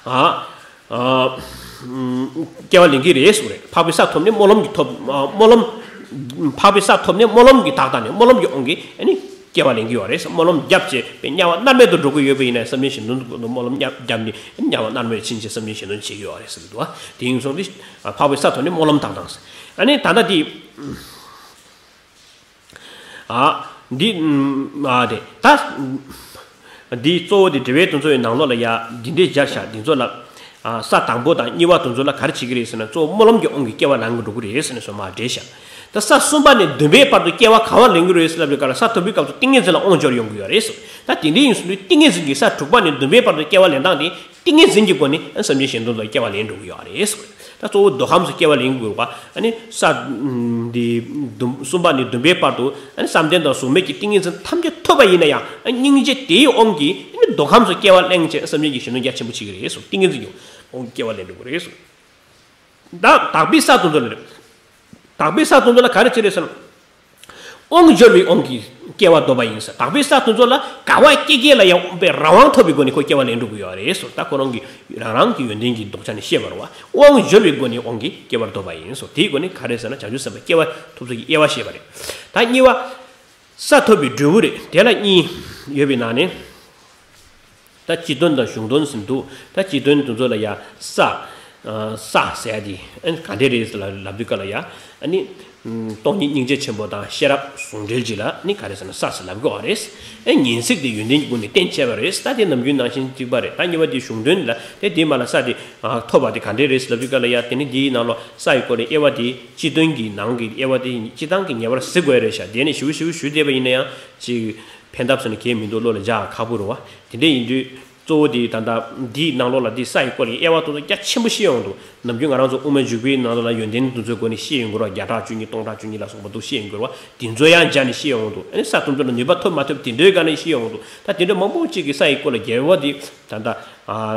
ཨ་ཨ་སྐྱེ་བ་ལེན་གྱི་རེད་ཟེར་རེད། འཕགས་པའི་ས་ཐོབ་ནས་སྨོན་ལམ་གྱི་ཐོབ་ཨ་སྨོན་ལམ། འཕགས་པའི་ས་ཐོབ་ནས་སྨོན་ལམ་གྱི་དག་དང་ནི་སྨོན་ལམ་གྱི་དབང་གིས་ཨ་ནི་སྐྱེ་བ་ལེན་གྱི་ཡོད་རེད། སྨོན་ལམ་བརྒྱབ་བྱས་པའི་དམྱལ་བ་མནར་མེད་དུ་འགྲོ་གི་ཡོད་པ་ཡིན་ན་སེམས་ཅན་གཞན་དོན་དུ་སྨོན་ལམ་བརྒྱབ་བརྒྱབ་ནས་དམྱལ་བ་མནར་མེད་ཕྱིན་ཆད་སེམས་ཅན་གཞན་དོན་བྱེད་ཀྱི་ཡོད་རེད་ཟེར་གྱི་འདུག་བ། དེ་ཡིན་སོང་དུས་འཕགས་པའི་ས་ཐོབ་ནས་སྨོན་ལམ་དག་དང་ཟེར། ཨ་ནི་ད་ལྟ་དེ། ཨ། འདི། ཨ་དེ། ད། འདི་གཙོ་བོ་དེ་འགྲེལ་པའི་དོན་ཚོ་ཡི་ནང་ལོགས་ལ་ཡ་འདི་འདྲས་སྦྱར་བཞག་འདི་ཚོ་ལ། ཨ་ས་དང་པོ་དང་གཉིས་པ་དོན་ཚོ་ལ་ག་རེ་བྱེད་ཀྱི་རེད་ཟེར་ན་གཙོ་བོ་སྨོན་ལམ་གྱི་དབང་གིས་སྐྱེ་བ་ལེན་གྱི་འགྲོ་གི་རེད་ཟེར་ནས་སོ་མ་འགྲེལ་བཞག་ད་ས་གསུམ་པ་ནས་བདུན་པའི་བར་དུ་སྐྱེ་བ་ག་བ་ལེན་གྱི་རེད་ཟེར་ལབ་པའི་སྐབས་ལ་ས་ཐོབ་པའི་སྐབས་སུ་ཏིང་ངེ་འཛིན་ལ་དབང་འབྱོར་ཡོང་གི་ཡོད་རེད་ཟེར། ད་དེ་འདྲས་ཡིན་སོང་དུས་ཏིང་ངེ་འཛིན་གྱིས་ས་དྲུག་པ་ནས་བདུན་པའི་བར་དུ་སྐྱེ་བ་ལེན་སྟངས་དེ། ཏིང་ངེ་འཛིན་གྱི་སྒོ་ནས་སེམས་ཅན་གཞན་དོན་ལ་སྐྱེ་བ་ལེན་འགྲོ་གི་ཡོད་རེད་ཟེར། ད་གཙོ་བོ་འདོད་ཁམས་སུ་སྐྱེ་བ་ལེན་དགོས་པ་ཨ་ནི་ས་འདི་གསུམ་པ་ནས་བདུན་པའི་བར་དུ་ཨ་ནི་བསམ་གཏན་དང་གཟུགས་མེད་ཀྱི་ཏིང་ངེ་འཛིན་ཐམས་ཅད་ཐོབ་པ་ཡིན་ན་ཡང་ཨ་སྙིང་རྗེ་དེའི་དབང་གིས་ཨ་ནི་འདོད་ཁམས་སུ་སྐྱེ་བ་ལེན་བྱས་སེམས་ཅན་གྱི་གཞན་དོན་རྒྱ་ཆེན་པོ་བྱེད་ཀྱི་རེད་ཟེར། ཏིང་ངེ་འཛིན་གྱི་དབང་གིས་སྐྱེ་བ་ལེན་འགྲོ་གི་རེད་ཟེར། ད་དག་པའི་ས་དེ་ཚོ་ལ་རེད། དག་པའི་ས་དེ་ཚོ་ལ་ག་རེ་བྱེད་རེད་ཟེར་ན། དབང་འབྱོར་བའི་དབང་གིས་སྐྱེ་བ་འདོད་པ་ཡིན་ཟེར། དག་པའི་ས་དེ་ཚོ་ལ་དགའ་བ་སྐྱེ་སྐྱེ་ལ་ཡང་དབང་པའི་རང་དབང་ཐོབ་པའི་སྒོ་ནས་ཁོ་སྐྱེ་བ་ལེན་འགྲོ་གི་ཡོད་རེད་ཟེར། ད་ཁོ་རང་གི་རང་རང་གི་ཡོན་ཏན་གྱི་ལྡོག་ཆ་ནས་བཤད་པ་རེད་བ། དབང་འབྱོར་བའི་སྒོ་ནས་དབང་གིས་སྐྱེ་བར་འདོད་པ་ཡིན་ཟེར། དེའི་སྒོ་ནས་ག་རེ་ཟེར་ན་བྱང་ཆུབ་སེམས་དཔའི་སྐྱེ་བ་ཐོབ་ཚུལ་གྱི་དབྱེ་བ་བཤད་པ་རེད། ད་གཉིས་པ། ས་ཐོབ་པའི་འབྲས་བུ་རེད། དེ་ལ་གཉིས་ཡོད་པའི་ནང་ནས། ད་སྤྱི་དོན་དང་གཞུང་དོན་ཟེར་འདུག་ད་སྤྱི་དོན་དེ་ཚོ་ལ་ཡ་ས། ཨ་ས་ཟེར་ཡ་དེ་ཨ་ནི་ག་འདྲས་རེད་ལབ་དུས་སྐབས་ལ་ཡ་ཨ་ནི། སྟོང་ཉིད་སྙིང་རྗེ་ཆེན་པོ་དང་ཤེས་རབ་ཟུང་འབྲེལ་གྱི་ལ་ནི་ག་རེ་ཟེར་ན་ས་ཟེར་ལབ་དགོས་པ་རེད། ཨ་ངེས་ཚིག་དེ་ཡོན་ཏན་གྱི་སྒོ་ནས་བསྟན་བྱས་པ་རེད། ད་དེ་ནམ་རྒྱུན་ནང་བཞིན་གཅིག་པ་རེད། ད་གཉིས་པ་དེ་གཞུང་དོན་ལ་དེ་དེའི་མ་ལ་ས་དེ་ཐོབ་པ་དེ་ག་འདྲས་རེད་ལབ་དུས་སྐབས་ལ་ཡ་དེ་ནི་དེའི་ནང་ལོ་ས་ཡི་སྐོར་ལ་དབྱེ་བ་དེ་སྤྱི་དོན་གྱི་ནང་གི་དབྱེ་བ་དེ་སྤྱི་བཏང་གི་ངེས་པར་གཟིགས་དགོས་རེད་ཤག་དེ་ནི་ཞུ་ཞུ་ཞུ་བསྡད་པ་ཡིན་ན་ཡང་ཅིག་ཕན་ཐབས་ཟེར་ན་གལ་མི་འདུག་བློ་ལ་འཇགས་ཁག་པོ་རེད་བ། དེ་འདྲས་ཡིན་དུས། གཙོ་བོ་དེ་ད་ལྟ་འདིའི་ནང་ལོགས་ལ་འདི་ས་ཡི་སྐོར་ལ་དབྱེ་བ་དེ་ཚོ་རྒྱ་ཆེན་པོ་ཤེས་ཡོང་འདུག་ནམ་རྒྱུན་ང་རང་ཚོ་དབུ་མའི་འཇུག་པའི་ནང་ལོགས་ལ་ཡོན་ཏན་དེ་ཚོའི་སྒོ་ནས་ཤེས་ཡོང་གི་རེད་བ། བརྒྱ་ཕྲག་བཅུ་གཉིས་སྟོང་ཕྲག་བཅུ་གཉིས་ལ་སོགས་པ་འདུག་ཤེས་ཡོང་གི་རེད་བ། དེ་ཚོ་ཡང་སྦྱར་ནས་ཤེས་ཡོང་འདུག་ཨ་ནི་ས་དེ་ཚོ་ལ་ནུས་པ་ཐོབ་མ་ཐོབ་དེ་འདྲའི་སྒང་ནས་ཤེས་ཡོང་འདུག་ད་དེ་འདྲ་མང་པོ་ཅིག་གིས་ས་ཡི་སྐོར་ལ་རྒྱས་པ་དེ་ད་ལྟ་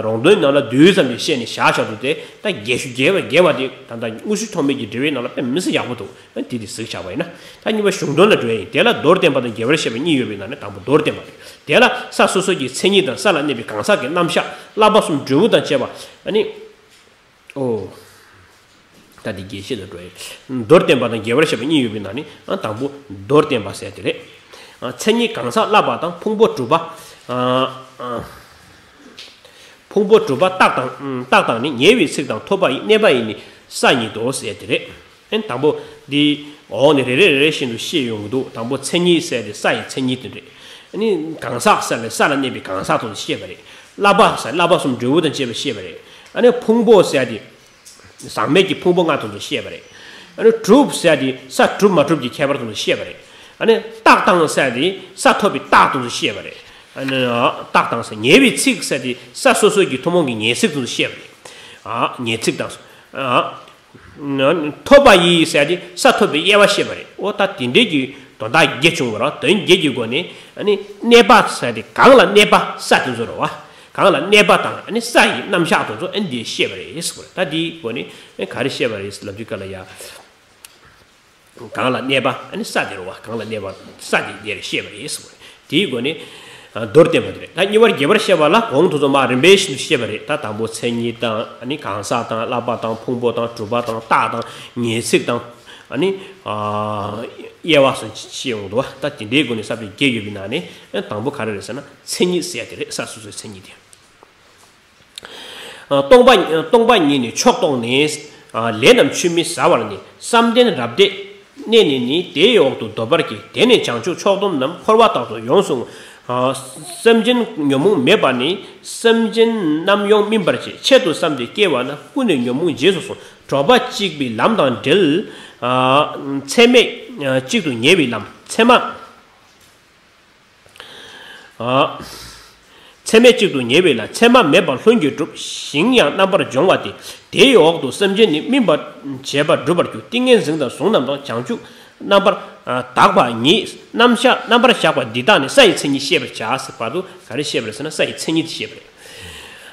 རོང་སྟོན་ནང་ལ་བསྡུས་ཙམ་ཞིག་བཤད་ནས་བཞག་བཞག་འདུག་དེ་ད་རྒྱས་ཤོས་རྒྱས་པ་རྒྱས་པ་དེ་ད་ལྟ་དངོས་གཞི་ཐོགས་མེད་ཀྱི་འབྲེལ་བའི་ནང་ལ་དཔེ་མི་སྲིད་ཡག་པོ་འདུག་ཨ་ནི་དེ་དེ་གཟིགས་བཞག་པ་ཡིན་ན། ད་གཉིས་པ་གཞུང་དོན་ལ་འགྲོ་ཡ་ཡིན། དེ་ལ་མདོར་བསྟན་པ་དང་རྒྱས་པར་བཤད་པ་གཉིས་ཡོད་པའི་ནང་ནས་དང་པོ་མདོར་བསྟན་པ་རེད། དེ་ལ་ས་སོ་སོ་གི་མཚན་ཉིད་དང་ས་ལ་གནས་པའི་གང་ཟག་གི་རྣམ་གཞག་བསླབ་པ་གསུམ་འབྲས་བུ་དང་བཅས་པ། ཨ་ནི། ཨོ། ད་འདི་རྒྱས་བཤད་ལ་འགྲོ་ཡ། མདོར་བསྟན་པ་དང་རྒྱས་པར་བཤད་པ་གཉིས་ཡོད་པའི་ནང་ནས་ཨ་དང་པོ་མདོར་བསྟན་པ་ཟེར་དེ་རེད། ཨ་མཚན་ཉིད་གང་ཟག་བསླབ་པ་དང་ཕུང་པོ་གྲུབ་པ། ཨ་ཨ། ཕུང་པོ་གྲུབ་པ་རྟགས་དང་རྟགས་དང་ནི་ཉེ་བའི་ཚིག་དང་ཐོབ་པ་ཡི་གནས་པ་ཡི་ནི་ས་ཉིད་དོ་ཟེར་དེ་རེད། ཨེ་དང་པོ་འདི་འོག་ནས་རེ་རེ་རེ་རེ་བཞིན་དུ་བཤད་ཡོང་གི་འདུག་དང་པོ་མཚན་ཉིད་ཟེར་དེ་ས་ཡི་མཚན་ཉིད་དེ་རེད། ཨ་ནི་གང་ཟག་ཟེར་ནས་ས་ལ་གནས་པའི་གང་ཟག་དེ་བཤད་པ་རེད། བསླབ་པ་ཟེར་བསླབ་པ་གསུམ་འབྲས་བུ་དང་བཅས་པ་བཤད་པ་རེད། ཨ་ནི་ཕུང་པོ་ཟེར་དེ་ཟག་མེད་ཀྱི་ཕུང་པོ་ལྔ་དེ་བཤད་པ་རེད། ཨ་ནི་གྲུབ་ཟེར་དེ་ས་གྲུབ་མ་གྲུབ་ཀྱི་ཁྱད་པར་དེ་བཤད་པ་རེད། ཨ་ནི་རྟགས་དང་ཟེར་དེ་ས་ཐོབ་པའི་རྟགས་དེ་བཤད་པ་རེད། ཨ་ནི་རྟགས་དང་ཟེར་ཉེ་བའི་ཚིག་ཟེར་དེ་ས་སོ་སོའི་གི་ཐུན་མོང་གི་ཉེ་ཚིག་དེ་བཤད་པ་རེད། ཨ་ཉེ་ཚིག་དང་། ཨ། ཐོབ་པ་ཡི་ཟེར་ཏེ་ས་ཐོབ་པའི་དབྱེ་བ་བཤད་པ་རེད། འོ་ད་དེ་འདྲའི་གི་དོན་དག་བརྒྱད་བྱུང་བ་རེད། དོན་བརྒྱད་ཀྱི་སྒོ་ནས་ཨ་ནི་གནས་པ་ཟེར་ཏེ་གང་ལ་གནས་པ་ས་དེ་ཚོ་རེད་བ། གང་ལ་གནས་པ་དང་ཨ་ནི་ས་ཡི་རྣམ་གཞག་དེ་ཚོ་ཨ་ནི་འདི་བཤད་པ་རེད་ཟེར་བ་རེད། ད་འདིའི་སྒོ་ནས་ཨ་ནི་ག་རེ་བཤད་པ་རེད་ལབ་དུས་སྐབས་ལ་ཡ། གང་ལ་གནས་པ་ཨ་ནི་ས་དེ་རེད་བ། གང་ལ་གནས་པ་ས་དེ་འདིར་བཤད་པ་རེད་ཟེར་བ་རེད། དེའི་སྒོ་ནས་མདོར་བསྟན་པ་དེ་རེད། ད་གཉིས་པར་རྒྱས་པར་བཤད་པ་ལ་གོང་དུ་སོང་མ་རིམ་པས་བཤད་པ་རེད། ད་དང་པོ་མཚན་ཉིད་དང་ཨ་ནི་གང་ཟག་དང་བསླབ་པ་དང་ཕུང་པོ་དང་གྲུབ་པ་དང་རྟགས་དང་ཉེ་ཚིག་དང་ཨ་ནི་དབྱེ་བ་སོགས་བཤད་ཡོང་འདུག་བ། ད་དེ་འདྲའི་སྒོ་ནས་ས་བཅད་བརྒྱད་ཡོད་པའི་ནང་ནས་དང་པོ་ག་རེ་རེད་ཟེར་ན་མཚན་ཉིད་ཟེར་ཡ་དེ་རེད། ས་སོ་སོའི་མཚན་ཉིད་དེ། སྟོང་པ་སྟོང་པ་ཉིད་ནི་མཆོག་རྟོགས་ནས། ལས་རྣམས་ཆུད་མི་ཟ་བར་ནི། བསམ་གཏན་རབ་བདེ་གནས་ནས་ནི། དེའི་འོག་ཏུ་སྡོད་པར་གྱིས། དེ་ནི་བྱང་ཆུབ་མཆོག་སྡོམ་རྣམས། འཁོར་བ་དག་ཏུ་ཡོངས་སུ་བསམ་གྱིན་ཉོན་མོངས་མེད་པ་ནི། སེམས་ཅན་རྣམས་ཡོངས་སྨིན་པར་བྱེད། ཆེད་དུ་བསམས་ཏེ་སྐྱེ་བ་ན། ཀུན་ནས་ཉོན་མོངས་རྗེས་སུ་བཟུང་། དྲོ་པ་གཅིག་པའི་ལམ་དང་འབྲེལ། ཚད་མེད་གཅིག་ཏུ་ཉེ་བའི་ལམ། ཚད་མ། ཚད་མེད་གཅིག་ཏུ་ཉེ་བའི་ལ་ཚད་མ་མེད་པར་ལྷུན་གྱིས་གྲུབ། ཞིང་ཡང་རྣམ་པར་སྦྱོང་བ་སྟེ། དེའི་འོག་ཏུ་སེམས་ཅན་ནི་སྨིན་པར་བྱེད་པ་སྒྲུབ་པར་འགྱུར། ཏིང་ངེ་འཛིན་དང་གཟུངས་རྣམས་དང་བྱང་ཆུབ་རྣམ་པར་དག་པ་ཉིད་རྣམ་གཞག་རྣམ་པར་གཞག་པ་འདི་དག་ནི་ས་ཡི་མཚན་ཉིད་ཤེས་པར་བྱ་ཟེར་བར་དུ་ག་རེ་བཤད་པ་རེད་ཟེར་ན་ས་ཡི་མཚན་ཉིད་དེ་བཤད་པ་རེད།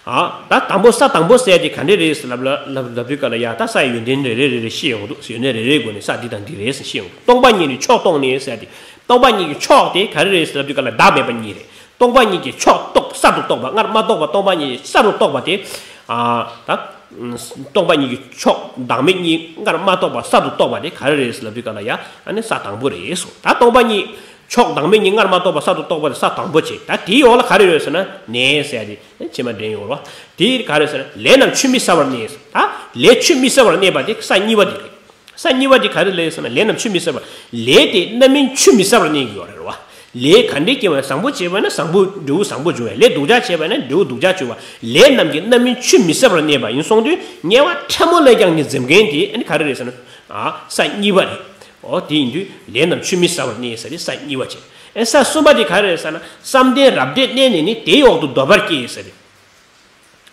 ཨ། ད་དང་པོ་ས་དང་པོ་ཟེར་དེ་ག་འདྲས་རེད་ཟེར་ལབ་ལབ་ལབ་ལབ་དུས་སྐབས་ལ་ཡ་ད་ས་ཡི་ཡོན་ཏན་རེ་རེ་རེ་རེ་ཤེས་ཡོང་འདུག་ཡོན་ཏན་རེ་རེའི་སྒོ་ནས་ས་འདི་དང་འདི་རེད་ཟེར་ཤེས་ཡོང་འདུག་སྟོང་པ་ཉིད་ནི་མཆོག་རྟོགས་ནས་ཟེར་ཏེ། སྟོང་པ་ཉིད་ཀྱི་མཆོག་དེ་ག་རེ་རེད་ཟེར་ལབ་དུས་སྐབས་ལ་བདག་མེད་པ་ཉིད་རེད། སྟོང་པ་ཉིད་ཀྱི་མཆོག་རྟོགས་གསར་དུ་རྟོགས་པ་སྔར་མ་རྟོགས་པ་སྟོང་པ་ཉིད་ཀྱི་གསར་དུ་རྟོགས་པ་དེ། ཨ། ད། སྟོང་པ་ཉིད་ཀྱི་མཆོག་བདག་མེད་གཉིས་སྔར་མ་རྟོགས་པ་གསར་དུ་རྟོགས་པ་དེ་ག་རེ་རེད་ཟེར་ལབ་དུས་སྐབས་ལ་ཡ་ཨ་ནི་ས་དང་པོ་རེད་ཟེར། ད་སྟོང་པ་ཉིད་མཆོག་བདག་མེད་གཉིས་སྔར་མ་རྟོགས་པ་གསར་དུ་རྟོགས་པ་དེ་ས་དང་པོ་བྱས། ད་དེའི་འོག་ལ་ག་རེ་ཡོད་ཟེར་ན་ནས་ཟེར་ཡ་དེ་ཕྱི་མ་འདྲེན་ཡོང་རོགས། དེ་ག་རེ་ཟེར་ན་ལས་རྣམས་ཆུད་མི་ཟ་བར་གནས་ཟེར། ད་ལས་ཆུད་མི་ཟ་བར་གནས་པ་དེ་ས་གཉིས་པ་དེ་རེད། ས་གཉིས་པ་དེ་ག་རེ་ལས་ཟེར་ན་ལས་རྣམས་ཆུད་མི་ཟ་བར། ལས་དེ་རྣམ་སྨིན་ཆུད་མི་ཟ་བར་གནས་ཀྱི་ཡོད་རེད་བ། ལས་ག་འདྲས་སྐྱེ་བ་ན་བཟང་པོ་བྱས་པ་ན་བཟང་པོ་འབྲས་བུ་བཟང་པོ་འབྱུང་བས། ལས་སྡུག་ཅག་བྱས་པ་ན་འབྲས་བུ་སྡུག་ཅག་འབྱུང་བ། ལས་རྣམས་ཀྱི་རྣམ་སྨིན་ཆུད་མི་ཟ་བར་གནས་པ་ཡིན་སོང་དུས་དམྱལ་བ་ཕྲ་མོ་ལས་ཀྱང་ནི་འཛེམ་མཁན་དེ་ཨ་ནི་ག་རེ་རེད་ཟེར་ན། ཨ། ས་གཉིས་པ་རེད། འོ་དེ་ཡིན་དུས་ལས་རྣམས་ཆུད་མི་ཟ་བར་གནས་ཟེར་ཏེ་ས་གཉིས་པ་བྱས། ཨེ་ས་གསུམ་པ་དེ་ག་རེ་རེད་ཟེར་ན་བསམ་གཏན་རབ་བདེ་གནས་ནས་ནི་དེའི་འོག་ཏུ་སྡོད་པར་གྱིས་ཟེར་ཏེ།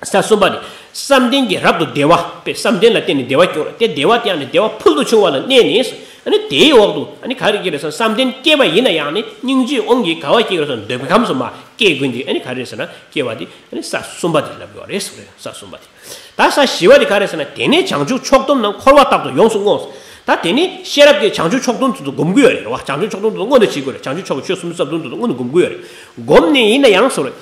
ས་གསུམ་པ་ནི། བསམ་གཏན་གྱི་རབ་ཏུ་བདེ་བ། དཔེ་བསམ་གཏན་ལ་བརྟེན་ནས་བདེ་བ་སྐྱོང་བ་སྟེ་བདེ་བ་དེ་ཡང་ནི་བདེ་བ་ཕུལ་དུ་བྱུང་བ་ལ་གནས་ནས། ཨ་ནི་དེའི་འོག་ཏུ་ཨ་ནི་ག་རེ་སྐྱེ་རེད་ཟེར་ན། བསམ་གཏན་སྐྱེས་པ་ཡིན་ན་ཡང་ནི་སྙིང་རྗེའི་དབང་གིས་ག་བ་སྐྱེ་རེད་ཟེར་ན། འདོད་པའི་ཁམས་སུ་མར་སྐྱེ་དགོས་འདི་ཨ་ནི་ག་རེ་རེད་ཟེར་ན། སྐྱེ་བ་འདི་ཨ་ནི་ས་གསུམ་པ་དེ་ལབ་དགོས་པ་རེད་ཟེར་བ་རེད། ས་གསུམ་པ་དེ། ད་ས་བཞི་པ་དེ་ག་རེ་ཟེར་ན། དེ་ནས་བྱང་ཆུབ་མཆོག་ཏུ་རྣམས་འཁོར་བ་རྟག་ཏུ་ཡོངས་སུ་བསྔོ། ད་དེ་ནི་ཤེས་རབ་ཀྱིས་བྱང་ཆུབ་མཆོག་ཏུ་སྒོམ་གྱི་ཡོད་རེད་བ། བྱང་ཆུབ་མཆོག་ཏུ་སྔོན་དུ་བྱེད་དགོས་རེད། བྱང་ཆུབ་མཆོག་གི་ཆོས་སུམ་ཅུ་རྩ་བདུན་དུ་སྔོན་དུ་སྒོམ་གྱི་ཡོད་རེད། སྒོམ་ནས་ཡིན་ན་ཡང་ཟེར་རེད།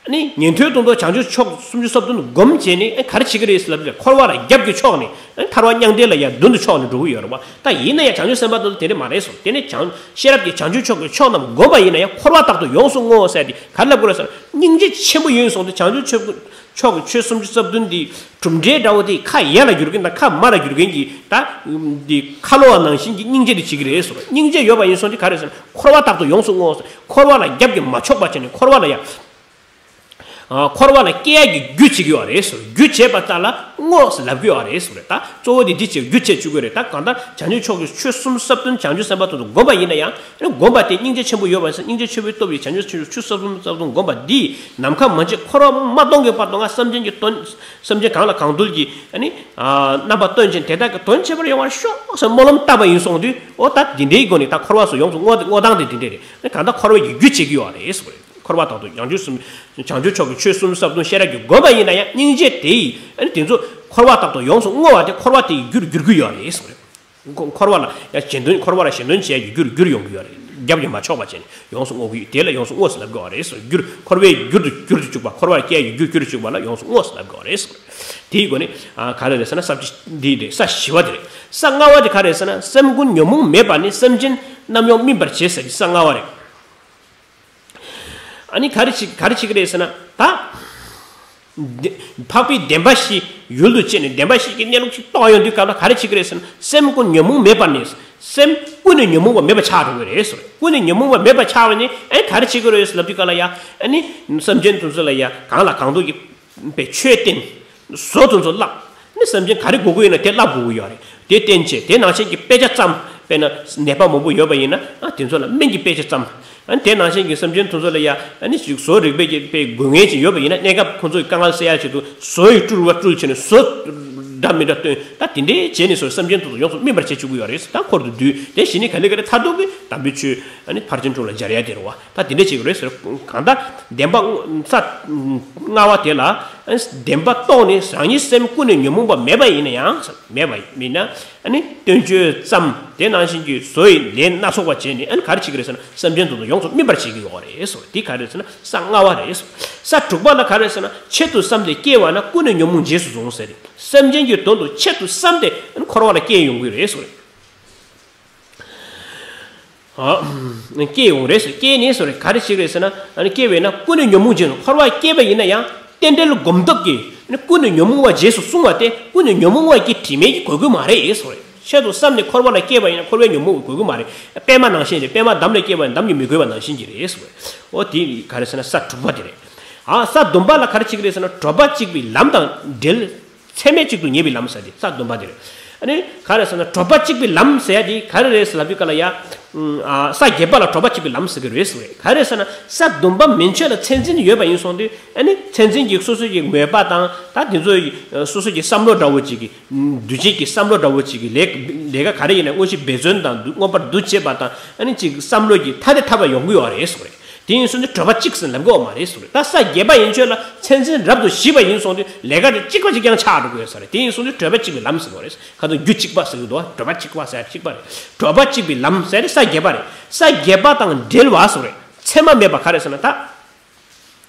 ཨ་ནི་ཉན་ཐོས་དུང་དུ་བྱང་ཆུབ་མཆོག་སུམ་ཅུ་རྩ་བདུན་སྒོམ་བྱས་ནས་ཨ་ག་རེ་བྱེད་ཀྱི་རེད་ལབ་ན། འཁོར་བ་ལ་རྒྱབ་ཀྱིས་ཕྱོགས་ནས་ཨ་ཐར་པ་མྱང་འདས་ལ་ཡང་མདུན་དུ་ཕྱོགས་ནས་འགྲོ་གི་ཡོད་རེད་བ། ད་ཡིན་ན་ཡང་བྱང་ཆུབ་སེམས་དཔའ་དུང་དུ་དེ་འདྲ་མ་རེད་གསུངས། དེ་ནས་བྱང་ཤེས་རབ་ཀྱིས་བྱང་ཆུབ་མཆོག་གི་ཕྱོགས་རྣམས་བསྒོམ་པ་ཡིན་ན་ཡང་འཁོར་བ་རྟག་ཏུ་ཡོངས་སུ་བསྔོ་ཟེར་ཏེ་ག་རེ་ལབ་དགོས་རེད་ཟེར་ན། སྙིང་རྗེ་ཆེན་པོ་ཡིན་གསུངས་ཏེ་བྱང་ཆུབ་མཆོག་གི་ཆོས་སུམ་ཅུ་རྩ་བདུན་འདི་གྲུབ་འབྲས་འདྲ་བོ་དེ་ཁ་ཡ་ལ་བསྒྱུར་མཁན་དང་ཁ་མ་ལ་བསྒྱུར་མཁན་གྱི་ད་འདི་ཁ་ལོ་བ་ནང་བཞིན་གྱི་སྙིང་རྗེ་དེ་བྱེད་ཀྱི་རེད་གསུངས། སྙིང་རྗེ་ཡོད་པ་ཡིན་གསུངས་ཏེ་ག་རེ་ཟེར་ན། འཁོར་བ་རྟག་ཏུ་ཡོངས་སུ་བསྔོ་ཟེར། འཁོར་བ་ལ་རྒྱབ་ཀྱིས་མ་ཕྱོགས་པ་བྱས་ནས་འཁོར་བ་ལ་ཡང་། ཨ། འཁོར་བ་ལ་སྐྱེ་ཡག་གི་རྒྱུ་བྱེད་ཀྱི་ཡོད་རེད་ཟེར། རྒྱུ་བྱེད་པ་ཙམ་ལ་བསྔོ་ཟེར་ལབ་ཀྱི་ཡོད་རེད་ཟེར། ད་གཙོ་བོ་དེ་འདི་བྱེད་རྒྱུ་བྱེད་བཅུག་གི་རེད། ད་གང་ལྟར་བྱང་ཆུབ་མཆོག་གི་ཆོས་སུམ་ཅུ་རྩ་བདུན་བྱང་ཆུབ་སེམས་དཔའ་དུང་དུ་བསྒོམ་པ་ཡིན་ན་ཡང་། བསྒོམ་པ་དེ་སྙིང་རྗེ་ཆེན་པོ་ཡོད་པ་ཡིན་ཙང་། སྙིང་རྗེ་ཆེན་པོའི་སྟོབས་ཀྱིས་བྱང་ཆུབ་ཆོས་སུམ་ཅུ་རྩ་བདུན་བསྒོམ་པ་འདིས་ནམ་མཁའ་མ་མཇལ་འཁོར་བ་མ་སྟོངས་ཀྱི་བར་དུ་ང་སེམས་ཅན་གྱི་དོན། སེམས་ཅན་གང་ལ་གང་འདུལ་གྱི་ཨ་ནི་རྣམ་པ་སྟོན་ཅིང་དེ་དག་གི་དོན་བྱེད་པར་ཡོང་བར་ཤོག་ཟེར་སྨོན་ལམ་བཏབ་པ་ཡིན་གསུངས་དུས། འོ་ད་འདི་འདྲའི་སྒོ་ནས་ད་འཁོར་བ་སོགས་ཡོངས་སུ་བསྔོ་བསྔོ་སྟངས་དེ་འདི་འདྲ་རེད། གང་ལྟར་འཁོར་བའི་རྒྱུ་བྱེད་ཀྱི་ཡོད་རེད་ཟེར། འཁོར་བ་དག་ཏུ་ཡང་བྱང་ཆུབ་སེམས། བྱང་ཆུབ་མཆོག་གི་ཆོས་སུམ་ཅུ་རྩ་བདུན་ཤེས་རབ་ཀྱིས་བསྒོམས་པ་ཡིན་ན་ཡང་། སྙིང་རྗེ་དེ་ཡིས་ཨ་ནི་དེ་ཚོ་འཁོར་བ་དག་ཏུ་ཡོངས་སུ་བསྔོ་བ་དེ་འཁོར་བ་དེ་ཡི་རྒྱུར་འགྱུར་གྱི་ཡོད་རེད་ཟེར། འཁོ- འཁོར་བ་ལ་ཡང་གཞན་དོན། འཁོར་བ་ལ་གཞན་དོན་བྱེད་ཡག་གི་རྒྱུར་རྒྱུར་ཡོང་གི་ཡོད་རེད། རྒྱབ་ཀྱིས་མ་ཕྱོགས་པ་བྱས་ནས་ཡོངས་སུ་བསྔོ་གི་ཡོད། དེ་ལ་ཡོངས་སུ་བསྔོ་ཟེར་ལབ་དགོས་པ་རེད་ཟེར། རྒྱུར། འཁོར་བའི་རྒྱུར་དུ་འགྱུར་དུ་བཅུག་པ། འཁོར་བ་ལ་སྐྱེ་ཡག་གི་རྒྱུར་འགྱུར་དུ་བཅུག་པ་ལ་ཡོངས་སུ་བསྔོ་ཟེར་ལབ་དགོས་པ་རེད་ཟེར། དེའི་སྒོ་ནས་ཨ་ག་རེ་རེད་ཟེར་ན། ས་བཅུ་འདི་རེད། ས་བཞི་པ་དེ་རེད། ས་ལྔ་པ་དེ་ག་རེ་རེད་ཟེར་ན། སེམས་ཀུན་ཉོན་མོངས་མེད་པ་ནི། སེམས་ཅན་རྣམས་ཡོངས་སྨིན་པར་བྱེད་ཟེར་གྱི་ས་ལྔ་པ་རེད། ཨ་ནི་ག་རེ་བྱེད། ག་རེ་བྱེད་ཀྱི་རེད་ཟེར་ན། ད་འཕགས་པའི་བདེན་པ་བཞི་ཡུལ་དུ་བྱས་ནས་བདེན་པ་བཞི་གི་གནས་ལུགས་ཤིག་རྟོགས་ཡོང་དུས་སྐབས་ལ་ག་རེ་བྱེད་ཀྱི་རེད་ཟེར་ན། སེམས་ཀུན་ཉོན་མོངས་མེད་པར་ནི། སེམས་ཀུན་ནས་ཉོན་མོངས་པ་མེད་པ་ཆགས་འགྲོ་གི་རེད་ཟེར། ཀུན་ནས་ཉོན་མོངས་པ་མེད་པ་ཆགས་པ་ནི་ཨ་ནི་ག་རེ་བྱེད་ཀྱི་རེད་ཟེར་ལབ་དུས་སྐབས་ལ་ཡ། ཨ་ནི་སེམས་ཅན་དེ་ཚོ་ལ་ཡ་གང་ལ་གང་འདུལ་གྱི་པའི་ཆོས་བསྟན། བཟོ་དེ་ཚོ་བསླབ། ནི་སེམས་ཅན་ག་རེ་དགོས་ཀྱི་ཡོད་ན་དེ་བསླབ་དགོས་ཀྱི་ཡོད་རེད། དེ་བསྟན་བྱས། དེ་ནང་བཞིན་གྱི་དཔེ་ཆ་བརྩམས། དཔེར་ན་ནད་པ་མང་པོ་ཡོད་པ་ཡིན་ན། ཨ་དེ་ཚོ་ལ་སྨན་གྱི་དཔེ་ཆ་བརྩམས། ཨ་དེ་ནང་བཞིན་གྱི་སེམས་ཅན་དེ་ཚོ་ལ་ཡ་ཨ་ནི་ཅིག་བཟོ་རིག་པའི་གི་དཔེ་དགོས་ངེས་ཅིག་ཡོད་པ་ཡིན་ན། གནས་སྐབས་ཁོང་ཚོའི་དཀའ་ངལ་སེལ་ཡ་ཆེད་དུ་བཟོ་ཡི་སྤྲུལ་བ་སྤྲུལ་བྱས་ནས་བཟོ་འདྲ་མི་འདྲ་སྟོན། ད་དེ་འདྲའི་བྱས་ནས་སོ་སེམས་ཅན་དེ་ཚོ་ཡོངས་སུ་སྨིན་པར་བྱེད་བཅུག་གི་ཡོད་རེད། ད་འཁོར་དུ་བསྡུས། དེ་བཞི་ནི་ག་ལེ་ག་ལེ་མཐར་ཐུག་གི་དམ་པའི་ཆོས་ཨ་ནི་ཕར་ཕྱིན་དྲུག་ལ་སྦྱར་ཡ་དེ་རེད་བ། ད་དེ་འདྲ་བྱེད་ཀྱི་རེད་ཟེར། གང་ལྟར་བདེན་པ་ས་ལྔ་པ་དེ་ལ་བདེན་པ་རྟོགས་ནས་རང་ཉིད་སེམས་ཀུན་ནས་ཉོན་མོངས་པ་མེད་པ་ཡིན་ན་ཡང་། མེད་པ་ཡིན་ན་ཨ་ནི་བསྟན་བཅོས་བརྩམས། དེ་ནང་བཞིན་གྱི་བཟོ་ཡི་ལས་སྣ་ཚོགས་པ་བྱས་ནས་ཨ་ནི་ག་རེ་བྱེད་ཀྱི་རེད་ཟེར་ན། སེམས་ཅན་དེ་ཚོ་ཡོངས་སུ་སྨིན་པར་བྱེད་ཀྱི་ཡོད་རེད་ཟེར། དེ་ག་རེ་ཟེར་ན་ས་ལྔ་པ་རེད་ཟེར། ས་དྲུག་པ་ལ་ག་རེ་ཟེར་ན། ཆེད་དུ་བསམས་ཏེ་སྐྱེ་བ་ན། ཀུན་ནས་ཉོན་མོངས་རྗེས་སུ་བཟུང་ཟེར་ཏེ། སེམས་ཅན་གྱི་དོན་དུ་ཆེད་དུ་བསམས་ཏེ་ཨ་ནི་འཁོར་བ་ལ་སྐྱེ་ཡོང་གི་རེད་ཟེར། ཨ། སྐྱེ་ཡོང་རེད་ཟེར། སྐྱེས་ནས་ཟེར་རེད། ག་རེ་བྱེད་ཀྱི་རེད་ཟེར་ན། ཨ་ནི་སྐྱེ་བས་ན་ཀུན་ནས་ཉོན་མོངས་རྗེས་སུ། འཁོར་བ་སྐྱེས་པ་ཡིན་ན་ཡང་རྟེན་འབྲེལ་སྒོམ་སྟོབས་ཀྱིས་ཨ་ནི་ཀུན་ནས་ཉོན་མོངས་པ་རྗེས་སུ་བཟུང་བ་སྟེ། ཀུན་ནས་ཉོན་མོངས་པ་གི་དྲི་མས་ཀྱིས་གོས་གོས་མ་རེད་ཟེར་རེད། ཆེད་དུ་བསམས་ནས་འཁོར་བ་ལ་སྐྱེས་པ་ཡིན་ན་འཁོར་བའི་ཉོན་མོངས་ཀྱིས་གོས་གོས་མ་རེད། པད་མ་ནང་བཞིན་རེད། པད་མ་འདམ་ལ་སྐྱེས་པ་ཡིན་ན་འདམ་གྱིས་མི་གོས་པ་ནང་བཞིན་གྱི་རེད་ཟེར་རེད། འོ་དེ་ག་རེ་ཟེར་ན་ས་དྲུག་པ་དེ་རེད། ཨ། ས་བདུན་པ་ལ་ག་རེ་བྱེད་ཀྱི་རེད་ཟེར་ན། དྲོ་པ་གཅིག་པའི་ལམ་དང་འབྲེལ། ཚད་མས་གཅིག་ཏུ་ངེས་པའི་ལམ་ཟེར་ཏེ་ས་བདུན་པ་དེ་རེད། ཨ་ནི་ག་རེ་ཟེར་ན། དྲོ་པ་གཅིག་པའི་ལམ་ཟེར་ཡ་དེ་ག་རེ་རེད་ཟེར་ལབ་དུས་སྐབས་ལ་ཡ། ཨ། ས་བརྒྱད་པ་ལ་དྲོ་པ་གཅིག་པའི་ལམ་ཟེར་གྱི་རེད་ཟེར་བས། ག་རེ་ཟེར་ན། ས་བདུན་པ་མན་ཆད་ལ་མཚན་འཛིན་ཡོད་པ་ཡིན་སོང་དུས་ཨ་ནི་མཚན་འཛིན་གྱི་སོ་སོ་ཡི་མོས་པ་དང་། ད་དེ་ཚོ་ཡི་སོ་སོ་གྱི་བསམ་བློ་འདྲ་བོ་གཅིག་གི། འདུ་བྱེད་ཀྱི་བསམ་བློ་འདྲ་བོ་གཅིག་གི་ལས། ལས་ཀ་ག་རེ་ཡིན་ན་དངོས་གཞི་འབད་བརྩོན་དང་མངོན་པར་འདུ་བྱེད་པ་དང་ཨ་ནི་གཅིག་བསམ་བློ་གྱི་ཐ་དད་འཐབ་པ་ཡོང་གི་ཡོད་རེད་ཟེར་བས། དེ་ཡིན་སོང་དུས་དྲོ་པ་གཅིག་ཟེར་ལབ་དགོས་པ་མ་རེད་ཟེར་བས། ད་ས་བརྒྱད་པ་ཡན་ཆད་ལ་མཚན་འཛིན་རབ་ཏུ་ཞི་བ་ཡིན་སོང་དུས་ལས་ཀ་དེ་གཅིག་པ་གཅིག་རྐྱང་ཆགས་འགྲོ་གི་ཡོད་ས་རེད། དེ་ཡིན་སོང་དུས་དྲོ་པ་གཅིག་པའི་ལམ་ཟེར་དགོས་རེད། ཁ་ཐུག་རྒྱུ་གཅིག་པ་ཟེར་གྱི་འདུག་དྲོ་པ་གཅིག་པ་ཟེར་གཅིག་པ་རེད། དྲོ་པ་གཅིག་པའི་ལམ་ཟེར་ས་བརྒྱད་པ་རེད། ས་བརྒྱད་པ་དང་འབྲེལ་བ་ཟེར་བས། མཚན་མ་མེད་པ་ག་རེ་ཟེར་ན། ད་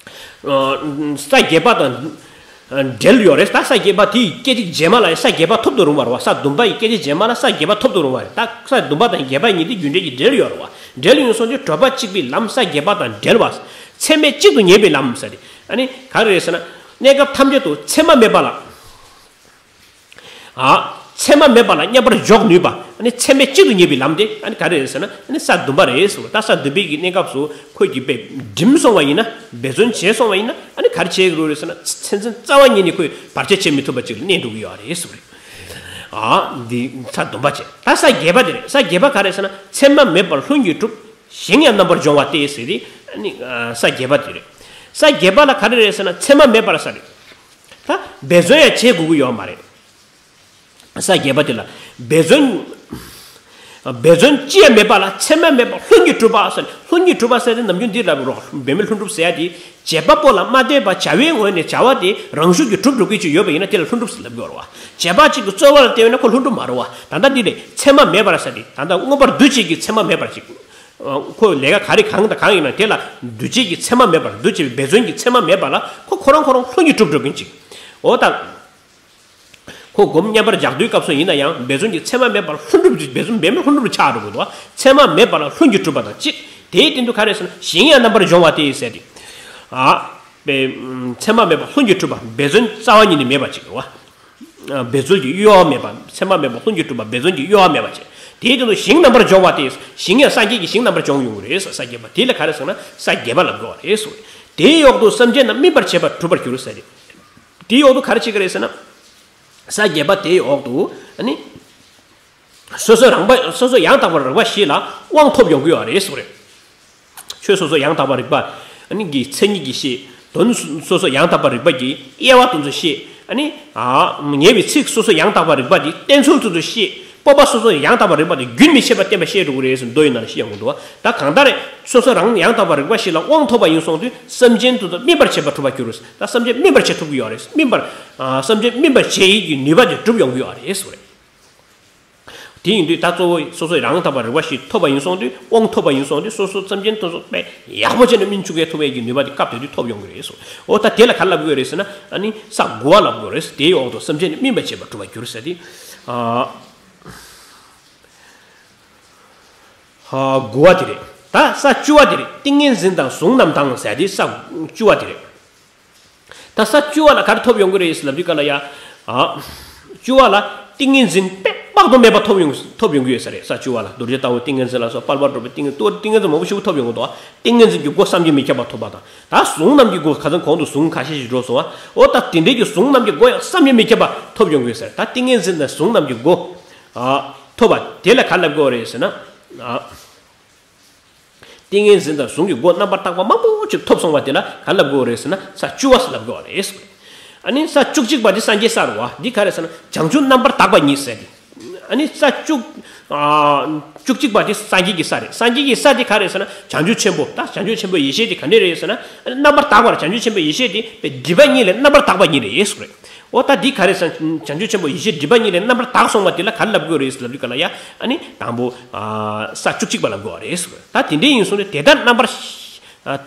ས་བརྒྱད་པ་དང་འབྲེལ་ཡོད་རེད། ད་ས་བརྒྱད་པ་དེ་ཡི་སྐད་ཅིག་རྗེས་མ་ལ་ས་བརྒྱད་པ་ཐོབ་ཏུ་རུང་བ་རེད་བ། ས་བདུན་པ་ཡི་སྐད་ཅིག་རྗེས་མ་ལ་ས་བརྒྱད་པ་ཐོབ་ཏུ་རུང་བ་རེད། ད་ས་བདུན་པ་དང་བརྒྱད་པ་གཉིས་དེ་རྒྱུ་འབྲས་ཀྱི་འབྲེལ་ཡོད་རེད་བ། འབྲེལ་ཡོད་སོང་དུས་དྲོ་པ་གཅིག་པའི་ལམ་ས་བརྒྱད་པ་དང་འབྲེལ་བ། ཚད་མས་གཅིག་ཏུ་ངེས་པའི་ལམ་ཟེར་ཏེ། ཨ་ནི་ག་རེ་རེད་ཟེར་ན། གནས་སྐབས་ཐམས་ཅད་དུ་མཚན་མ་མེད་པ་ལ། ཨ། མཚན་མ་མེད་པ་ལ་མཉམ་པར་འཇོག་ནུས་པ། ཨ་ནི་མཚན་མས་གཅིག་ཏུ་ངེས་པའི་ལམ་དེ་ཨ་ནི་ག་རེ་རེད་ཟེར་ན། ཨ་ནི་ས་བདུན་པ་རེད་ཟེར་བ། ད་ས་བདུན་པའི་གི་གནས་སྐབས་སུ་ཁོས་ཀྱི་དཔེ་འགྲིམ་སོང་བ་ཡིན་ན། འབད་བརྩོན་བྱས་སོང་བ་ཡིན་ན། ཨ་ནི་ག་རེ་བྱེད་ཀྱི་རེད་ཟེར་ན། མཚན་འཛིན་རྩ་བ་ཉིད་ནས་ཁོས་བར་ཆད་བྱེད་མི་ཐུབ་པ་ཅིག་ལ་གནས་འགྲོ་གི་ཡོད་རེད་ཟེར་བ་རེད། ཨ། འདི་ས་བདུན་པ་བྱས། ད་ས་བརྒྱད་པ་དེ་རེད། ས་བརྒྱད་པ་ག་རེ་ཟེར་ན། མཚན་མ་མེད་པར་ལྷུན་གྱིས་གྲུབ། གཞན་ཡང་རྣམ་པར་སྦྱོང་བ་སྟེ་ཟེར་ཏེ། ཨ་ནི་ས་བརྒྱད་པ་དེ་རེད། ས་བརྒྱད་པ་ལ་ག་རེ་རེད་ཟེར་ན། མཚན་མ་མེད་པར་ཟེར་རེད། ད་འབད་བརྩོན་ཡང་བྱེད་དགོས་ཀྱི་ཡོད་མ་རེད། ས་བརྒྱད་པ་དེ་ལ་འབད་བརྩོན། འབད་བརྩོན་ཅི་ཡང་མེད་པ་ལ་མཚན་མ་མེད་པ་ལྷུན་གྱིས་གྲུབ་པ་ཟེར། ལྷུན་གྱིས་གྲུབ་པ་ཟེར་དེ་ནམ་རྒྱུན་འདི་ལབ་རོགས། འབད་མེད་ལྷུན་གྲུབ་ཟེར་ཡ་དེ་བྱེད་པ་པོ་ལ་མ་ལྟོས་པ་བྱ་བའི་ངོས་ནས་བྱ་བ་དེ་རང་ཤུགས་ཀྱིས་གྲུབ་འགྲོ་གི་ཅིག་ཡོད་པ་ཡིན་ན་དེ་ལ་ལྷུན་གྲུབ་ཟེར་ལབ་དགོས་རེད་བ། བྱེད་པ་གཅིག་གི་རྩོལ་བ་ལ་བརྟེན་ན་ཁོ་ལྷུན་གྲུབ་མ་རེད་བ། ད་ལྟ་འདི་ལས་མཚན་མ་མེད་པར་ཟེར་དེ་ད་ལྟ་མངོན་པར་འདུ་བྱེད་ཀྱི་མཚན་མ་མེད་པར་ཅིག་ཁོ་ལས་ཀ་ག་རེ་གང་དང་གང་ཡིན་ན་དེ་ལ་འདུ་བྱེད་ཀྱི་མཚན་མ་མེད་པར། འདུ་བྱེད་པའི་འབད་བརྩོན་གྱི་མཚན་མ་མེད་པ་ལ་ཁོ་ཁོ་རང་ཁོ་རང་ལྷུན་གྱིས་གྲུབ་འགྲོ་མཁན་ཅིག་འོ་ད། ཁོ་སྒོམ་མཉམ་པར་རྒྱག་དུས་སྐབས་སུ་ཡིན་ན་ཡང་འབད་བརྩོན་གྱི་མཚན་མ་མེད་པར་ལྷུན་གྲུབ་ཀྱི་འབད་བརྩོན་འབད་མེད་ལྷུན་གྲུབ་ཆགས་འགྲོ་དགོས་འདུག་མཚན་མ་མེད་པ་ལ་ལྷུན་གྱིས་གྲུབ་པ་དང་གཅིག་དེའི་སྟེང་དུ་ག་རེ་ཟེར་ན་གཞན་ཡང་རྣམ་པར་སྦྱོང་བ་སྟེ་ཟེར་ཏེ། ཨ། པའི་མཚན་མ་མེད་པ་ལྷུན་གྱིས་གྲུབ་པ་འབད་བརྩོན་རྩ་བ་ཉིད་ནས་མེད་པ་ཅིག་རེད་བ། འབད་རྩོལ་གྱི་གཡོ་བ་མེད་པ། མཚན་མ་མེད་པ་ལྷུན་གྱིས་གྲུབ་པ་འབད་བརྩོན་གྱི་གཡོ་བ་མེད་པ་ཅིག་དེའི་སྟེང་དུ་ཞིང་རྣམ་པར་སྦྱོང་བ་སྟེ། ཞིང་ཡང་སངས་རྒྱས་ཀྱི་ཞིང་རྣམ་པར་སྦྱོང་ཡོང་གི་རེད་ས་རྒྱས་པ་དེ་ལ་ག་རེ་ཟེར་ན་ས་རྒྱས་པ་ལ་དགོས་པ་རེད་ཟེར། དེའི་འོག་ཏུ་སེམས་ཅན་རྣམས་སྨིན་པར་བྱེད་པ་གྲུབ་པར་འགྱུར་ཟེར་ཏེ། དེའི་འོག་ཏུ་ག་རེ་བྱེད་ཀྱི་རེད་ཟེར་ན། ས་རྒྱས་པ་དེའི་འོག་ཏུ་ཨ་ནི། སོ་སོ་རང་པ་སོ་སོ་ཡང་དག་པར་རིག་པ་ཞིག་ལ་དབང་ཐོབ་ཡོང་གི་ཡོད་རེད་ཟེར་བ་རེད། ཆོས་སོ་སོ་ཡང་དག་པར་རིག་པ་ཨ་ནི་གི་མཚན་ཉིད་ཀྱི་ཤེས། དོན་སོ་སོ་ཡང་དག་པར་རིག་པ་གི་དབྱེ་བ་དེ་ཚོ་ཤེས། ཨ་ནི། ཨ། ཉེ་བའི་ཚིག་སོ་སོ་ཡང་དག་པར་རིག་པ་དེ་བསྟན་ཚུལ་དེ་ཚོ་ཤེས། སྤོབས་པ་སོ་སོ་ཡང་དག་པར་རིག་པ་དེ་རྒྱུན་མི་ཆད་པར་བསྟན་པ་ཤེས་འགྲོ་གི་རེད་ཟེར་མདོ་ཡི་ནང་ལ་བཤད་ཡོང་གི་འདུག་ད་གང་ལྟར་སོ་སོ་རང་ཡང་དག་པར་རིག་པ་ཞིག་ལ་དབང་ཐོབ་པ་ཡིན་སོང་དུས་སེམས་ཅན་དེ་ཚོ་སྨིན་པར་བྱེད་པ་གྲུབ་པར་འགྱུར། ད་སེམས་ཅན་སྨིན་པར་བྱེད་ཐུབ་ཀྱི་ཡོད་རེད། སྨིན་པར། ཨ། སེམས་ཅན་སྨིན་པར་བྱེད་ཡིན་གྱི་ནུས་པ་དེ་གྲུབ་ཡོང་གི་ཡོད་རེད་ཟེར་བ་རེད། དེ་ཡིན་དུས་ད་གཙོ་བོ་སོ་སོས་རང་དག་པ་རིག་པ་ཞིག་ཐོབ་པ་ཡིན་སོང་དུས་དབང་ཐོབ་པ་ཡིན་སོང་དུས་སོ་སོ་སེམས་ཅན་དེ་ཚོ་དཔེ་ཡག་པོ་བྱས་ནས་སྨིན་བཅུག་ཡས་ཐུབ་པའི་གི་ནུས་པ་དེ་སྐབས་དེ་དུས་ཐོབ་ཡོང་གི་རེད་སོ། འོ་ད་དེ་ལ་ག་རེ་ལབ་དགོས་རེད་ཟེར་ན་ཨ་ནི་ས་དགུ་པ་ལབ་དགོས་རེད། དེའི་འོག་ཏུ་སེམས་ཅན་ནི་སྨིན་པར་བྱེད་པ་གྲུབ་པར་འགྱུར་ཟེར་ཏེ། ཨ། ཨ། དགུ་པ་དེ་རེད། ད་ས་བཅུ་པ་དེ་རེད། ཏིང་ངེ་འཛིན་དང་གཟུང་རྣམ་དང་ཟེར་ཏེ་ས་བཅུ་པ་དེ་རེད། ད་ས་བཅུ་པ་ལ་ག་རེ་ཐོབ་ཡོང་གི་རེད་ཟེར་ལབ་དུས་ག་ལ་ཡ། ཨ། བཅུ་པ་ལ་ཏིང་ངེ་འཛིན་དཔེ་དཔག་ཏུ་མེད་པ་ཐོབ་ཡོང་ཐོབ་ཡོང་གི་ཡོད་ས་རེད། ས་བཅུ་པ་ལ་རྡོ་རྗེ་ལྟ་བུ་ཏིང་ངེ་འཛིན་ལ་སོགས་དཔལ་བར་གྲུབ་པའི་ཏིང་ངེ་ཏོ་ཏིང་ངེ་འཛིན་མང་པོ་ཞིག་ཐོབ་ཡོང་གི་འདུག་ཏིང་ངེ་འཛིན་གྱི་སྒོ་བསམ་གྱིས་མི་ཁྱབ་པ་ཐོབ་པ་དང་ད་གཟུང་རྣམ་གྱི་སྒོ་ཁ་སང་གོང་དུ་གཟུང་ཁ་ཤས་ཤིག་འགྲོ་སོང་བ། འོ་ད་དེ་འདྲའི་གི་གཟུང་རྣམ་གྱི་སྒོ་ཡང་བསམ་གྱིས་མི་ཁྱབ་པ་ཐོབ་ཡོང་གི་ཡོད་ས་རེད། ད་ཏིང་ངེ་འཛིན་དང་གཟུང་རྣམ་གྱི་སྒོ། ཨ། ཐོབ་པ་དེ་ལ་ག་རེ་ལབ་དགོས་རེད་ཟེར་ན། ཨ། ཏིང་ངེ་འཛིན་དང་གཟུང་གི་སྒོ་རྣམ་པར་དག་པ་མང་པོ་ཅིག་ཐོབ་སོང་བ་དེ་ལ་ག་ལབ་དགོས་རེད་ཟེར་ན་ས་བཅུ་པ་ཟེར་ལབ་དགོས་རེད། ཨ་ནི་ས་བཅུ་གཅིག་པ་དེ་སངས་རྒྱས་ས་རེད་བ། འདི་ག་རེ་ཟེར་ན་བྱང་ཆུབ་རྣམ་པར་དག་པ་ཉིད་ཟེར་ཏེ། ཨ་ནི་ས་བཅུ། ཨ། བཅུ་གཅིག་པ་དེ་སངས་རྒྱས་ཀྱི་ས་རེད། སངས་རྒྱས་ཀྱི་ས་དེ་ག་རེ་ཟེར་ན་བྱང་ཆུབ་ཆེན་པོ། ད་བྱང་ཆུབ་ཆེན་པོའི་ཡེ་ཤེས་དེ་ག་འདྲས་རེད་ཟེར་ན་རྣམ་པར་དག་པ་རེད། བྱང་ཆུབ་ཆེན་པོའི་ཡེ་ཤེས་དེ་པའི་སྒྲིབ་པ་གཉིས་ལས་རྣམ་པར་དག་པ་ཉིད་རེད་ཟེར་རེད། འོ་ད་འདི་ག་རེ་ཟེར་ན་བྱང་ཆུབ་ཆེན་པོ་ཡེ་ཤེས་སྒྲིབ་པ་གཉིས་ལས་རྣམ་པར་དག་སོང་བ་དེ་ལ་ག་རེ་ལབ་དགོས་རེད་ཟེར་ལབ་དུས་ག་ལ་ཡ། ཨ་ནི་དང་པོ། ཨ། ས་བཅུ་གཅིག་པ་ལབ་དགོས་པ་རེད་ཟེར། ད་དེ་འདྲའི་ཡིན་སོང་ནས་དེ་ལྟར་རྣམ་པར། ཨ།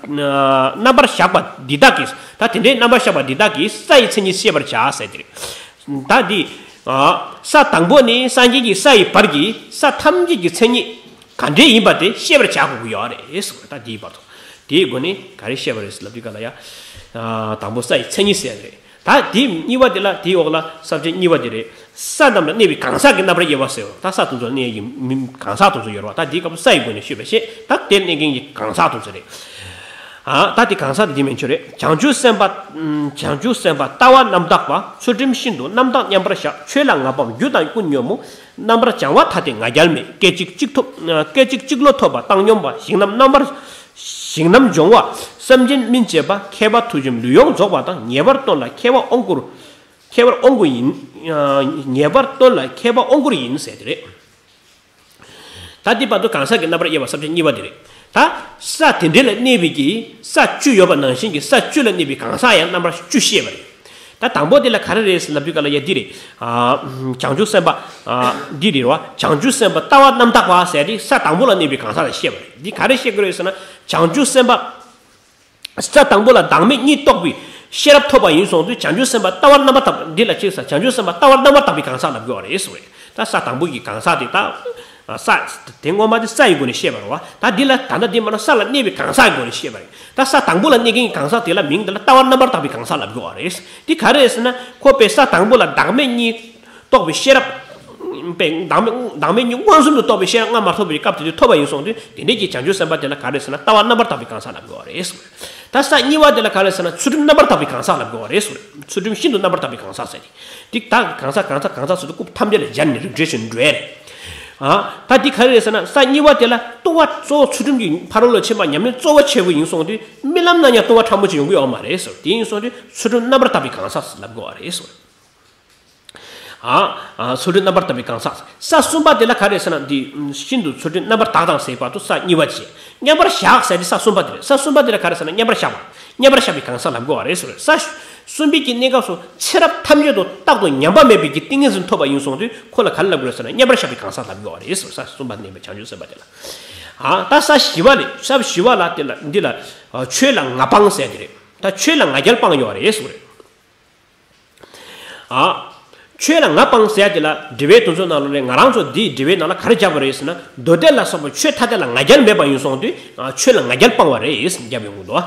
རྣམ་པར་བཞག་པ་འདི་དག་གིས། ད་དེ་འདྲའི་རྣམ་པར་བཞག་པ་འདི་དག་གིས་ས་ཡི་མཚན་ཉིད་ཤེས་པར་བྱ་ཟེར་ཏེ། ད་འདི། ཨ། ས་དང་པོ་ནས་སངས་རྒྱས་ཀྱི་ས་ཡི་བར་གྱི་ས་ཐམས་ཅད་ཀྱི་མཚན་ཉིད་ག་འདྲས་ཡིན་པ་དེ་ཤེས་པར་བྱ་དགོས་ཀྱི་ཡོད་རེད་ཟེར། ད་འདིའི་བར་དུ། དེའི་སྒོ་ནས་ག་རེ་ཤེས་པ་རེད་ཟེར་ལབ་དུས་ག་ལ་ཡ། ཨ། དང་པོ་ས་ཡི་མཚན་ཉིད་ཟེར་རེད། ད་དེ་གཉིས་པ་དེ་ལ་དེའི་འོག་ལ་ས་བཅད་གཉིས་པ་དེ་རེད། ས་རྣམས་ལ་གནས་པའི་གང་ཟག་གི་རྣམ་པར་དབྱེ་བ་ཟེར་བ། ད་ས་དེ་ཚོ་གནས་ཀྱི་མི་གང་ཟག་དེ་ཚོ་ཡོད་རེད་བ། ད་དེའི་སྐབས་སུ་ས་ཡི་སྒོ་ནས་ཤོད་པ་བྱས། ད་དེར་གནས་མཁན་གྱི་གང་ཟག་དེ་ཚོ་རེད། ཨ། ད་དེ་གང་ཟག་དེ་དེ་མིན་ཆོས་རེད། བྱང་ཆུབ་སེམས་དཔའ། བྱང་ཆུབ་སེམས་དཔའ་ལྟ་བ་རྣམ་དག་པ། ཚུལ་ཁྲིམས་ཤིན་ཏུ་རྣམ་དག་མཉམ་པར་བཞག་ཆོས་ལ་ངག་པའམ་རྒྱུ་དང་ཀུན་ཉོན་མོངས། རྣམ་པར་བྱང་བ་ཐ་དད་ང་རྒྱལ་མེད། སྐད་ཅིག་གཅིག་ཐོབ། སྐད་ཅིག་གཅིག་བློ་ཐོབ་པ། བཏང་སྙོམས་པ། ཞིང་རྣམས་རྣམ་པར། ཞིང་རྣམས་སྦྱོང་བ། སེམས་ཅན་སྨིན་བྱེད་པ། མཁས་པ་མཐུ་ཆེན་ལུས་ཡོངས་རྫོགས་པ་དང་། ཉེ་བར་སྟོན་ལ་མཁས་པ་དབང་བསྐུར། མཁས་པར་དབང་བསྐུར་ཡིན། ཉེ་བར་སྟོན་ལ་མཁས་པ་དབང་བསྐུར་ཡིན་ཟེར་དེ་རེད། ད་འདི་བར་དུ་གང་ཟག་གི་རྣམ་པར་དབྱེ་བ་ས་བཅད་གཉིས་པ་དེ་རེད། ད་ས་དེ་འདྲ་ལ་གནས་པའི་གི་ས་བཅུ་ཡོད་པ་ནང་བཞིན་གྱི་ས་བཅུ་ལ་གནས་པའི་གང་ཟག་ཡང་རྣམ་པ་བཅུ་བཤད་པ་རེད། ད་དང་པོ་དེ་ལ་ག་རེ་རེད་ཟེར་ལབ་དུས་ག་ལ་ཡ་འདི་རེད། ཨ། བྱང་ཆུབ་སེམས་དཔའ། ཨ། འདི་རེད་བ། བྱང་ཆུབ་སེམས་དཔའ་ལྟ་བ་རྣམ་དག་པ་ཟེར་དེ་ས་དང་པོ་ལ་གནས་པའི་གང་ཟག་ལ་བཤད་པ་རེད། འདི་ག་རེ་བཤད་ཀྱི་རེད་ཟེར་ན་བྱང་ཆུབ་སེམས་དཔའ། ས་དང་པོ་ལ་བདག་མེད་གཉིས་རྟོགས་པའི་ཤེས་རབ་ཐོབ་པ་ཡིན་སོང་དུས་བྱང་ཆུབ་སེམས་དཔའ་ལྟ་བ་རྣམ་པར་དག་འདི་ལ་ཅིག་ས་བྱང་ཆུབ་སེམས་དཔའ་ལྟ་བ་རྣམ་པར་དག་པའི་གང་ཟག་ལབ་དགོས་པ་རེད་ཟེར་བས། ད་ས་དང་པོ་གི་གང་ཟག་དེ་ད། ས། དེ་སྔོན་མ་དེ་ས་ཡི་སྒོ་ནས་བཤད་པ་རེད་བ། ད་འདི་ལ་ད་ལྟ་འདི་མ་ན་ས་ལ་གནས་པའི་གང་ཟག་གི་སྒོ་ནས་བཤད་པ་རེད། ད་ས་དང་པོ་ལ་གནས་མཁན་གྱི་གང་ཟག་དེ་ལ་མིང་དེ་ལ་ལྟ་བ་རྣམ་པར་དག་པའི་གང་ཟག་ལབ་དགོས་པ་རེད། འདི་ག་རེ་རེད་ཟེར་ན་ཁོ་པའི་ས་དང་པོ་ལ་བདག་མེད་གཉིས། རྟོགས་པའི་ཤེས་རབ། པའི་བདག་མེད་བདག་མེད་གཉིས་མངོན་སུམ་དུ་རྟོགས་པའི་ཤེས་རབ་སྔ་མ་ཐོབ་པའི་སྐབས་དེ་དུས་ཐོབ་པ་ཡིན་སོང་དུས་དེ་འདྲའི་གི་བྱང་ཆུབ་སེམས་དཔའ་དེ་ལ་ག་རེ་ཟེར་ན་ལྟ་བ་རྣམ་པར་དག་པའི་གང་ཟག་ལབ་དགོས་པ་རེད་ཟེར། ད་ས་གཉིས་པ་དེ་ལ་ག་རེ་ཟེར་ན་ཚུལ་ཁྲིམས་རྣམ་པར་དག་པའི་གང་ཟག་ལབ་དགོས་པ་རེད་ཟེར། ཚུལ་ཁྲིམས་ཤིན་ཏུ་རྣམ་པར་དག་པའི་གང་ཟག་ཟེར་ཏེ། འདི་ད་གང་ཟག་གང་ཟག་གང་ཟག་ཟེར་དུས་སྐབས་ཐམས་ཅད་ལ་སྦྱར་ནས་རིགས་འགྲེ་ཞིག་འགྲོ་ཡ་རེད། ཨ། ད་འདི་ག་རེ་རེད་ཟེར་ན་ས་གཉིས་པ་དེ་ལ་ལྟུང་བ་གཙོ་བོ་ཚུལ་ཁྲིམས་ཀྱི་ཕ་རོལ་ལ་ཕྱིན་པ་ཉམས་ལེན་གཙོ་བོ་བྱེད་དགོས་ཡིན་སོང་དུས་རྨི་ལམ་ན་ཡང་ལྟུང་བ་ཕྲ་མོ་ཅིག་ཡོང་གི་ཡོད་མ་རེད་ཟེར། དེ་ཡིན་སོང་དུས་ཚུལ་ཁྲིམས་རྣམ་པར་དག་པའི་གང་ཟག་ལབ་དགོས་པ་རེད་ཟེར། ཨ། ཨ། ཚུལ་ཁྲིམས་རྣམ་པར་དག་པའི་གང་ཟག་ས་གསུམ་པ་དེ་ལ་ག་རེ་ཟེར་ན། འདི་ཤིན་ཏུ་ཚུལ་ཁྲིམས་རྣམ་པར་དག་དང་ཟེར་བར་དུ་ས་གཉིས་པ་བྱས། མཉམ་པར་བཞག་ཟེར་དེ་ས་གསུམ་པ་དེ་རེད། ས་གསུམ་པ་དེ་ལ་ག་རེ་ཟེར་ན། མཉམ་པར་བཞག་པ། མཉམ་པར་བཞག་པའི་གང་ཟག་ལབ་དགོས་པ་རེད་ཟེར། ས་གསུམ་པའི་གི་གནས་སྐབས་སུ་ཚེ་རབས་ཐམས་ཅད་དུ་རྟག་ཏུ་ཉམས་པ་མེད་པའི་གི་ཏིང་ངེ་འཛིན་ཐོབ་པ་ཡིན་སོང་དུས་ཁོ་ལ་ག་རེ་ལབ་དགོས་ཟེར་ན། མཉམ་པར་བཞག་པའི་གང་ཟག་ལབ་དགོས་པ་རེད་ཟེར། ས་གསུམ་པ་གནས་པའི་བྱང་ཆུབ་སེམས་དཔའ་དེ་ལ། ཨ། ད་ས་བཞི་པ་ལས། ས་བཞི་པ་ལ་དེ་ལ། འདི་ལ་ཆོས་ལ་ང་སྤངས་ཟེར་དེ་རེད། ད་ཆོས་ལ་ང་རྒྱལ་སྤངས་ཡོད་རེད་ཟེར་རེད། ཨ། ཆོས་ལ་ང་སྤངས་ཟེར་དེ་ལ་འགྲེལ་པའི་དོན་ཚོགས་ནང་ལོགས་ནས་ང་རང་ཚོ་འདིའི་འགྲེལ་པའི་ནང་ལ་ག་རེ་བརྒྱབ་པ་རེད་ཟེར་ན། མདོ་སྡེ་ལ་སོགས་པ་ཆོས་ཐ་དད་ལ་ང་རྒྱལ་མེད་པ་ཡིན་སོང་དུས། ཨ། ཆོས་ལ་ང་རྒྱལ་སྤངས་པ་རེད་ཟེར་བརྒྱབ་ཡོང་གི་འདུག་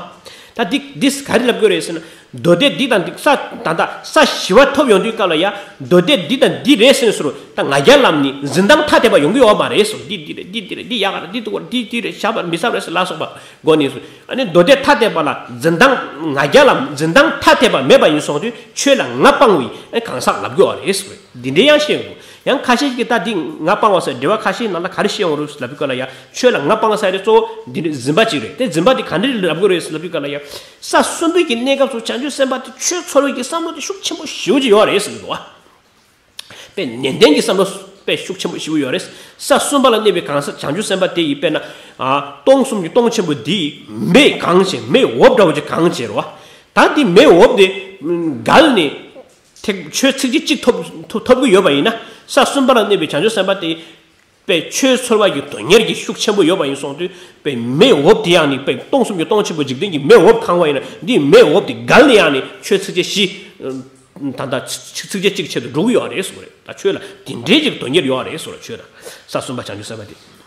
ད་འདི་འདི་ག་རེ་ལབ་དགོས་རེད་ཟེར་ན། མདོ་སྡེ་འདི་དང་འདི་ས་ད་ལྟ་ས་བཞི་པ་ཐོབ་ཡོང་དུས་སྐབས་ལ་ཡ། མདོ་སྡེ་འདི་དང་འདི་རེད་ཟེར་ནས་ཟེར་རུ། ད་ང་རྒྱལ་ལམ་ནི་འཛིན་སྟངས་ཐ་དད་པ་ཡོང་གི་ཡོད་མ་རེད་ཟེར། འདི་འདི་རེད། འདི་འདི་རེད། འདི་ཡག་ག་རེད། འདི་སྡུག་ག་རེད། འདི་འདི་རེད། བཞག་པ་མི་བསམ་རེད་ཟེར་ལ་སོགས་པ་སྒོ་ནས་སུ། ཨ་ནི་མདོ་སྡེ་ཐ་དད་པ་ལ་འཛིན་སྟངས་ང་རྒྱལ་ལམ་འཛིན་སྟངས་ཐ་དད་པ་མེད་པ་ཡིན་སོང་དུས་ཆོས་ལ་ང་སྤངས་པའི་གང་ཟག་ལབ་དགོས་པ་རེད་ཟེར། འདི་འདྲའི་ཡང་བཤད་ཡོང་འདུག་ཡང་ཁ་ཤས་ཀྱིས་ད་འདི་ང་སྤངས་པ་ཟེར་འགྲེལ་པ་ཁ་ཤས་ནང་ལ་ག་རེ་བཤད་ཡོང་རུང་ལབ་དུས་སྐབས་ལ་ཡ། ཆོས་ལ་ང་སྤངས་ཟེར་དེ་གཙོ་བོ་འདི་འདྲའི་འཛིན་པ་གཅིག་རེད། དེ་འཛིན་པ་འདི་ག་འདྲ་ལབ་དགོས་རེད་ཟེར་ལབ་དུས་སྐབས་ལ་ཡ། ས་གསུམ་པའི་གི་གནས་སྐབས་སུ་བྱང་ཆུབ་སེམས་དཔའ་དེ་ཆོས་ཚོལ་བའི་གི་བསམ་བློ་དེ་ཤུགས་ཆེན་པོ་ཞེ་པོ་ཅིག་ཡོད་རེད་ཟེར་གྱི་འདུག་བ། དཔེ་ནན་ཏན་གྱི་བསམ་བློ་དཔེ་ཤུགས་ཆེན་པོ་ཞེ་པོ་ཡོད་རེད། ས་གསུམ་པ་ལ་གནས་པའི་གང་ཟག་བྱང་ཆུབ་སེམས་དཔའ་དེ་ཡིས་དཔེར་ན། ཨ། སྟོང་གསུམ་གྱི་སྟོང་ཆེན་པོ་འདི་ཡི་མེས་གང་བྱས། མེས་འོབས་འདྲ་བོ་ཅིག་གང་བྱས་རེད་བ། ད་འདི་མེས་འོབས་དེ་བརྒལ་ནས་ཐེག་ཆོས་ཚིགས་བཅད་གཅིག་ཐོབ་ཐོབ་ཐོབ་ཀྱི་ཡོད་པ་ཡིན་ན། ས་གསུམ་པ་ལ་གནས་པའི་བྱང་ཆུབ་སེམས་དཔའ་དེ་དཔེ་ཆོས་ཚོལ་བ་ཡི་དོན་གཉེར་གྱི་ཤུགས་ཆེན་པོ་ཡོད་པ་ཡིན་སོང་དུས། དཔེ་མེས་འོབས་དེ་ཡང་ནི་དཔེ་སྟོང་གསུམ་གྱི་སྟོང་ཆེན་པོ་འཇིག་རྟེན་གྱི་མེས་འོབས་གང་བ་ཡིན་ན། འདི་མེས་འོབས་དེ་བརྒལ་ནས་ཡང་ནི་ཆོས་ཚིགས་བཅད་བཞི། ད་ལྟ་ཚིགས་བཅད་གཅིག་ཆེད་དུ་འགྲོ་གི་ཡོད་རེད་ཟེར་བ་རེད། ད་ཆོས་ལ་དེ་འདྲའི་ཅིག་དོན་གཉེར་ཡོད་རེད་ཟེར་བ། ཆོས་ལ། ས་གསུམ་པ་བྱང་ཆུབ་སེམས་དཔའ་དེ།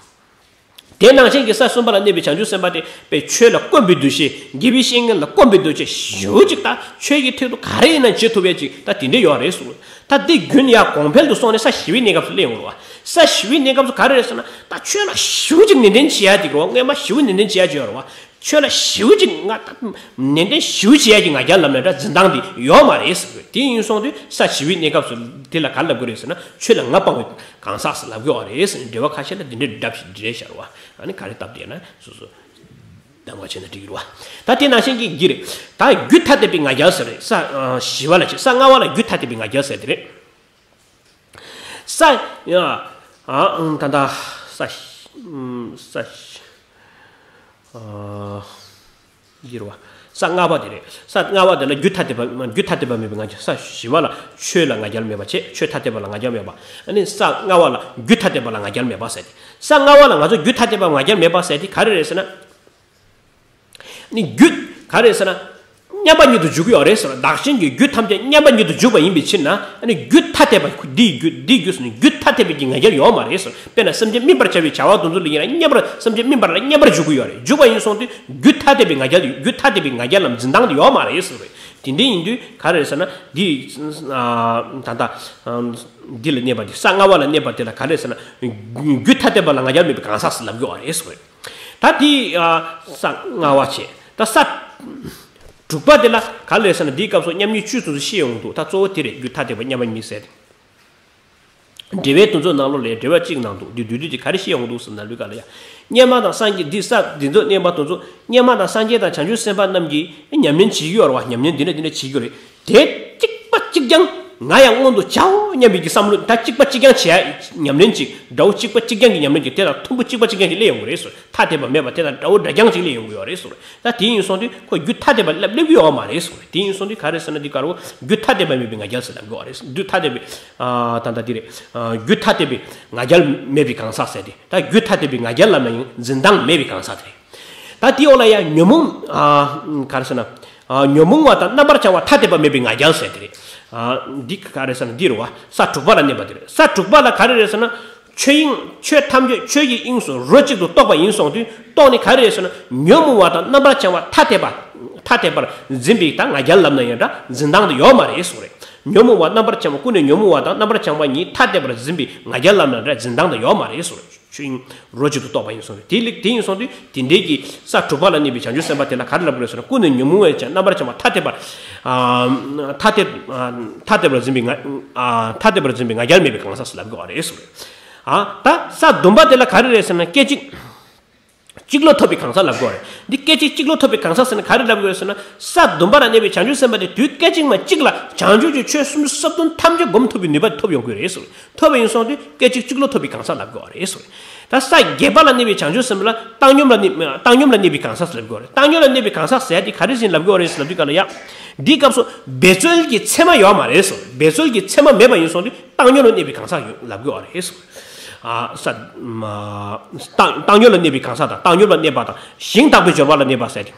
དེ་ནང་བཞིན་གྱི་ས་གསུམ་པ་ལ་གནས་པའི་བྱང་ཆུབ་སེམས་དཔའ་དེ་དཔེ་ཆོས་ལ་བསྒོམ་པའི་འདུ་ཤེས། དགེ་བའི་བཤེས་གཉེན་ལ་བསྒོམ་པའི་འདུ་ཤེས་ཞེ་པོ་ཅིག་ད་ཆོས་ཀྱི་ཐད་དུ་ག་རེ་ཡིན་ན་བྱེད་ཐུབ་ཡས་ཅིག་ད་དེ་འདྲ་ཡོད་རེད་ཟེར་བ། ད་དེ་རྒྱུན་ཡར་གོང་འཕེལ་དུ་སོང་ནས་ས་བཞི་པའི་གནས་སྐབས་སུ་སླེབས་ཡོང་རེད་བ། ས་བཞི་པའི་གནས་སྐབས་སུ་ག་རེ་རེད་ཟེར་ན། ད་ཆོས་ལ་ཞེ་པོ་ཅིག་ནན་ཏན་བྱེད་ཡ་ཅིག་རེད་བ། སྔོན་མ་ཞེ་པོ་ནན་ཏན་བྱེད་ཡ་ཅིག་ཡོད་རེད་བ། ཆོས་ལ་ཞེ་པོ་ཅིག་ང་ད་ནན་ཏན་ཞེ་པོ་བྱེད་ཡ་གི་ང་རྒྱལ་ལམ་ནས་འདྲ་འཛིན་སྟངས་འདི་ཡོད་མ་རེད་ཟེར་གི། དེ་ཡིན་སོང་དུས་ས་བཞི་པའི་གནས་སྐབས་སུ་དེ་ལ་ག་རེ་ལབ་དགོས་རེད་ཟེར་ན། ཆོས་ལ་ང་སྤངས་པའི་གང་ཟག་ཟེར་ལབ་དགོས་པ་རེད་ཟེར་ནས་འགྲེལ་པ་ཁ་ཤས་ལ་འདི་འདྲའི་སྒྲ་ཞིག་འདྲེས་ཤར་བ། ཨ་ནི་ག་རེ་སྟབས་བདེ་ན་སོ་སོ་གདམ་ག་བྱས་ན་འགྲིག་གི་རེད་བ། ད་དེ་ནང་བཞིན་གྱི་འདི་རེད། ད་རྒྱུད་ཐ་དད་པའི་ང་རྒྱལ་ཟེར་རེད། ས་བཞི་པ་ལ་བྱེད། ས་ལྔ་པ་ལ་རྒྱུད་ཐ་དད་པའི་ང་རྒྱལ་ཟེར་དེ་རེད། ས། ཡ། ཨ། ཨང་། ད་ད། ས། ཨམ། ས། ཨ། འདི་རེད་བ། ས་ལྔ་པ་དེ་རེད། ས་ལྔ་པ་དེ་ལ་རྒྱུད་ཐ་དད་པ། རྒྱུད་ཐ་དད་པ་མེད་པའི་ང་རྒྱལ། ས་བཞི་པ་ལ་ཆོས་ལ་ང་རྒྱལ་མེད་པ་བྱས། ཆོས་ཐ་དད་པ་ལ་ང་རྒྱལ་མེད་པ། ཨ་ནི་ས་ལྔ་པ་ལ་རྒྱུད་ཐ་དད་པ་ལ་ང་རྒྱལ་མེད་པ་ཟེར་ཏེ། ས་ལྔ་པ་ལ་ང་ཚོ་རྒྱུད་ཐ་དད་པ་ང་རྒྱལ་མེད་པ་ཟེར་ཏེ་ག་རེ་རེད་ཟེར་ན། ནི་རྒྱུད་ག་རེ་ཟེར་ན། མཉམ་པ་ཉིད་དུ་འཇུག་གི་ཡོད་རེད་ཟེར་བ། བདག་གཞན་གྱི་རྒྱུད་ཐམས་ཅད་མཉམ་པ་ཉིད་དུ་འཇུག་པ་ཡིན་པའི་ཕྱིར་ན། ཨ་ནི་རྒྱུད་ཐ་དད་པ། འདིའི་རྒྱུད། འདིའི་རྒྱུད་ཟེར་ནས་རྒྱུད་ཐ་དད་པའི་གི་ང་རྒྱལ་ཡོད་མ་རེད་ཟེར། དཔེར་ན་སེམས་ཅན་སྨིན་པར་བྱ་བའི་བྱ་བ་དེ་ཚོ་ལ་ཡིན་ན་མཉམ་པར། སེམས་ཅན་སྨིན་པ་ལ་མཉམ་པར་འཇུག་གི་ཡོད་རེད། འཇུག་པ་ཡིན་སོང་དུས་རྒྱུད་ཐ་དད་པའི་ང་རྒྱལ། རྒྱུད་ཐ་དད་པའི་ང་རྒྱལ་ལམ་འཛིན་སྟངས་དེ་ཡོད་མ་རེད་ཟེར་བ་རེད། དེ་འདྲ་ཡིན་དུས་ག་རེ་རེད་ཟེར་ན། འདི། ཨ། ད་ལྟ། ཨ། འདི་ལ་གནས་པ་དེ། ས་ལྔ་པ་ལ་གནས་པ་དེ་ལ་ག་རེ་རེད་ཟེར་ན། རྒྱུད་ཐ་དད་པ་ལ་ང་རྒྱལ་མེད་པའི་གང་ཟག་ཟེར་ལབ་ཀྱི་ཡོད་རེད་ཟེར་བ་རེད། ད་དེ། ཨ། ས་ལྔ་པ་བྱས། ད་ས་དྲུག་པ་དེ་ལ་ག་རེ་རེད་ཟེར་ན། འདིའི་སྐབས་སུ་མཉམ་ཉིད་བཅུ་ཙམ་ཞིག་བཤད་ཡོང་གི་འདུག་ད་གཙོ་བོ་དེ་རེད། རྒྱུད་ཐ་དད་པ་མཉམ་པ་ཉིད་ཟེར་ཏེ། འགྲེལ་པའི་དོན་ཚོགས་ནང་ལོགས་ལ་འགྲེལ་པ་གཅིག་ནང་འདུག་འདི་བསྡུས་བསྡུས་ཀྱིས་ག་རེ་བཤད་ཡོང་གི་འདུག་ཟེར་ན། ལུས་ཀ་ལ་ཡ། སྙེ་མ་དང་སངས་རྒྱས། འདི་ས་འདི་ཚོ་གནས་པ་དེ་ཚོ་སྙེ་མ་དང་སངས་རྒྱས་དང་བྱང་ཆུབ་སེམས་དཔའ་རྣམས་ཀྱིས་ཉམས་ལེན་བྱེད་ཀྱི་ཡོད་རེད་བ། ཉམས་ལེན་འདི་འདྲ་འདི་འདྲ་བྱེད་ཀྱི་ཡོད་རེད། དེ་གཅིག་པ་གཅིག་རྐྱང་ང་ཡང་མངོན་དུ་བྱའོ་སྙམ་པའི་གི་བསམ་བློ། ད་གཅིག་པ་གཅིག་རྐྱང་བྱེད་ཡ། ཉམས་ལེན་གཅིག་དགྲ་བོ་གཅིག་པ་གཅིག་རྐྱང་གི་ཉམས་ལེན་གཅིག་དེ་དང་མཐུན་པོ་གཅིག་པ་གཅིག་རྐྱང་གཅིག་སླེབས་ཡོང་གི་རེད་ཟེར། ཐ་དད་པ་མེད་པ་དེ་དང་དགྲ་བོ་འདྲ་རྐྱང་གཅིག་སླེབས་ཡོང་གི་ཡོད་རེད་ཟེར། ད་དེ་ཡིན་སོང་དུས་ཁོ་རྒྱུད་ཐ་དད་པ་སླེབས་སླེབས་ཀྱི་ཡོད་མ་རེད་ཟེར། དེ་ཡིན་སོང་དུས་ག་རེ་ཟེར་ན། འདི་ག་རེ་རྒྱུད་ཐ་དད་པ་མེད་པའི་ང་རྒྱལ་ཟེར་ལབ་དགོས་པ་རེད། རྒྱུད་ཐ་དད་པའི། ཨ། ད་ལྟ་འདི་རེད། ཨ། རྒྱུད་ཐ་དད་པའི་ང་རྒྱལ་མེད་པའི་གང་ཟག་ཟེར་ཏེ། ད་རྒྱུད་ཐ་དད་པའི་ང་རྒྱལ་ལབ་ན་ཡང་འཛིན་སྟངས་མེད་པའི་གང་ཟག་དེ་རེད། ད་དེའི་འོག་ལ་ཡང་ཉོན་མོངས། ཨ། ག་རེ་ཟེར་ན། ཨ། ཉོན་མོངས་པ་དང་རྣམ་པར་བྱང་བ་ཐ་དད་པ་མེད་པའི་ང་རྒྱལ་ཟེར་དེ་རེད། ཨ། འདི་ག་རེ་ཟེར་ན། འདི་རེད་བ། ས་དྲུག་པ་ལ་གནས་པ་དེ་རེད། ས་དྲུག་པ་ལ་ག་རེ་རེད་ཟེར་ན། ཆོས་དབྱིངས། ཆོས་ཐམས་ཅད་ཆོས་ཀྱི་དབྱིངས་སུ་རོ་གཅིག་ཏུ་རྟོགས་པ་ཡིན་སོང་དུས། རྟོགས་ནས་ག་རེ་རེད་ཟེར་ན། ཉོན་མོངས་པ་དང་རྣམ་པར་བྱང་བ་ཐ་དད་པ། ཐ་དད་པར་འཛིན་པའི་ད་ང་རྒྱལ་ལབ་ན་ཡང་འདྲ། འཛིན་སྟངས་དེ་ཡོད་མ་རེད་ཟེར་བ་རེད། ཉོན་མོངས་པ་རྣམ་པར་བྱང་བ། ཀུན་ནས་ཉོན་མོངས་པ་དང་རྣམ་པར་བྱང་བ་ཉིད་ཐ་དད་པར་འཛིན་པའི་ང་རྒྱལ་ལབ་ན་འདྲ། འཛིན་སྟངས་དེ་ཡོད་མ་རེད་ཟེར་བ་རེད། ཆོས་དབྱིངས་རོ་གཅིག་ཏུ་རྟོགས་པ་ཡིན་སོང་དུས། དེ་ལ། དེ་ཡིན་སོང་དུས་དེ་འདྲའི་གི་ས་དྲུག་པ་ལ་གནས་པའི་བྱང་ཆུབ་སེམས་དཔའ་དེ་ལ་ག་རེ་ལབ་དགོས་ཟེར་ན། ཀུན་ནས་ཉོན་མོངས་པའི་ཆ་རྣམ་པར་བྱང་བ་ཐ་དད་པར། ཨ། ཐ་དད། ཨ། ཐ་དད་པར་འཛིན་པའི་ང་། ཨ། ཐ་དད་པར་འཛིན་པའི་ང་རྒྱལ་མེད་པའི་གང་ཟག་ཟེར་ལབ་དགོས་པ་རེད་ཟེར་བ་རེད། ཨ། ད་ས་བདུན་པ་དེ་ལ་ག་རེ་རེད་ཟེར་ན། སྐད་ཅིག་ གཅིག་ལོ་ཐོབ་པའི་གང་ཟག་ལབ་དགོས་རེད། འདི་སྐད་ཅིག་གཅིག་ལོ་ཐོབ་པའི་གང་ཟག་ཟེར་ན་ག་རེ་ལབ་དགོས་ཟེར་ན། ས་བདུན་པ་ལ་གནས་པའི་བྱང་ཆུབ་སེམས་དཔའ་དེ་དུས་སྐད་ཅིག་མ་གཅིག་ལ་བྱང་ཆུབ་ཀྱི་ཆོས་སུམ་ཅུ་སོ་བདུན་ཐམས་ཅད་སྒོམ་ཐུབ་པའི་ནུས་པ་ཐོབ་ཡོང་གི་རེད་ཟེར། ཐོབ་པ་ཡིན་སོང་དུས་སྐད་ཅིག་གཅིག་ལོ་ཐོབ་པའི་གང་ཟག་ལབ་དགོས་རེད་ཟེར། ད་ས་བརྒྱད་པ་ལ་གནས་པའི་བྱང་ཆུབ་སེམས་དཔའ་ལ་བཏང་སྙོམས་ལ་གནས་བཏང་སྙོམས་ལ་གནས་པའི་གང་ཟག་ལབ་དགོས་རེད། བཏང་སྙོམས་ལ་གནས་པའི་གང་ཟག་ཟེར་ཡ་དེ་ག་རེ་བཞིན་ལབ་དགོས་རེད་ཟེར་ལབ་དུས་ག་ལ་ཡ། འདིའི་སྐབས་སུ་འབད་རྩོལ་གྱི་མཚན་མ་ཡོད་མ་རེད་ཟེར། འབད་རྩོལ་གྱི་མཚན་མ་མེད་པ་ཡིན་སོང་དུས་བཏང་སྙོམས་ལ་གནས་པའི་གང་ཟག་ཡོད་ལབ་དགོས་རེད་ཟེར། ཨ་ས་མ་བཏང་བཏང་སྙོམས་ལ་གནས་པའི་གང་ཟག་དང་བཏང་སྙོམས་ལ་གནས་པ་དང་ཞིང་དག་པའི་འབྱོར་པ་ལ་གནས་པ་ཟེར་ཏེ།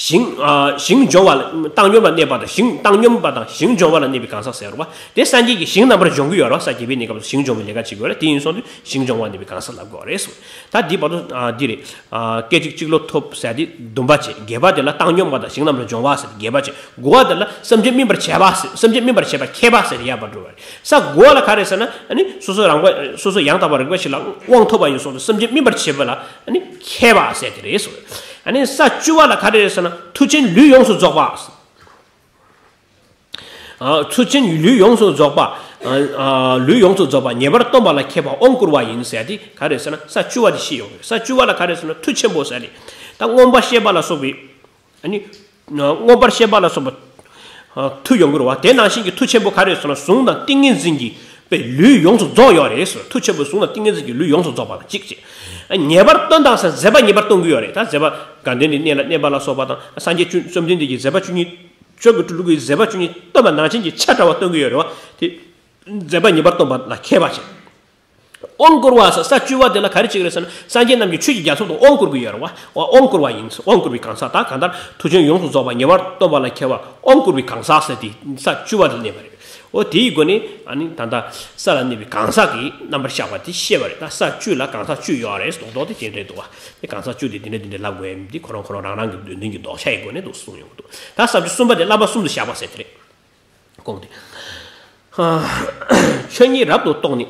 ཞིང་ཨ་ཞིང་སྦྱོང་བ་ལ་བཏང་སྙོམས་ལ་གནས་པ་དང་ཞིང་བཏང་སྙོམས་པ་དང་ཞིང་སྦྱོང་བ་ལ་གནས་པའི་གང་ཟག་ཟེར་བ་དེ་སངས་རྒྱས་ཀྱི་ཞིང་རྣམ་པར་སྦྱོང་གི་ཡོད་རེད་བ། ས་བརྒྱད་པའི་གནས་སྐབས་སུ་ཞིང་སྦྱོང་བའི་ལས་ཀ་བྱེད་ཀྱི་ཡོད་རེད། དེ་ཡིན་སོང་དུས་ཞིང་སྦྱོང་བ་གནས་པའི་གང་ཟག་ལབ་དགོས་རེད་གསུངས། ད་འདི་བར་དུ་ཨ་འདི་རེད། ཨ་སྐད་ཅིག་གཅིག་ལོ་ཐོབ་ཟེར་དེ་བདུན་པ་བྱས། བརྒྱད་པ་དེ་ལ་བཏང་སྙོམས་པ་དང་ཞིང་རྣམ་པར་སྦྱོང་བ་ཟེར་བརྒྱད་པ་བྱས། དགུ་པ་དེ་ལ་བསམ་གྱིས་སྨིན་པར་བྱས་པ་ཟེར། བསམ་གྱིས་སྨིན་པར་བྱས་པ་མཁས་པ་ཟེར་ཡག་པར་འགྲོ་བ་རེད། ས་དགུ་པ་ལ་ག་རེ་ཟེར་ན། ཨ་ནི་སོ་སོ་རང་པ་སོ་སོ་ཡང་དག་པར་རིག་པ་ཞིག་ལ་དབང་ཐོབ་པ་ཡིན་སོང་དུས་བསམ་གྱིས་སྨིན་པར་བྱས་པ་ལ་ཨ་ནི་མཁས་པ་ཟེར་དེ་རེད་ཟེར། ཨ་ནི་ས་བཅུ་པ་ལ་ག་རེ་རེད་ཟེར་ན། མཐུ་ཆེན་ལུས་ཡོངས་སུ་རྫོགས་པ། ཨ་མཐུ་ཆེན་ལུས་ཡོངས་སུ་རྫོགས་པ། ཨ་ཨ་ལུས་ཡོངས་སུ་རྫོགས་པ་ངེས་པར་སྟོན་པ་ལ་མཁས་པ་དབང་བསྐུར་བ་ཡིན་ཟེར་ཏེ་ག་རེ་ཟེར་ན། ས་བཅུ་པ་དེ་ཤེས་ཡོང་གི་རེད། ས་བཅུ་པ་ལ་ག་རེ་ཟེར་ན། མཐུ་ཆེན་པོ་ཟེར་ཏེ། ད་མངོན་པར་ཤེས་པ་ལ་སོགས་པའི། ཨ་ནི་མངོན་པར་ཤེས་པ་ལ་སོགས་པ་ཨ་མཐུ་ཡོང་གི་རེད་བ། དེ་ནང་བཞིན་གྱི་མཐུ་ཆེན་པོ་ག་རེ་ཟེར་ན། གཟུངས་དང་ཏིང་ངེ་འཛིན་གྱི་པའི་ལུས་ཡོངས་སུ་རྫོགས་ཡོད་རེད་ཟེར། མཐུ་ཆེན་པོའི་གཟུངས་དང་ཏིང་ངེ་འཛིན་གྱི་ལུས་ཡོངས་སུ་རྫོགས་པ་ལ་གཅིག་བྱས། ངེས་པར་སྟོན་དང་ཟེར་མཛད་པ་ངེས་པར་སྟོན་གྱི་ཡོད་རེད། ད་མཛད་པ་དགའ་ལྡན་གྱི་གནས་ལ་གནས་པ་ལ་སོགས་པ་དང་སངས་རྒྱས་བཅུ་བཅོམ་ལྡན་འདས་ཀྱི་མཛད་པ་བཅུ་གཉིས། མཆོག་གི་སྤྲུལ་སྐུའི་མཛད་པ་བཅུ་གཉིས་སྟོན་པ་ནང་བཞིན་གྱི་ཆ་འདྲ་བ་སྟོན་གྱི་ཡོད་རེད་བ། དེ་མཛད་པ་ངེས་པར་སྟོན་པ་ལ་མཁས་པ་བྱས། དབང་བསྐུར་བ་ཟེར་ས་བཅུ་པ་དེ་ལ་ག་རེ་བྱེད་ཀྱི་རེད་ཟེར་ན། སངས་རྒྱས་རྣམས་ཀྱི་ཆོས་ཀྱི་རྒྱ་མཚོ་དང་དབང་བསྐུར་གྱི་ཡོད་རེད་བ། དབང་བསྐུར་བ་ཡིན། དབང་བསྐུར་བའི་གང་ཟག་ད་གང་ལྟར་མཐུ་ཆེན་ཡོངས་སུ་རྫོགས་པ་ངེས་པར་སྟོན་པ་ལ་མཁས་པ་དབང་བསྐུར་བའི་གང་ཟག་ཟེར་དེ་ས་བཅུ་པ་དེ་ལ་གནས་པ་རེད། འོ་དེའི་སྒོ་ནས་ཨ་ནི་ད་ལྟ་ས་ལ་གནས་པའི་གང་ཟག་གི་རྣམ་པར་བཞག་པ་དེ་བཤད་པ་རེད། ད་ས་བཅུ་ལ་གང་ཟག་བཅུ་ཡོད་རེད་གསུངས་འདུག་དེ་དེ་འདྲ་འདུག་བ། དེ་གང་ཟག་བཅུ་དེ་དེ་འདྲ་དེ་འདྲ་ལབ་དགོས་ཡ་མིན། དེ་ཁོ་རང་ཁོ་རང་རང་རང་གི་འདོད་འདུན་གྱི་ལྡོག་ཆ་ཡི་སྒོ་ནས་འདུག་གསུངས་ཡོང་གི་འདུག་ད་ས་བཅུ་གསུམ་པ་དེ་བསླབ་པ་གསུམ་དུ་བཞག་པ་ཟེར་དེ་རེད། དགོངས་ཏེ། ཆོས་ཉིད་རབ་ཏུ་རྟོགས་ནས།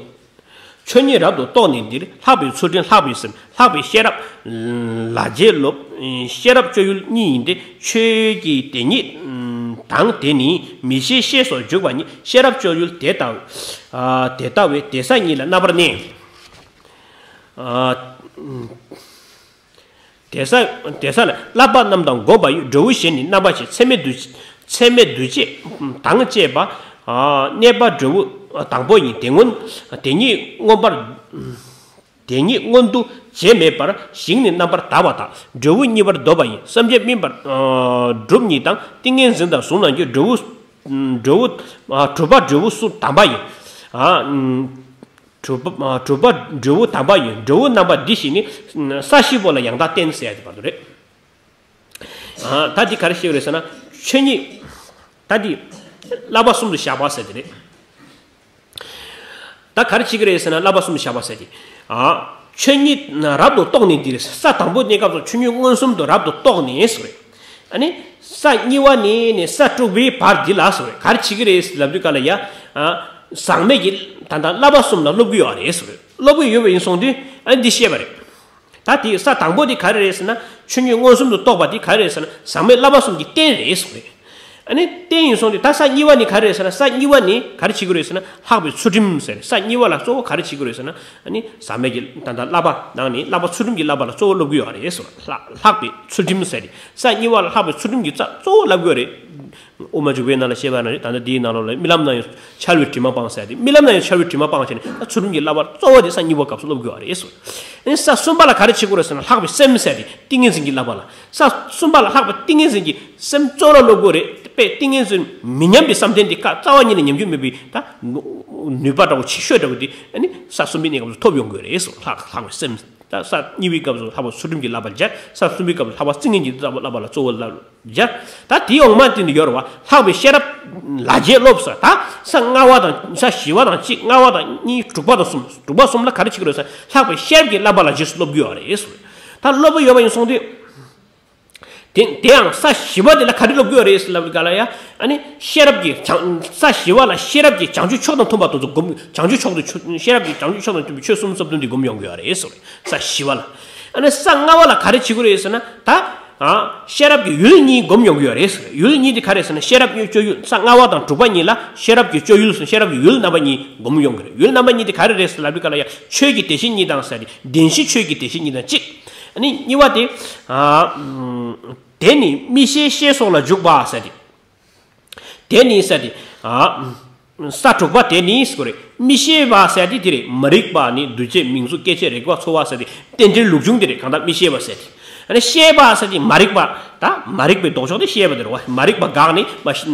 ཆོས་ཉིད་རབ་ཏུ་རྟོགས་ནས་འདིར་ལྷག་པའི་ཚུལ་ཁྲིམས་ལྷག་པའི་སེམས་ལྷག་པའི་ཤེས་རབ། ལ་རྒྱས་སློབ། ཤེས་རབ་སྤྱོད་ཡུལ་གཉིས་ཡིན་ཏེ། ཆོས་ཀྱི་དེ་ཉིད་དང་དེ་ནི་མི་ཤེས་ཤེས་སོགས་འཇུག་པ་ཉིད། ཤེས་རབ་སྤྱོད་ཡུལ་དེ་ལྟ་དེ་ལྟ་བས་དེ་ས་གཉིས་ལ་རྣམ་པར་གནས། དེ་ས་དེ་ས་ལ་བསླབ་པ་རྣམས་དང་སྒོམ་པ་ཡི་འབྲས་བུ་གཞན་ནི་རྣམ་པ་ཆེ། ཚད་མེད་འདུ་ཚད་མེད་འདུ་བྱེད་དང་བཅས་པ། གནས་པ་འབྲས་བུ་དང་པོ་ཡིན། དེ་སྔོན་དེ་ཉིད་མངོན་པར་དེ་ཉིད་མངོན་དུ་བྱས་མེད་པར་ཞིང་ནི་རྣམ་པར་དག་པ་དང་འབྲས་བུ་གཉིས་པར་འདོད་པ་ཡིན། བསམ་གྱིས་སྨིན་པར་སྒྲུབ་གཉིས་དང་ཏིང་ངེ་འཛིན་དང་གཟུངས་རྣམས་ཀྱི་འབྲས་བུ་འབྲས་བུ་གྲུབ་པ་འབྲས་བུ་གསུམ་དམ་པ་ཡིན། གྲུབ་པ་གྲུབ་པ་འབྲས་བུ་དམ་པ་ཡིན། འབྲས་བུ་རྣམ་པ་འདི་བཞི་ནི་ས་བཞི་པོ་ལ་ཡང་དག་བསྟན་ཟེར་ཡ་དེ་བར་དུ་རེད། ད་འདི་ག་རེ་བཤད་ཀྱི་རེད་ཟེར་ན། ཆོས་ཉིད། ད་འདི་བསླབ་པ་གསུམ་དུ་བཞག་པ་ཟེར་དེ་རེད། ད་ག་རེ་བྱེད་ཀྱི་རེད་ཟེར་ན། བསླབ་པ་གསུམ་དུ་བཞག་པ་ཟེར་དེ། ཆོས་ཉིད་རབ་ཏུ་རྟོགས་ནས་འདིར། ས་དང་པོ་གནས་སྐབས་སུ་ཆོས་ཉིད་མངོན་སུམ་དུ་རབ་ཏུ་རྟོགས་ནས་ཟེར་རེད། ཨ་ནི་ས་གཉིས་པ་ནས་ནས་ས་དྲུག་པའི་བར་འདི་ལ་ཟེར་རེད། ག་རེ་བྱེད་ཀྱི་རེད་ལབ་དུས་ག་ལ་ཡ། ཟག་མེད་ཀྱི་ད་ལྟ་བསླབ་པ་གསུམ་ལ་སློབ་ཀྱི་ཡོད་རེད་ཟེར་རེད། སློབ་ཀྱི་ཡོད་པ་ཡིན་སོང་དུས་ཨ་ནི་འདི་བཤད་པ་རེད། ད་དེ་ས་དང་པོ་དེ་ག་རེ་རེད་ཟེར་ན། ཆོས་ཉིད་མངོན་སུམ་དུ་རྟོགས་པ་དེ་ག་རེ་རེད་ཟེར་ན། ཟག་མེད་བསླབ་པ་གསུམ་གྱི་རྟེན་རེད་གསུངས་རེད། ཨ་ནི་རྟེན་ཡིན་སོང་དུས་ད་ས་གཉིས་པ་ནི་ག་རེ་རེད་ཟེར་ན། ས་གཉིས་པ་ནི་ག་རེ་བྱེད་དགོས་རེད་ཟེར་ན། ལྷག་པའི་ཚུལ་ཁྲིམས་ཟེར། ས་གཉིས་པ་ལ་གཙོ་བོ་ག་རེ་བྱེད་དགོས་རེད་ཟེར་ན། ཨ་ནི་ཟག་མེད་ཀྱི་ད་ལྟ་བསླབ་པ་ནང་ནས་བསླབ་པ་ཚུལ་ཁྲིམས་ཀྱི་བསླབ་པ་ལ་གཙོ་བོ་སློབ་ཀྱི་ཡོད་རེད་ཟེར། ལྷག་ལྷག་པའི་ཚུལ་ཁྲིམས་ཟེར་ཏེ། ས་གཉིས་པ་ལ་ལྷག་པའི་ཚུལ་ཁྲིམས་ཀྱི་རྩ་གཙོ་བོ་སློབ་ཀྱི་ཡོད་རེད། དབུ་མ་འཇུག་པའི་ནང་ལ་བཤད་པ་ན་རེད། ད་ལྟ་འདིའི་ནང་ལོགས་ལ་རྨི་ལམ་ན་ཡང་འཆལ་བའི་དྲི་མ་སྤངས་ཟེར་ཏེ། རྨི་ལམ་ན་ཡང་འཆལ་བའི་དྲི་མ་སྤངས་བྱས་ནས་ད་ཚུལ་ཁྲིམས་ཀྱི་བསླབ་པ་གཙོ་བོ་དེ་ས་གཉིས་པ་སྐབས་སུ་སློབ་དགོས་པ་རེད་ཟེར། ཨ་ནི་ས་གསུམ་པ་ལ་ག་རེ་བྱེད་དགོས་རེད་ཟེར་ན། ལྷག་པའི་སེམས་ཟེར་ཏེ་ཏིང་ངེ་འཛིན་གྱི་བསླབ་པ་ལ། ས་གསུམ་པ་ལ་ལྷག་པའི་ཏིང་ངེ་འཛིན་གྱི་སེམས་གཙོ་བོ་ལ་སློབ་དགོས་རེད། དཔེ་ཏིང་ངེ་འཛིན་མི་ཉམས་པའི་བསམ་གཏན་དེ་ཀ་རྩ་བ་ཉིད་ནས་ཉམས་རྒྱུ་མེད་པའི་ད་ནུས་པ་འདྲ་བོ་ཆེ་ཤོས་འདྲ་བོ་དེ་ཨ་ནི་ས་གསུམ་པའི་གནས་སྐབས་སུ་ཐོབ་ཡོང་དགོས་རེད་ཟེར། ལྷག་ལྷག་པའི་སེམས། ད་ས་གཉིས་པའི་སྐབས་སུ་ལྷག་པ་ཚུལ་ཁྲིམས་ཀྱི་བསླབ་པ་སྦྱར། ས་གསུམ་པའི་སྐབས་སུ་ལྷག་པ་ཏིང་ངེ་འཛིན་གྱི་བསླབ་པ་ལ་གཙོ་བོ་སྦྱར། ད་དེའི་འོག་མ་དེ་ནི་ཡོད་རེད་བ། ལྷག་པའི་ཤེས་རབ་ལ་རྒྱས་སློབ་ཟེར། ད་ས་ལྔ་པ་དང་ས་བཞི་པ་དང་གཅིག་ལྔ་པ་དང་གཉིས་དྲུག་པ་དང་གསུམ། དྲུག་པ་གསུམ་ལ་ག་རེ་བྱེད་ཀྱི་རེད་ཟེར། ལྷག་པའི་ཤེས་རབ་ཀྱི་བསླབ་པ་ལ་རྗེས་སུ་སློབ་དགོས་པ་རེད་ཟེར། ད་སློབ་པ་ཡོད་པ་ཡིན་སོང་དུས། དེ་དེ་ཡང་ས་བཞི་པ་དེ་ལ་ག་རེ་སློབ་དགོས་རེད་ཟེར་ལབ་ག་ལ་ཡ། ཨ་ནི་ཤེས་རབ་ཀྱི་བྱང་ས་བཞི་པ་ལ་ཤེས་རབ་ཀྱི་བྱང་ཆུབ་མཆོག་དང་མཐུན་པ་དེ་ཚོ་སྒོམ། བྱང་ཆུབ་མཆོག་ཏུ་ཆུ་ཤེས་རབ་ཀྱི་བྱང་ཆུབ་མཆོག་དང་མཐུན་པའི་ཆོས་གསུམ་སོ་བདུན་དེ་སྒོམ་ཡོང་དགོས་རེད་ཟེར། ས་བཞི་པ་ལ། ཨ་ནི་ས་ལྔ་པ་ལ་ག་རེ་བྱེད་དགོས་རེད་ཟེར་ན། ད་ ཨ། ཤེས་རབ་ཀྱི་ཡུལ་གཉིས་སྒོམ་ཡོང་གི་ཡོད་རེད། ཡུལ་གཉིས་དེ་ག་རེ་ཟེར་ན། ཤེས་རབ་ཀྱི་སྤྱོད་ཡུལ་ས་ལྔ་པ་དང་དྲུག་པ་གཉིས་ལ་ཤེས་རབ་ཀྱི་སྤྱོད་ཡུལ་ཟེར། ཤེས་རབ་ཀྱི་ཡུལ་རྣམ་པ་གཉིས་སྒོམ་ཡོང་གི་རེད། ཡུལ་རྣམ་པ་གཉིས་དེ་ག་རེ་རེད་ཟེར་ལབ་དུས་སྐབས་ལ་ཡང་ཆོས་ཀྱི་དེ་བཞིན་ཉིད་དང་ཟེར་ཏེ། བདེན་བཞི་ཆོས་ཀྱི་དེ་བཞིན་ཉིད་དང་གཅིག་ཨ་ནི་གཉིས་པ་དེ། ཨ། དེ་ནི་མིག་ཤེས་ཤེས་སོགས་ལ་འཇུག་པ་ཟེར་ཏེ། དེ་ནི་ཟེར་ཏེ། ཨ། ས་དྲུག་པ་དེ་ནི་ཟེར་གོ་རེད། མིག་ཤེས་པ་ཟེར་ཏེ་དེ་རེད། མ་རིག་པ་ནི་འདུ་བྱེད་མིང་གཟུགས་སྐྱེ་མཆེད་རེག་པ་ཚོར་བ་ཟེར་ཏེ་རྟེན་འབྲེལ་ལུགས་འབྱུང་དེ་རེད། གང་ལྟར་མིག་ཤེས་པ་ཟེར་ཏེ། ཨ་ནི་ཤེས་པ་ཟེར་ཏེ་མ་རིག་པ། ད་མ་རིག་པའི་ལྡོག་ཕྱོགས་དེ་ཤེས་པ་དེ་རེད་བ། མ་རིག་པ་འགགས་ནས་མ་ཤེས།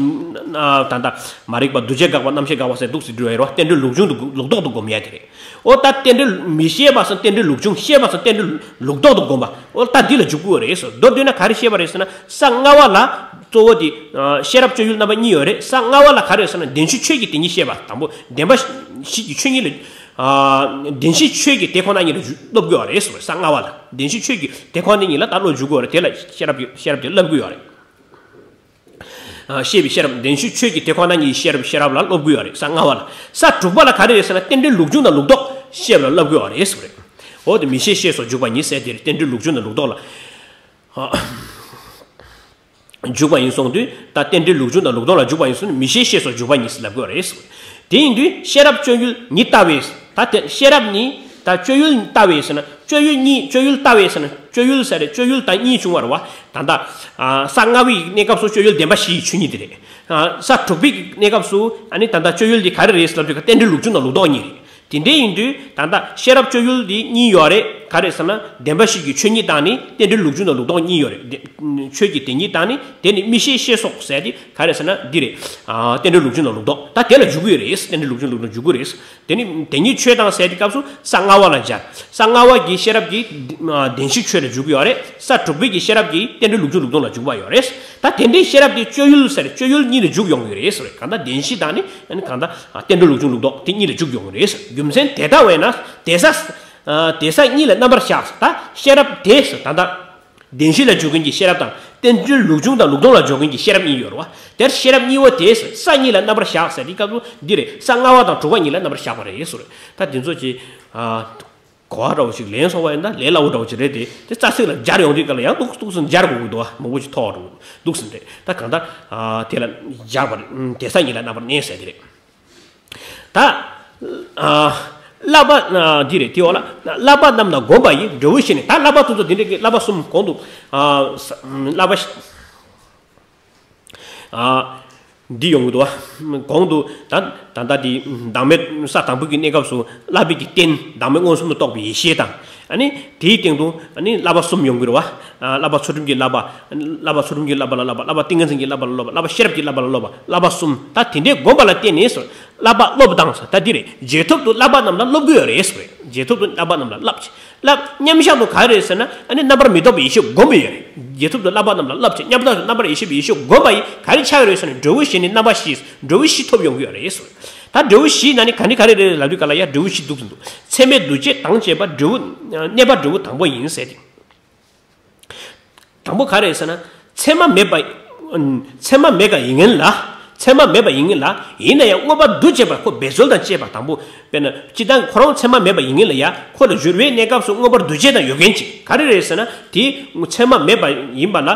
ད་ལྟ་མ་རིག་པ་འདུ་བྱེད་འགག་པ་རྣམ་ཤེས་འགག་པ་ཟེར་འདུག་ཟེར་འགྲོ་ཡ་རེད་བ། རྟེན་འབྲེལ་ལུགས་འབྱུང་དུ་ལུགས་ལྡོག་ཏུ་སྒོམ་ཡ་དེ་རེད། ཨོ་ད་རྟེན་འབྲེལ་མི་ཤེས་པ་སང་རྟེན་འབྲེལ་ལུགས་འབྱུང་། ཤེས་པ་སང་རྟེན་འབྲེལ་ལུགས་ལྡོག་ཏུ་སྒོམ་པ། ཨོ་ད་འདི་ལ་འཇུག་དགོས་རེད་ཟེར། མདོར་བསྡུས་ན་ག་རེ་བཤད་པ་རེད་ཟེར་ན། ས་ལྔ་པ་ལ་གཙོ་བོ་དེ། ཨ། ཤེས་རབ་སྤྱོད་ཡུལ་རྣམ་པ་གཉིས་ཡོད་རེད། ས་ལྔ་པ་ལ་ག་རེ་ཟེར་ན། བདེན་བཞི་ཆོས་ཀྱི་དེ་ཉིད་བཤད་པ། དང་པོ་བདེན་པ་བཞི་གི་ཆོས་ཉིད་ལ། ཨ། བདེན་བཞི་ཆོས་ཀྱི་དེ་ཁོ་ན་ཉིད་ལ་སློབ་དགོས་པ་རེད་ཟེར། ས་ལྔ་པ་ལ་བདེན་བཞི་ཆོས་ཀྱི་དེ་ཁོ་ན་ཉིད་ལ་ད་སློབ་འཇུག་དགོས་པ་རེད། དེ་ལ་ཤེས་རབ་ཀྱི་ཤེས་རབ་དེ་བསླབ་དགོས་པ་རེད། ཨ། ཤེས་པའི་ཤེས་རབ། བདེན་བཞི་ཆོས་ཀྱི་དེ་ཁོ་ན་ཉིད་ཤེས་རབ་ཤེས་རབ་ལ་སློབ་དགོས་པ་རེད། ས་ལྔ་པ་ལ། ས་དྲུག་པ་ལ་ག་རེ་རེད་ཟེར་ན། རྟེན་འབྲེལ་ལུགས་འབྱུང་དང་ལུགས་ལྡོག་ཤེས་པ་ལ་སློབ་དགོས་པ་རེད་ཟེར་བ་རེད། འོ་དེ་མིག་ཤེས་ཤེས་སོགས་འཇུག་པ་ཉིད་ཟེར་དེ་རེད། རྟེན་འབྲེལ་ལུགས་འབྱུང་དང་ལུགས་ལྡོག་ལ། ཨ། འཇུག་པ་ཡིན་གསུངས་དུས། ད་རྟེན་འབྲེལ་ལུགས་འབྱུང་དང་ལུགས་ལྡོག་ལ་འཇུག་པ་ཡིན་གསུངས་ནས། མིག་ཤེས་ཤེས་སོགས་འཇུག་པ་ཉིད་ཟེར་ལབ་དགོས་རེད། དེ་ཡིན་དུས་ཤེས་རབ་སྤྱོད་ཡུལ་ཉིད་ལྟ་བས། ད་དེ་ཤེས་རབ་ཉིད་ད་སྤྱོད་ཡུལ་ལྟ་བས་ཟེར་ན། སྤྱོད་ཡུལ་གཉིས། སྤྱོད་ཡུལ་ལྟ་བས་ཟེར་ན། སྤྱོད་ཡུལ་ཟེར་རེད། སྤྱོད་ཡུལ་ད་གཉིས་བྱུང་བ་རེད་བ། ད་ལྟ། ཨ། ས་ལྔ་པའི་གནས་སྐབས་སུ་སྤྱོད་ཡུལ་བདེན་པ་བཞི་ཡི་ཆོས་ཉིད་དེ་རེད། ཨ། ས་དྲུག་པའི་གནས་སྐབས་སུ་ཨ་ནི་ད་ལྟ་སྤྱོད་ཡུལ་དེ་ག་རེ་རེད་ཟེར་ལབ་དུས་ཀ། རྟེན་འབྲེལ་ལུགས་འབྱུང་དང་ལུགས་ལྡོག་གཉིས་རེད། དེ་འདྲ་ཡིན་དུས་ད་ལྟ་ཤེས་རབ་སྤྱོད་ཡུལ་འདི་གཉིས་ཡོད་རེད། ག་རེ་ཟེར་ན། བདེན་པ་བཞི་གི་ཆོས་ཉིད་དང་ནི་རྟེན་འབྲེལ་ལུགས་འབྱུང་དང་ལུགས་ལྡོག་གཉིས་ཡོད་རེད། དེ་ཆོས་ཀྱི་དེ་ཉིད་དང་ནི། དེ་ནི་མིག་ཤེས་ཤེས་སོགས་ཟེར་དེ་ག་རེ་ཟེར་ན་འདི་རེད། ཨ། རྟེན་འབྲེལ་ལུགས་འབྱུང་དང་ལུགས་ལྡོག་ད་དེ་ལ་འཇུག་གི་ཡོད་རེད། རྟེན་འབྲེལ་ལུགས་འབྱུང་ལུགས་ལྡོག་འཇུག་གི་རེད། དེ་ནི་དེ་ཉིད་ཆོས་དང་ཟེར་དེ་སྐབས་སུ་ས་ལྔ་པ་ལ་སྦྱར། ས་ལྔ་པ་གི་ཤེས་རབ་ཀྱི། ཨ། བདེན་བཞི་ཆོས་ལ་འཇུག་གི་ཡོད་རེད། ས་དྲུག་པའི་གི་ཤེས་རབ་ཀྱི་རྟེན་འབྲེལ་ལུགས་འབྱུང་ལུགས་ལྡོག་ལ་འཇུག་པ་ཡོད་རེད། ད་དེ་འདྲའི་ཤེས་རབ་དེ་སྤྱོད་ཡུལ་ཟེར། སྤྱོད་ཡུལ་གཉིས་ལ་འཇུག་ཡོང་གི་རེད་ཟེར། གང་ལྟར་བདེན་བཞི་དང་ནི། ཨ་ནི་གང་ལྟར། ཨ། རྟེན་འབྲེལ་ལུགས་འབྱུང་ལུགས་ལྡོག་དེ་གཉིས་ལ་འཇུག་ཡོང་གི་རེད་ཟེར། རྒྱུ་མཚན་དེ་ལྟ་བས་ན། དེ་ས། ཨ། དེ་ས་གཉིས་ལ་རྣམ་པར་བཞག་ཟེར། ད་ཤེས་རབ་དེ་ཟེར། ད་ལྟ་བདེན་བཞི་ལ་འཇུག་མཁན་གྱི་ཤེས་རབ་དང་། རྟེན་འབྲེལ་ལུགས་འབྱུང་དང་ལུགས་ལྡོག་ལ་འཇུག་མཁན་གྱི་ཤེས་རབ་གཉིས་ཡོད་རེད་བ། དེར་ཤེས་རབ་གཉིས་པོ་དེ་ཟེར། ས་གཉིས་ལ་རྣམ་པར་བཞག་ཟེར་དེ་སྐབས་སུ་འདི་རེད། ས་ལྔ་པ་དང་དྲུག་པ་གཉིས་ལ་རྣམ་པར་བཞག་པ་རེད་ཟེར། ད་དེ་ཚོ་ཅིག་ཨ། གོ་བ་འདྲ་བོ་ཞིག་ལེན་སོང་བ་ཡིན་ན་ལས་སླ་བོ་འདྲ་བོ་ཞིག་རེད་དེ། དེ་རྩ་ཚིག་ལ་སྦྱར་ཡོང་དུས་སྐབས་ལ་ཡང་ཏོག་ཙམ་ཏོག་ཙམ་སྦྱར་དགོས་ཀྱི་འདུག་བ། མང་པོ་ཞིག་ཐོགས་འགྲོ་གི་འདུག་ཟེར་རེད། ད་གང་ལྟར། ཨ། དེ་ལ་སྦྱར་བ་རེད། དེ་ས་གཉིས་ལ་རྣམ་པར་གནས་ཟེར་དེ་རེད། ད། ཨ། བསླབ་པ། ཨ། འདི་རེད། དེ་འོག་ལ་བསླབ་པ་རྣམས་ལ་བསྒོམ་པ་ཡིས་འབྲས་བུ་ཞི་ནས། ད་བསླབ་པ་དེ་ཚོ་འདི་འདྲ་གི་བསླབ་པ་གསུམ་གོང་དུ། ཨ། ས། བསླབ་པ། ཨ། འདི་ཡོང་གི་འདུག་བ། གོང་དུ་ད་ད་ལྟ་དེ་བདག་མེད་ས་དང་པོ་གི་གནས་སྐབས་སུ་བསླབ་པའི་གི་རྟེན་བདག་མེད་མངོན་སུམ་དུ་རྟོགས་པའི་ཡེ་ཤེས་དང་། ཨ་ནི་དེའི་སྟེང་དུ་ཨ་ནི་བསླབ་པ་གསུམ་ཡོང་གི་རེད་བ། ཨ། བསླབ་པ་ཚུལ་ཁྲིམས་ཀྱི་བསླབ་པ། བསླབ་པ་ཚུལ་ཁྲིམས་ཀྱི་བསླབ་པ་ལ་བསླབ་པ། བསླབ་པ་ཏིང་ངེ་འཛིན་གྱི་བསླབ་པ་ལ་བསླབ་པ། བསླབ་པ་ཤེས་རབ་ཀྱི་བསླབ་པ་ལ་བསླབ་པ། བསླབ་པ་གསུམ། ད་དེ་འདྲའི་བསྒོམ་པ་ལ་བརྟེན་ནས་སོ། བསླབ་པ་སློབ་དང་ཟེར། ད་འདི་རེད། རྗེས་ཐོབ་ཏུ་བསླབ་པ་རྣམས་ལ་སློབ་དགོས་ཡོད་རེད་ཟེར། རྗེས་ཐོབ་ཏུ་བསླབ་པ་རྣམས་ལ་བསླབ་བྱས། བསླབ། མཉམ་བཞག་ཏུ་ག་རེ་རེད་ཟེར་ན། ཨ་ནི་རྣམ་པར་མི་རྟོག་པའི་ཡེ་ཤེས་བསྒོམ་པ་ཡོད་རེད། རྗེས་ཐོབ་ཏུ་བསླབ་པ་རྣམས་ལ་བསླབ་བྱས། མཉམ་བཞག་ཏུ་རྣམ་པར་ཡེ་ཤེས་པའི་ཡེ་ཤེས་བསྒོམ་པ་ཡིས་ག་རེ་ཆགས་ཡོད་རེད་ཟེར་ན། འབྲས་བུ་བཞི་ནི་རྣམ་པ་བཞི། འབྲས་བུ་བཞི་ཐོབ་ཡོང་གི་ཡོད་རེད་ཟེར། ད་འབྲས་བུ་བཞི་ན་ནི་ག་ནི་ག་རེ་རེད་ལབ་དུས་སྐབས་ལ་ཡ་འབྲས་བུ་བཞི་འདུག་ཟེར་འདུག་མཚན་མའི་འདུ་བྱེད་དང་བཅས་པ་འབྲས་བུ། གནས་པ་འབྲས་བུ་དང་པོ་ཡིན་ཟེར་ཏེ། དང་པོ་ག་རེ་ཟེར་ན། མཚན་མ་མེད་པ། མཚན་མ་མེད་པ་ཡིན་ངེས་ལ། མཚན་མ་མེད་པ་ཡིན་ངེས་ལ། ཡིན་ན་ཡང་མངོན་པར་འདུ་བྱེད་པ་ཁོ་འབད་རྩོལ་དང་བཅས་པ་དང་པོ། དཔེར་ན་སྤྱིར་བཏང་ཁོ་རང་མཚན་མ་མེད་པ་ཡིན་ངེས་ལ་ཡ། ཁོ་ལ་སྦྱོར་བའི་གནས་སྐབས་སུ་མངོན་པར་འདུ་བྱེད་དང་ཡོད་མཁན་ཅིག་ག་རེ་རེད་ཟེར་ན། དེ་མཚན་མ་མེད་པ་ཡིན་པ་ལ།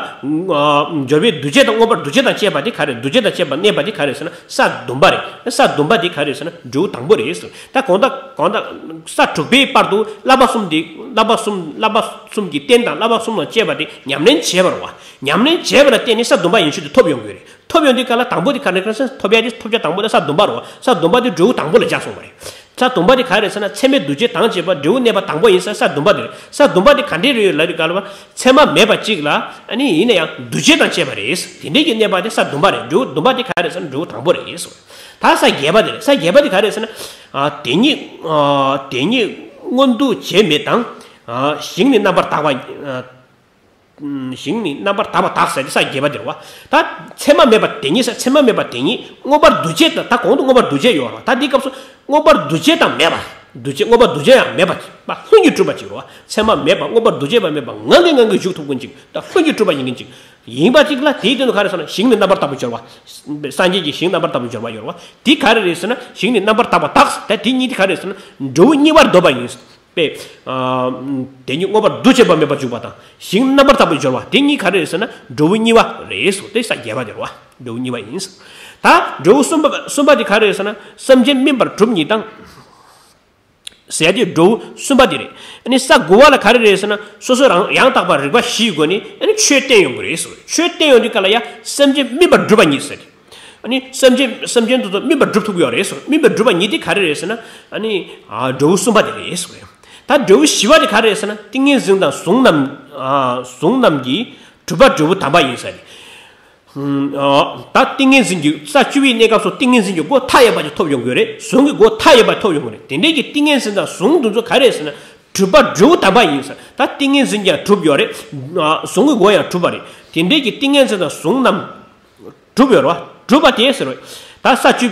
སྦྱོར་བའི་འདུ་བྱེད་དང་མངོན་པར་འདུ་བྱེད་དང་བཅས་པ་དེ་ག་རེ། འདུ་བྱེད་དང་བཅས་པ་གནས་པ་དེ་ག་རེ་ཟེར་ན། ས་བདུན་པ་རེད། ས་བདུན་པ་དེ་ག་རེ་ཟེར་ན། འབྲས་བུ་དང་པོ་རེད་ཟེར། ད་གང་ལྟར་གང་ལྟར་ས་དྲུག་པའི་བར་དུ་བསླབ་པ་གསུམ་དེ། བསླབ་པ་གསུམ། བསླབ་པ་གསུམ་གྱི་རྟེན་དང་བསླབ་པ་གསུམ་དང་བཅས་པ་དེ་ཉམས་ལེན་བྱས་པ་རེད་བ། ཉམས་ལེན་བྱས་པ་ལ་བརྟེན་ནས་ས་བདུན་པ་ཡན་ཆོད་དེ་ཐོབ་ཡོང་གི་རེད། ཐོབ་ཡོང་དུས་སྐབས་ལ་དང་པོ་དེ་ག་རེ་ཟེར་ན། ཐོབ་ཡ་དེ། ཐོབ་བྱ་དང་པོ་དེ་ས་བདུན་པ་རེད་བ། ས་བདུན་པ་དེ་འབྲས་བུ་དང་པོ་ལ་སྦྱར་སོང་བ་རེད། ས་བདུན་པ་དེ་ག་རེ་ཟེར་ན། མཚན་མའི་འདུ་བྱེད་དང་བཅས་པ་འབྲས་བུ་གནས་པ་དང་པོ་ཡིན་ཟེར། ས་བདུན་པ་དེ་རེད། ས་བདུན་པ་དེ་ག་འདྲས་རེད་ལབ་དུས་སྐབས་ལ། མཚན་མ་མེད་པ་གཅིག་ལ། ཨ་ནི་ཡིན་ན་ཡང་འདུ་བྱེད་དང་བཅས་པ་རེད། དེ་འདྲས་ཀྱི་གནས་པ་དེ་ས་བདུན་པ་རེད། འབྲས་བུ་བདུན་པ་དེ་ག་རེ་ཟེར་ན། འབྲས་བུ་དང་པོ་རེད་ཟེར། ད་ས་བརྒྱད་པ་དེ་རེད། ས་བརྒྱད་པ་དེ་ག་རེ་ཟེར་ན། ཨ། དེ་ཉིད། ཨ། དེ་ཉིད་མངོན་འདུ་བྱེད་མེད་དང་། ཨ། ཞིང་ནི་རྣམ་པར་དག་པ། ཨ། ཞིང་ནི་རྣམ་པར་དག་པ་དག་ཟེར་ཏེ་ས་བརྒྱད་པ་དེ་རེད་བ། ད་མཚན་མ་མེད་པ་དེ་ཉིད་ཟེར། མཚན་མ་མེད་པ་དེ་ཉིད་མངོན་པར་འདུ་བྱེད་དང་། ད་གོང་དུ་མངོན་པར་འདུ་བྱེད་ཡོད་རེད་བ། ད་འདི་སྐབས་སུ་མངོན་པར་འདུ་བྱེད་དང་མེད་པ། འདུ་བྱེད། མངོན་པར་འདུ་བྱེད་ཡང་མེད་པ། མ་ལྷུན་གྱིས་གྲུབ་པ་ཅིག་རེད་བ། མཚན་མ་མེད་པ། མངོན་པར་འདུ་བྱེད་པ་མེད་པ། ངང་གིས་ངང་གིས་བཞུགས་ཐུབ་མཁན་ཅིག་ད་ལྷུན་གྱིས་གྲུབ་པ་ཡིན་མཁན་ཅིག་ཡིན་པ་ཅིག་ལ། དེའི་སྟེང་དུ་ག་རེ་ཟེར་ན། ཞིང་ནི་རྣམ་པར་དག་པར་སྦྱོར་བ། སངས་རྒྱས་ཀྱི་ཞིང་རྣམ་པར་དག་པར་སྦྱོར་བ་ཡོད་རེད་བ། དེ་ག་རེ་རེད་ཟེར་ན། ཞིང་ནི་རྣམ་པར་དག་པ་དག་ད་དེ་གཉིས་དེ་ག་རེ་ཟེར་ན། འབྲས་བུ་གཉིས་པར་འདོད་པ་ཡིན། པས། ཨ། དེ་ཉིད་མངོན་པར་འདུ་བྱེད་པ་མེད་པར་འཇུག་པ་དང་ཞིང་རྣམ་པར་དག་པའི་སྦྱོར་བ་དེ་གཉིས་ག་རེ་རེད་ཟེར་ན་འབྲས་བུ་གཉིས་པ་རེད་ཟེར། དེ་ས་བརྒྱད་པ་དེ་རེད་བ། འབྲས་བུ་གཉིས་པ་ཡིན་ཟེར། ད་འབྲས་བུ་གསུམ་པ་གསུམ་པ་དེ་ག་རེ་རེད་ཟེར་ན་སེམས་ཅན་སྨིན་པར་གྲུབ་ཉིད་དང་། ཟེར་དེ་འབྲས་བུ་གསུམ་པ་དེ་རེད། ཨ་ནི་ས་དགུ་པ་ལ་ག་རེ་རེད་ཟེར་ན་སོ་སོ་རང་ཡང་དག་པར་རིག་པ་བཞིའི་སྒོ་ནས་ཨ་ནི་ཆོས་བསྟན་ཡོང་གི་རེད་ཟེར། ཆོས་བསྟན་ཡོང་དུས་ག་ལ་ཡ་སེམས་ཅན་སྨིན་པར་གྲུབ་པ་ཉིད་ཟེར་དེ། ཨ་ནི་སེམས་ཅན་སེམས་ཅན་དེ་ཚོ་སྨིན་པར་གྲུབ་ཐུབ་ཀྱི་ཡོད་རེད་ཟེར། སྨིན་པར་གྲུབ་པ་ཉིད་དེ་ག་རེ་རེད་ཟེར་ན་ཨ་ནི་ཨ་འབྲས་བུ་གསུམ་པ་དེ་རེད་ཟེར། ད་འབྲས་བུ་བཞི་པ་དེ་ག་རེ་རེད་ཟེར་ན་ཏིང་ངེ་འཛིན་དང་གཟུངས་རྣམས་ཨ་གཟུངས་རྣམས་ཀྱིས་གྲུབ་པ་འབྲས་བུ་དམ་པ་ཡིན་ཟེར། ཨ། ད་ཏིང་ངེ་འཛིན་གྱི་ས་བཅུ་པའི་གནས་སྐབས་སུ་ཏིང་ངེ་འཛིན་གྱི་སྒོ་མཐའ་ཡས་པ་ཅིག་ཐོབ་ཡོང་གི་ཡོད་རེད། གཟུངས་ཀྱི་སྒོ་མཐའ་ཡས་པ་ཐོབ་ཡོང་གི་རེད། དེ་འདྲའི་གི་ཏིང་ངེ་འཛིན་དང་གཟུངས་དེ་ཚོ་ག་རེ་རེད་ཟེར་ན་གྲུབ་པ་འབྲས་བུ་དམ་པ་ཡིན་ཟེར། ད་ཏིང་ངེ་འཛིན་ཀྱང་གྲུབ་ཡོད་རེད། ཨ། གཟུངས་ཀྱི་སྒོ་ཡང་གྲུབ་པ་རེད། དེ་འདྲའི་གི་ཏིང་ངེ་འཛིན་དང་གཟུངས་རྣམས་གྲུབ་ཡོད་རེད་བ། གྲུབ་པ་དེ་ཟེར་བ། ད་ས་བཅུ་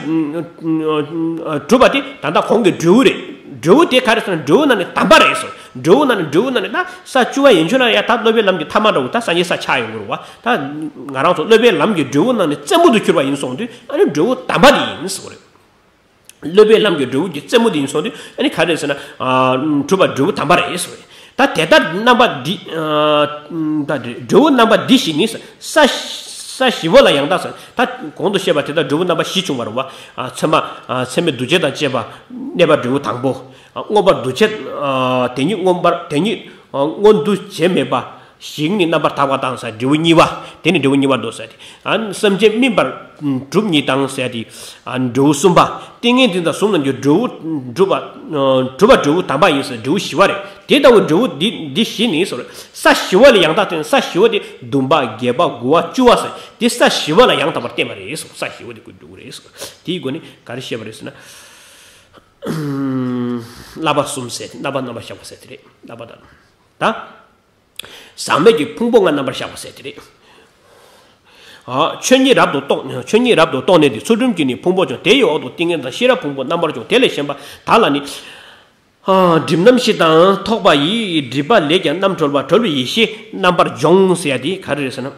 གྲུབ་པ་དེ་ད་ལྟ་གོང་གི་འབྲས་བུ་རེད། འབྲས་བུ་དེ་ག་རེ་ཟེར་ན་འབྲས་བུ་ནང་ནས་དམ་པ་རེད་ཟེར། འབྲས་བུ་ནང་ནས་འབྲས་བུ་ནང་ནས་ད་ས་བཅུ་པ་ཡན་ཆད་ལ་ཡ་ད་སློབ་པའི་ལམ་གྱི་ཐ་མ་འདྲ་བོ་ད་སངས་རྒྱས་ས་ཆགས་ཡོང་གི་རེད་བ། ད་ང་རང་ཚོ་སློབ་པའི་ལམ་གྱི་འབྲས་བུ་ནང་ནས་རྩེ་མོ་དུ་གྱུར་པ་ཡིན་སོང་དུས་ཨ་ནི་འབྲས་བུ་དམ་པ་དེ་ཡིན་ཟེར་བ་རེད། སློབ་པའི་ལམ་གྱི་འབྲས་བུ་གྱི་རྩེ་མོ་དེ་ཡིན་སོང་དུས་ཨ་ནི་ག་རེ་ཟེར་ན་ཨ་གྲུབ་པ་འབྲས་བུ་དམ་པ་རེད་ཟེར་བ་རེད། ད་དེ་ལྟར་རྣམ་པ་འདི་ཨ་ད་འབྲས་བུ་རྣམ་པ་འདི་བཞི་ནི་ས་ས་བཞི་པོ་ལ་ཡང་དག་ཟེར། ད་གོང་དུ་བཤད་པ་དེ་ལྟར་འབྲས་བུ་རྣམ་པ་བཞི་བྱུང་བ་རེད་བ། ཨ་མཚན་མ་ཨ་མཚན་མའི་འདུ་བྱེད་དང་བཅས་པ་གནས་པ་འབྲས་བུ་དང་པོ། ཨ་མངོན་པར་འདུ་བྱེད་ཨ་དེ་ཉིད་མངོན་པར་དེ་ཉིད་ཨ་མངོན་འདུ་བྱེད་མེད་པ། ཞིང་ནི་རྣམ་པར་དག་པ་དང་ཟེར་འབྲས་བུ་གཉིས་པ། དེ་ནི་འབྲས་བུ་གཉིས་པར་འདོད་ཟེར་ཏེ། ཨ་སེམས་ཅན་སྨིན་པར་གྲུབ་ཉིད་དང་ཟེར་ཏེ། ཨ་འབྲས་བུ་གསུམ་པ། ཏིང་ངེ་འཛིན་དང་གཟུངས་རྣམས་ཀྱི་འབྲས་བུ་གྲུབ་པ། གྲུབ་པ་འབྲས་བུ་དམ་པ་ཡིན་ཟེར་འབྲས་བུ་བཞི་པ་རེད། དེ་ལྟ་བུ་འབྲས་བུ་འདི་འདི་བཞི་ནི་ཟེར། ས་བཞི་པ་ལ་ཡང་དག་བརྟེན་ས་བཞི་པ་དེ་བདུན་པ་བརྒྱད་པ་དགུ་པ་བཅུ་པ་ཟེར་དེ་ས་བཞི་པ་ལ་ཡང་དག་པར་བརྟེན་པ་རེད་ཟེར། ས་བཞི་པ་དེ་ཀུན་འགྲོ་གི་རེད་ཟེར། དེའི་སྒོ་ནས་ག་རེ་བཤད་པ་རེད་ཟེར་ན། བསླབ་པ་གསུམ་ཟེར་ཏེ་རྣམ་པ་རྣམ་པར་གཞག་པ་ཟེར་དེ་རེད། བསླབ་པ་དང་། ད། ཟག་མེད་ཀྱི་ཕུང་པོ་ལྔ་རྣམ་པར་གཞག་པ་ཟེར་དེ་རེད། ཨ། ཆོས་ཉིད་རབ་ཏུ་རྟོགས། ཆོས་ཉིད་རབ་ཏུ་རྟོགས་ནས་ཏེ། ཚུལ་ཁྲིམས་ཀྱིས་ནི་ཕུང་པོ་སྦྱོང་། དེ་ཡི་འོག་ཏུ་ཏིང་ངེ་འཛིན་དང་ཤེས་རབ་ཕུང་པོ་རྣམ་པར་སྦྱོང་། དེ་ལས་གཞན་པ་དག་ལ་ནི། ཨ། སྒྲིབ་རྣམ་བཞི་དང་ཐོགས་པ་ཡི་སྒྲིབ་པ་ལས་ཀྱང་རྣམ་གྲོལ་བ་གྲོལ་བའི་ཡེ་ཤེས་རྣམ་པར་སྦྱོང་ཟེར་ཡ་དེ་ག་རེ་རེད་ཟེར་ན།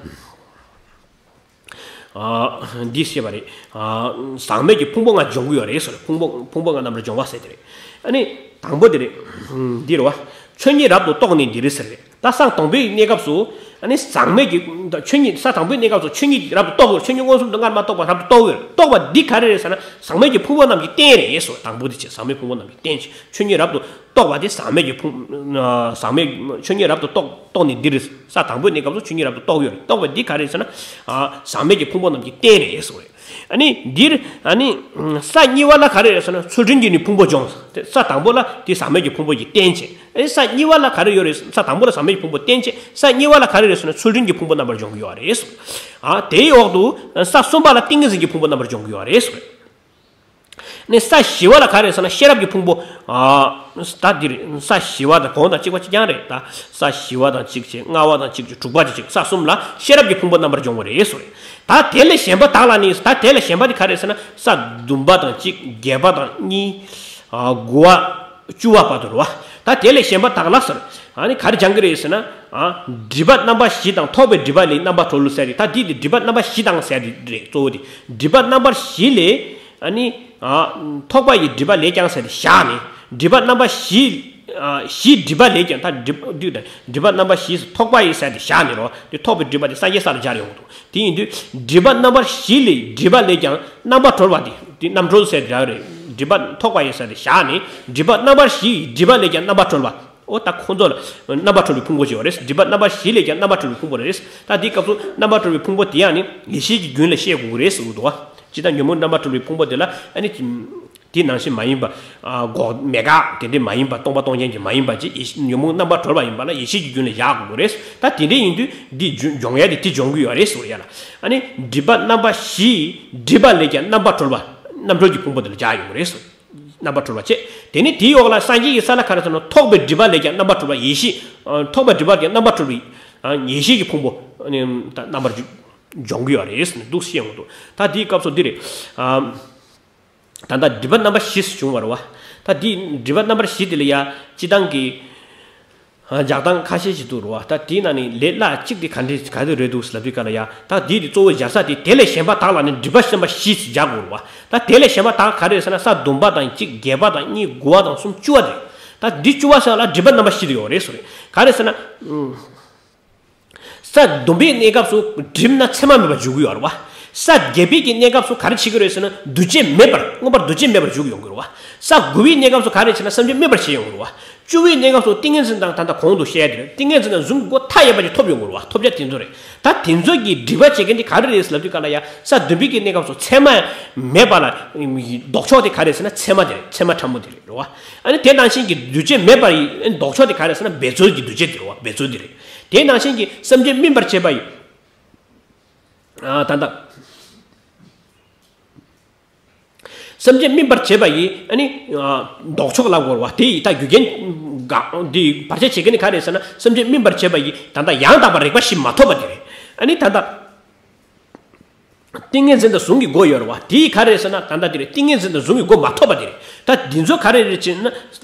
ཨ། འདི་ཤེས་པ་རེད། ཨ། ཟག་མེད་ཀྱི་ཕུང་པོ་ལྔ་སྦྱོང་གི་ཡོད་རེད་ཟེར། ཕུང་པོ་ཕུང་པོ་ལྔ་རྣམ་པར་སྦྱོང་བ་ཟེར་དེ་རེད། ཨ་ནི་དང་པོ་དེ་རེད། འདི་རེད་བ། ཆོས་ཉིད་རབ་ཏུ་རྟོགས་ནས་འདི་རེད་ཟེར་རེད། ད་ས་དང་པོའི་གནས་སྐབས་སུ་ཨ་ནི་ཟག་མེད་ཀྱི་ཆོས་ཉིད་ས་དང་པོའི་གནས་སྐབས་སུ་ཆོས་ཉིད་རབ་ཏུ་རྟོགས་དགོས། ཆོས་ཉིད་མངོན་སུམ་དུ་སྔར་མ་རྟོགས་པ་རབ་ཏུ་རྟོགས་དགོས། རྟོགས་པ་འདི་ག་རེ་རེད་ཟེར་ན་ཟག་མེད་ཀྱི་ཕུང་པོ་རྣམས་ཀྱི་རྟེན་རེད་ཟེར། དང་པོ་དེ་བྱས་ཟག་མེད་ཕུང་པོ་རྣམས་ཀྱི་རྟེན་བྱས། ཆོས་ཉིད་རབ་ཏུ་རྟོགས་པ་དེ་ཟག་མེད་ཀྱི་ཕུང་། ཟག་མེད་ཆོས་ཉིད་རབ་ཏུ་རྟོགས་རྟོགས་ནས་འདི་རེད། ས་དང་པོའི་གནས་སྐབས་སུ་ཆོས་ཉིད་རབ་ཏུ་རྟོགས་ཡོད་རེད། རྟོགས་པ་འདི་ག་རེ་ཟེར་ན། ཨ། ཟག་མེད་ཀྱི་ཕུང་པོ་རྣམས་ཀྱི་རྟེན་རེད་ཟེར་བ་རེད། ཨ་ནི་འདིར་ཨ་ནི་ས་གཉིས་པ་ལ་ག་རེ་རེད་ཟེར་ན་ཚུལ་ཁྲིམས་ཀྱིས་ནི་ཕུང་པོ་སྦྱོང་། ས་དང་པོ་ལ་དེ་ཟག་མེད་ཀྱི་ཕུང་པོ་ཡི་རྟེན་བྱས། ཨ་ནི་ས་གཉིས་པ་ལ་ག་རེ་ཡོད་རེད། ས་དང་པོ་ལ་ཟག་མེད་ཀྱི་ཕུང་པོ་རྟེན་བྱས། ས་གཉིས་པ་ལ་ག་རེ་རེད་ཟེར་ན་ཚུལ་ཁྲིམས་ཀྱི་ཕུང་པོ་རྣམ་པར་སྦྱོང་གི་ཡོད་རེད་ཟེར། ཨ། དེའི་འོག་ཏུ་ས་གསུམ་པ་ལ་ཏིང་ངེ་འཛིན་གྱི་ཕུང་པོ་རྣམ་པར་སྦྱོང་གི་ཡོད་རེད་ཟེར། ནས་ས་བཞི་པ་ལ་ག་རེ་ཟེར་ན་ཤེས་རབ་ཀྱི་ཕུང་པོ། ཨ། ད་འདིར་ས་བཞི་པ་དང་གོང་དང་གཅིག་པ་གཅིག་རྐྱང་རེད་ད། ས་བཞི་པ་དང་གཅིག་བྱས། ལྔ་པ་དང་གཅིག་བྱས། དྲུག་པ་དང་གཅིག་ས་གསུམ་ལ་ཤེས་རབ་ཀྱི་ཕུང་པོ་རྣམ་པར་སྦྱོང་བ་རེད་ཟེར། ད་དེ་ལས་གཞན་པ་དག་ལ་ནི། ད་དེ་ལས་གཞན་པ་དེ་ག་རེ་ཟེར་ན་ས་བདུན་པ་དང་གཅིག་བརྒྱད་པ་དང་གཉིས། ཨ། དགུ་པ། བཅུ་པ་བར་དུ་རེད་བ། ད་དེ་ལས་གཞན་པ་དག་ལ་ཟེར། ཨ་ནི་ག་རེ་སྦྱང་གི་རེད་ཟེར་ན། ཨ། སྒྲིབ་པ་རྣམ་པ་བཞི་དང་ཐོགས་པའི་སྒྲིབ་པ་ལས་རྣམ་པར་གྲོལ་ཟེར་རེད། ད་འདི་དེ་སྒྲིབ་པ་རྣམ་པ་བཞི་དང་ཟེར་རེད། གཙོ་བོ་དེ་སྒྲིབ་པ་རྣམ་པ་བཞི་ལས། ཨ་ནི། ཨ། ཐོགས་པ་ཡི་སྒྲིབ་པ་ལས་ཀྱང་ཟེར་ཏེ་བཞག་ནས། སྒྲིབ་པ་རྣམ་པ་བཞི། ཨ། བཞིའི་སྒྲིབ་པ་ལས་ཀྱང་ད་སྒྲིབ་སྒྲིབ་སྒྲིབ་པ་རྣམ་པ་བཞི་ཐོགས་པ་ཡི་ཟེར་ཏེ་བཞག་ནས་རོ། དེ་ཐོགས་པའི་སྒྲིབ་པ་དེ་སངས་རྒྱས་ས་ལ་སྦྱར་ཡོང་གི་འདུག་དེ་ཡིན་དུས་སྒྲིབ་པ་རྣམ་པ་བཞི་ལས་སྒྲིབ་པ་ལས་ཀྱང་རྣམ་པར་གྲོལ་བ་དེ་དེ་རྣམ་གྲོལ་ཟེར་ཏེ་རག་རེད། སྒྲིབ་པ་ཐོགས་པ་ཡི་ཟེར་ཏེ་བཞག་ནས་སྒྲིབ་པ་རྣམ་པ་བཞིའི་སྒྲིབ་པ་ལས་ཀྱང་རྣམ་པར་གྲོལ་བ། ཨོ་ད་ཁོང་ཚོ་ལ་རྣམ་པར་གྲོལ་བའི་ཕུང་པོ་ཞིག་ཡོད་རེད། སྒྲིབ་པ་རྣམ་པ་བཞི་ལས་ཀྱང་རྣམ་པར་གྲོལ་བའི་ཕུང་པོ་རེད། ད་འདི་སྐབས་སུ་རྣམ་པར་གྲོལ་བའི་ཕུང་པོ་དེ་ཡང་ནི་ཡེ་ཤེས་ཀྱི་རྒྱུན་ལ་བཤད་དགོས་ཀྱི་རེད་ཟེར་གྱི་འདུག་བ། ཇི་ལྟར་ཉོན་མོངས་རྣམ་པར་གྲོལ་བའི་ཕུང་པོ་དེ་ལ་ཨ་ནི་དེ་ནང་བཞིན་མ་ཡིན་པ། ཨ། འགོག་མེད་དགག་དེ་འདྲས་མ་ཡིན་པ། སྟོང་པ་སྟོང་རྐྱང་གི་མ་ཡིན་པ་ཅིག་ཡེ་ཤེས་ཉོན་མོངས་རྣམ་པར་གྲོལ་བ་ཡིན་པ་ལ་ཡེ་ཤེས་ཀྱི་རྒྱུན་ལ་བཞག་དགོས་ཀྱི་རེད། ད་དེ་འདྲས་ཡིན་དུས་འདི་སྦྱོང་ཡ་དེ་དེ་སྦྱོང་གི་ཡོད་རེད་ཟེར་ཡ་ལ། ཨ་ནི་སྒྲིབ་པ་རྣམ་པ་བཞིའི་སྒྲིབ་པ་ལས་ཀྱང་རྣམ་པར་གྲོལ་བ། རྣམ་གྲོལ་གྱི་ཕུང་པོ་དེ་ལ་བཞག་ཡོང་གི་རེད་ཟེར། རྣམ་པར་གྲོལ་བ་བྱས། དེ་ནས་དེའི་འོག་ལ་སངས་རྒྱས་ཀྱི་ས་ལ་ག་རེ་ཟེར་ན་ཐོགས་པའི་སྒྲིབ་པ་ལས་ཀྱང་རྣམ་པར་གྲོལ་བ་ཡེ་ཤེས། ཨ། ཐོགས་པའི་སྒྲིབ་པ་ལས་ཀྱང་རྣམ་པར་གྲོལ་བའི། ཨ། ཡེ་ཤེས་ཀྱི་ཕུང་པོ། ཨ་ནི་ད་རྣམ་པར་སྦྱོང་གི་ཡོད་རེད་ཟེར་ནས་འདུག་བཤད་ཡོང་གི་འདུག་ད་དེའི་སྐབས་སུ་འདི་རེད། ཨ། ད་ལྟ་སྒྲིབ་པ་རྣམ་པ་བཞི་བྱུང་བ་རེད་བ། ད་འདི་སྒྲིབ་པ་རྣམ་པ་བཞི་དེ་ལ་ཡ་སྤྱི་བཏང་གི་ཨ། འཇག་སྟངས་ཁ་ཤས་ཤིག་འདུག་རེད་བ། ད་དེའི་ནང་ནས་ལས་སླ་གཅིག་དེ་ག་འདྲ་ག་དེ་རེད་འདུག་ལབ་དུས་ག་ལ་ཡ། ད་འདི་དེ་གཙོ་བོ་སྦྱར་ས་དེ་དེ་ལས་གཞན་པ་དག་ལ་ནི་སྒྲིབ་པ་རྣམ་པ་བཞི་སྦྱར་དགོས་རེད་བ། ད་དེ་ལས་གཞན་པ་དག་ག་རེ་རེད་ཟེར་ན་ས་བདུན་པ་དང་གཅིག་བརྒྱད་པ་དང་གཉིས་དགུ་པ་དང་གསུམ་བཅུ་པ་དེ་རེད། ད་འདི་བཅུ་པ་ཟེར་ལ་སྒྲིབ་པ་རྣམ་པ་བཞི་དེ་ཡོད་རེད་ཟེར་རེད། ག་རེ་ཟེར་ན། ས་བདུན་པའི་གནས་སྐབས་སུ་སྒྲིབ་ན་མཚན་མ་མེད་པར་འཇུག་གི་ཡོད་རེད་བ། ས་བརྒྱད་པའི་གི་གནས་སྐབས་སུ་ག་རེ་བྱེད་ཀྱི་རེད་ཟེར་ན་འདུ་བྱེད་མེད་པར་མངོན་པར་འདུ་བྱེད་མེད་པར་འཇུག་ཡོང་གི་རེད་བ། ས་དགུ་པའི་གནས་སྐབས་སུ་ག་རེ་བྱེད་ན་སེམས་ཅན་དམིགས་པར་བྱེད་ཡོང་གི་རེད་བ། བཅུ་པའི་གནས་སྐབས་སུ་ཏིང་ངེ་འཛིན་དང་ད་ལྟ་གོང་དུ་བཤད་ཡ་དེ་རེད། ཏིང་ངེ་འཛིན་དང་གཟུངས་ཀྱི་སྒོ་མཐའ་ཡས་པ་ཅིག་ཐོབ་ཡོང་གི་རེད་བ། ཐོབ་བྱ་དེ་ཚོ་རེད། ད་དེ་ཚོ་གི་སྒྲིབ་པ་བྱེད་མཁན་དེ་ག་རེ་རེད་ཟེར་ལབ་དུས་ག་ལ་ཡ་ས་བདུན་པའི་གི་གནས་སྐབས་སུ་མཚན་མ་མེད་པ་ལ་ལྡོག་ཕྱོགས་དེ་ག་རེ་ཟེར་ན་མཚན་མ་དེ་རེད། མཚན་མ་ཕྲ་མོ་དེ་རེད་རེད་བ། ཨ་ནི་དེ་ནང་བཞིན་གྱི་འདུ་བྱེད་མེད་པ་ཡི་ཨ་ནི་ལྡོག་ཕྱོགས་དེ་ག་རེ་ཟེར་ན་འབད་རྩོལ་གྱི་འདུ་བྱེད་དེ་རེད་བ། འབད་རྩོལ་དེ་རེད། དེ་ནང་བཞིན་གྱི་སེམས་ཅན་སྨིན་པར་བྱེད་པ་ཡི། ཨ་ད་ལྟ། སེམས་ཅན་སྨིན་པར་བྱེད་པ་ཡི་ཨ་ནི་ཨ་ལྡོག་ཕྱོགས་ལ་གོ་བ་དེ་ཡི་ད་རྒྱུ་རྐྱེན་འགའ་དེ་བར་ཆད་བྱེད་མཁན་ནི་ག་རེ་ཟེར་ན་སེམས་ཅན་སྨིན་པར་བྱེད་པ་ཡི་ད་ལྟ་ཡང་དག་པར་རིག་པ་བཞི་མ་ཐོབ་པ་དེ་རེད། ཨ་ནི་ད་ལྟ་ཏིང་ངེ་འཛིན་དང་གཟུངས་ཀྱི་སྒོ་ཡོད་རེད་བ། དེ་ཡི་ག་རེ་ཟེར་ན་ད་ལྟ་དེ་རེད། ཏིང་ངེ་འཛིན་དང་གཟུངས་ཀྱི་སྒོ་མ་ཐོབ་པ་དེ་རེད། ད་འདི་ཚོ་ག་རེ་རེད་ཅེ་ན།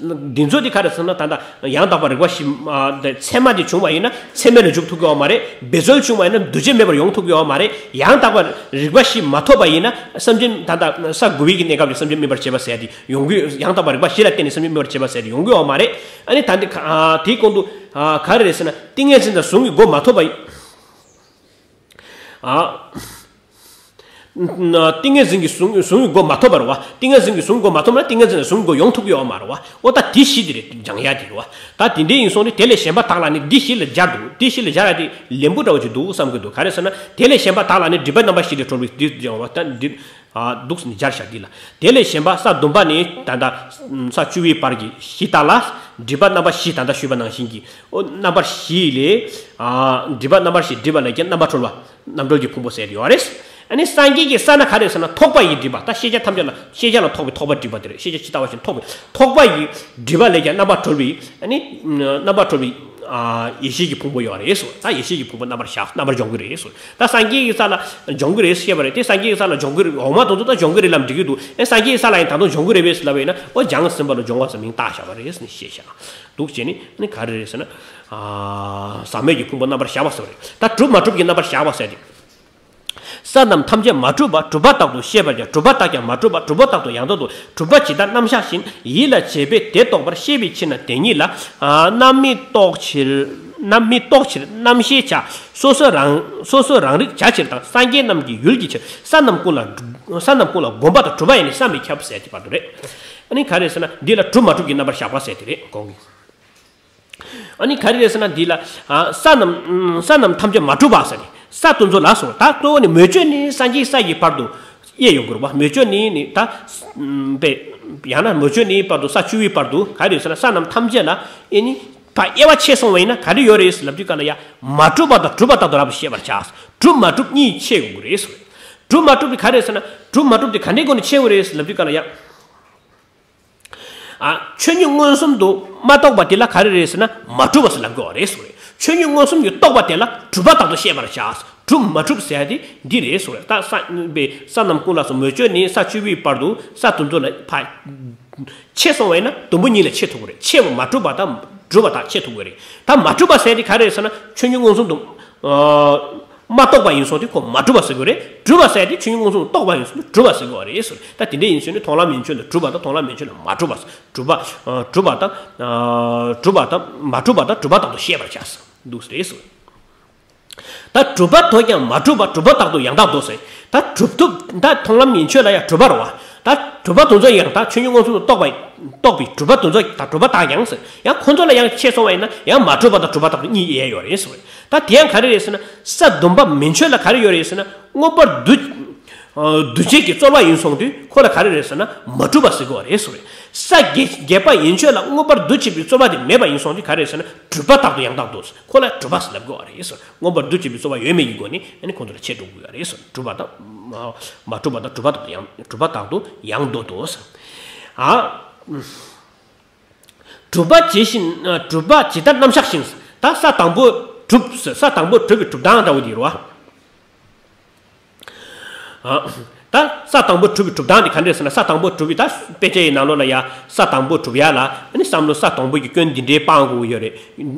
འདི་ཚོ་དེ་ག་རེ་ཟེར་ན་ད་ལྟ་ཡང་དག་པར་རིག་པ་བཞི་མ་དེ་མཚན་མ་དེ་བྱུང་བ་ཡིན་ན་མཚན་མེད་ལ་འཇུག་ཐུབ་ཀྱི་ཡོད་མ་རེད། འབད་རྩོལ་བྱུང་བ་ཡིན་ན་འདུ་བྱེད་མེད་པར་ཡོང་ཐུབ་ཀྱི་ཡོད་མ་རེད། ཡང་དག་པར་རིག་པ་བཞི་མ་ཐོབ་པ་ཡིན་ན་སེམས་ཅན་ད་ལྟ་ས་དགུ་པའི་གི་གནས་སྐབས་ཀྱི་སེམས་ཅན་སྨིན་པར་བྱེད་པ་ཟེར་ཡ་དེ་ཡོང་གི། ཡང་དག་པར་རིག་པ་བཞི་ལ་བརྟེན་ནས་སེམས་ཅན་སྨིན་པར་བྱེད་པ་ཟེར་ཡ་དེ་ཡོང་གི་ཡོད་མ་རེད། ཨ་ནི་ད་འདི་ག་དེའི་གོང་དུ་ག་རེ་རེད་ཟེར་ན་ཏིང་ངེ་འཛིན་དང་གཟུངས་ཀྱི་སྒོ་མ་ཐོབ་པ་ཡིན། ཨ། ཏིང་ངེ་འཛིན་གྱི་གཟུངས་གཟུངས་ཀྱི་སྒོ་མ་ཐོབ་པ་རེད་བ། ཏིང་ངེ་འཛིན་གྱི་གཟུངས་སྒོ་མ་ཐོབ་ན་ཏིང་ངེ་འཛིན་གྱི་གཟུངས་སྒོ་ཡོང་ཐུབ་ཀྱི་ཡོད་མ་རེད་བ། ཨོ་ད་དེ་བཞི་དེ་རེད་སྦྱང་ཡ་དེ་རེད་བ། ད་དེ་འདྲའི་ཡིན་སོང་ནི་དེ་ལས་གཞན་པ་དག་ལ་ནི་འདི་བཞི་ལ་སྦྱར་འདུག་འདི་བཞི་ལ་སྦྱར་ཡ་དེ་ལན་པོ་འདྲ་བོ་ཅིག་འདུག་བསམ་གྱི་འདུག་ག་རེ་ཟེར་ན་དེ་ལས་གཞན་པ་དག་ལ་ནི་སྒྲིབ་པ་རྣམ་པ་བཞི་དེ་གྲོལ་བའི་འདི་སྦྱང་བ་ད་འདི་ཨ་འདུག་ནི་སྦྱར་བཞག་འདི་ལ། དེ་ལས་གཞན་པ་ས་བདུན་པ་ནི་ད་ལྟ་ས་བཅུ་པའི་བར་གྱི་བཞི་དག་ལ་སྒྲིབ་པ་རྣམ་པ་བཞི་ད་ལྟ་ཞུས་པ་ནང་བཞིན་གྱི། ཨོ་རྣམ་པར་བཞི་ལས། ཨ་སྒྲིབ་པ་རྣམ་པར་བཞི་སྒྲིབ་པ་ལས་ཀྱང་རྣམ་པར་གྲོལ་བ་རྣམ་གྲོལ་གྱི་ཕུང་པོ་ཟེར་ཡོད་རེད། ཨ་ནི་སངས་རྒྱས་ཀྱི་ས་ན་ག་རེ་ཟེར་ན་ཐོགས་པ་ཡི་སྒྲིབ་པ་ད་ཤེས་བྱ་ཐམས་ཅད་ལ་ཤེས་བྱ་ལ་ཐོགས་པའི་ཐོགས་པ་སྒྲིབ་པ་དེ་རེད། ཤེས་བྱ་ཇི་ལྟ་བ་བཞིན་ཐོགས་པའི་ཐོགས་པ་ཡི་སྒྲིབ་པ་ལས་ཀྱང་རྣམ་པར་གྲོལ་བའི་ཨ་ནི་རྣམ་པར་གྲོལ་བའི་ཨ་ཡེ་ཤེས་ཀྱི་ཕུང་པོ་ཡོད་རེད་ཟེར། ད་ཡེ་ཤེས་ཀྱི་ཕུང་པོ་རྣམ་པར་བཞག་རྣམ་པར་སྦྱོང་གི་རེད་ཟེར། ད་སངས་རྒྱས་ཀྱི་ས་ལ་སྦྱོང་གི་རེད་ཟེར་བཤད་པ་རེད་དེ་སངས་རྒྱས་ཀྱི་ས་ལ་སྦྱོང་གི་རེད་འོག་མ་དེ་ཚོ་ད་སྦྱོང་གི་རེད་ལབ་འགྲིག་གི་འདུག་ཨེ་སངས་རྒྱས་ཀྱི་ས་ལ་ཡང་ད་དུང་སྦྱོང་གི་རེད་པས་ཟེར་ལབ་པ་ཡིན་ན་ཨོ་སྦྱང་ཟིན་པ་ལ་སྦྱོང་བ་ཟེར་མིང་བཏགས་བཞག་པ་རེད་ཟེར་ནས་བཤད་བཞག་འདུག་བྱས་ནས་ནི་ག་རེ་རེད་ཟེར་ན། ཨ་ཟག་མེད་ཀྱི་ཕུང་པོ་རྣམ་པར་བཞག་པ་ཟེར་བ་རེད། ད་གྲུབ་མ་གྲུབ་ཀྱི་རྣམ་པར་བཞག་པ་ཟེར་ཏེ། ས་རྣམས་ཐམས་ཅད་མ་གྲུབ་པ་གྲུབ་པ་རྟག་ཏུ་ཤེས་པར་བྱ། གྲུབ་པ་རྟག་ཀྱང་མ་གྲུབ་པ་གྲུབ་པ་རྟག་ཏུ་ཡང་དག་ཏུ། གྲུབ་པ་ཇི་ལྟར་རྣམ་གཞག་བཞིན། ཡིད་ལ་བྱེད་པས་དེ་རྟོགས་པར་ཤེས་པའི་ཕྱིར་ན་དེ་ཉིད་ལ། ཨ་རྣམ་སྨིན་རྟོག་ཕྱིར་རྣམ་སྨིན་རྟོག་ཕྱིར་རྣམ་ཤེས་བྱ། སོ་སོ་རང་སོ་སོ་རང་རིག་བྱ་ཕྱིར་དང་སངས་རྒྱས་རྣམས་ཀྱི་ཡུལ་གྱི་ཕྱིར་ས་རྣམས་ཀུན་ལ་ས་རྣམས་ཀུན་ལ་བསྒོམ་པ་དང་གྲུབ་པ་ཡང་ནི་བསམ་པས་ཁྱབ་ཟེར་གྱི་བར་དུ་རེད། ཨ་ནི་ག་རེ་ཟེར་ན་འདི་ལ་གྲུབ་མ་གྲུབ་ཀྱི་རྣམ་པར་བཞག་པ་ཟེར་དེ་རེད་གོང་གི། ཨ་ནི་ག་རེ་རེད་ཟེར་ན་འདི་ལ་ཨ་ས་རྣམས་ས་རྣམས་ཐམས་ཅད་མ་གྲུབ་པ་ཟེར་ནས་ས་དེ་ཚོ་ལ་སོགས་ད་གཙོ་བོ་ནི་མོས་སྤྱོད་ནི་སངས་རྒྱས་ས་ཀྱི་བར་དུ་དབྱེ་ཡོང་དགོས་རེད་བ། མོས་སྤྱོད་ནི་ནི་ད་པས་ཡང་ན་མོས་སྤྱོད་ནི་བར་དུ་ས་བཅུ་པའི་བར་དུ་ག་རེ་ཟེར་ན་ས་རྣམས་ཐམས་ཅད་ལ་ཨེ་ནི་ཕ་དབྱེ་བ་ཕྱེ་སོང་བ་ཡིན་ན་ག་རེ་ཡོད་རེད་ལབ་དུས་ག་ལ་ཡ་མ་གྲུབ་པ་དང་གྲུབ་པ་དག་ཏུ་རབ་ཏུ་ཤེས་པར་བྱ། གྲུབ་མ་གྲུབ་གཉིས་ཕྱེ་དགོས་རེད་ཟེར། གྲུབ་མ་གྲུབ་དེ་ག་རེ་ཟེར་ན་གྲུབ་མ་གྲུབ་དེ་ག་འདྲའི་སྒོ་ནས་ཕྱེ་དགོས་རེད་ལབ་དུས་ག་ལ་ཡ། ཨ་ཆོས་ཉིད་མངོན་སུམ་དུ་མ་རྟོགས་པ་དེ་ལ་ག་རེ་རེད་ཟེར་ན་མ་གྲུབ་པ་ཟེར་ལབ་དགོས་པ་རེད་ཟེར་བ་རེད། ཆོས་ཉིད་མངོན་སུམ་གྱིས་རྟོགས་པ་དེ་ལ་གྲུབ་པ་དག་ཏུ་ཤེས་པར་བྱ། གྲུབ་མ་གྲུབ་ཟེར་ཡ་དེ་འདི་རེད་ཟེར་བ་རེད། ད་ས་པའི་ས་རྣམས་ཀུན་ལ་སོགས་མོས་སྤྱོད་ནི་ས་བཅུ་པའི་བར་དུ་ས་དེ་ཚོ་ལ་ཕ་ཕྱེ་སོང་བ་ཡིན་ན་དུམ་བུ་གཉིས་ལ་ཕྱེ་ཐུབ་ཀྱི་རེད། ཕྱེ་བ་མ་གྲུབ་པ་དང་གྲུབ་པ་དག་ཕྱེ་ཐུབ་ཀྱི་རེད། ད་མ་གྲུབ་པ་ཟེར་ཡ་དེ་ག་རེ་རེད་ཟེར་ན་ཆོས་ཉིད་མངོན་སུམ་དུ། མ་རྟོགས་པ་ཡིན་སོང་དུས་ཁོ་མ་གྲུབ་པ་ཟེར་དགོས་རེད། གྲུབ་པ་ཟེར་ཡ་དེ་ཆོས་ཉིད་མངོན་སུམ་དུ་རྟོགས་པ་ཡིན་སོང་དུས་གྲུབ་པ་ཟེར་དགོས་རེད་ཟེར། ད་དེ་འདྲ་ཡིན་ཟེར་ནས་མཐོང་ལམ་ཡན་ཆོད་ལ་གྲུབ་པ་དང་མཐོང་ལམ་ཡན་ཆོད་ལ་མ་གྲུབ་པ་ཟེར། གྲུབ་པ་གྲུབ་པ་དང་གྲུབ་པ་དང་མ་གྲུབ་པ་དང་གྲུབ་པ་དག་ཏུ་ཤེས་པར་བྱ་ཟེར་འདུག་ཟེར་རེད་ཟེར། ད་གྲུབ་པ་དོ་ཀྱང་མ་གྲུབ་པ་གྲུབ་པ་དག་ཏུ་ཡང་དག་ཏུ་ཟེར། ད་གྲུབ་ཐུབ་ད་མཐོང་ལམ་ཡན་ཆོད་ལ་ཡང་གྲུབ་པ་རེད་བ། ད་གྲུབ་པ་དེ་ཚོ་ཡང་ད་ཆོས་ཉིད་མངོན་སུམ་དུ་རྟོགས་པ་རྟོགས་པའི་གྲུབ་པ་དེ་ཚོ་དང་གྲུབ་པ་དག་ཀྱང་ཟེར། ཡང་ཁོ་ཚོ་ལ་ཡང་ཕྱེ་སོང་བ་ཡིན་ན་ཡང་མ་གྲུབ་པ་དང་གྲུབ་པ་དག་ཏུ་གཉིས་དབྱེ་ཡོད་རེད་ཟེར། ད་དེ་ཡང་ག་རེ་རེད་ཟེར་ན་ས་བདུན་པ་མན་ཆོད་ལ་ག་རེ་ཡོད་རེད་ཟེར་ན་མངོན་པར་འདུ་འདུ་བྱེད་ཀྱི་རྩོལ་བ་ཡིན་སོང་དུས་ཁོ་ལ་ག་རེ་རེད་ཟེར་ན་མ་གྲུབ་པ་ཟེར་དགོས་པ་རེད་ཟེར། ས་བརྒྱད་བརྒྱད་པ་ཡན་ཆོད་ལ་མངོན་པར་འདུ་བྱེད་པའི་རྩོལ་བ་དེ་མེད་པ་ཡིན་སོང་དུས་ག་རེ་ཟེར་ན་གྲུབ་པ་དག་ཏུ་ཡང་དག་ཏུ་ཟེར། ཁོ་ལ་གྲུབ་པ་ཟེར་ལབ་དགོས་པ་རེད་ཟེར། མངོན་པར་འདུ་བྱེད་པའི་རྩོལ་བ་ཡོད་མེད་ཀྱི་སྒོ་ནས་ཨ་ནི་ཁོ་ཚོ་ལ་ཕྱེ་འགྲོ་དགོས་པ་རེད་ཟེར། གྲུབ་པ་དང་མ་གྲུབ་པ་དང་གྲུབ་པ་དག་ཏུ་ཡང་གྲུབ་པ་དག་ཏུ་ཡང་དག་ཏུ་ཟེར། ཨ། གྲུབ་པ་ཇི་བཞིན་གྲུབ་པ་ཇི་ལྟར་རྣམ་གཞག་བཞིན། ད་ས་དང་པོ་གྲུབ་ཟེར། ས་དང་པོ་གྲུབ་པའི་གྲུབ་སྟངས་འདྲ་བོ་དེ་རེད་བ། ཨ། ད་ས་དང་པོ་གྲུབ་པའི་གྲུབ་སྟངས་དེ་ག་འདྲས་ཟེར་ན། ས་དང་པོ་གྲུབ་པའི་ད་དཔེ་ཆའི་ནང་ལོགས་ལ་ཡ་ས་དང་པོ་གྲུབ་ཡ་ལ་ཨ་ནི་བསམ་བློ་ས་དང་པོ་གི་སྐྱོན་འདི་འདྲའི་སྤང་དགོས་ཡོད་རེད།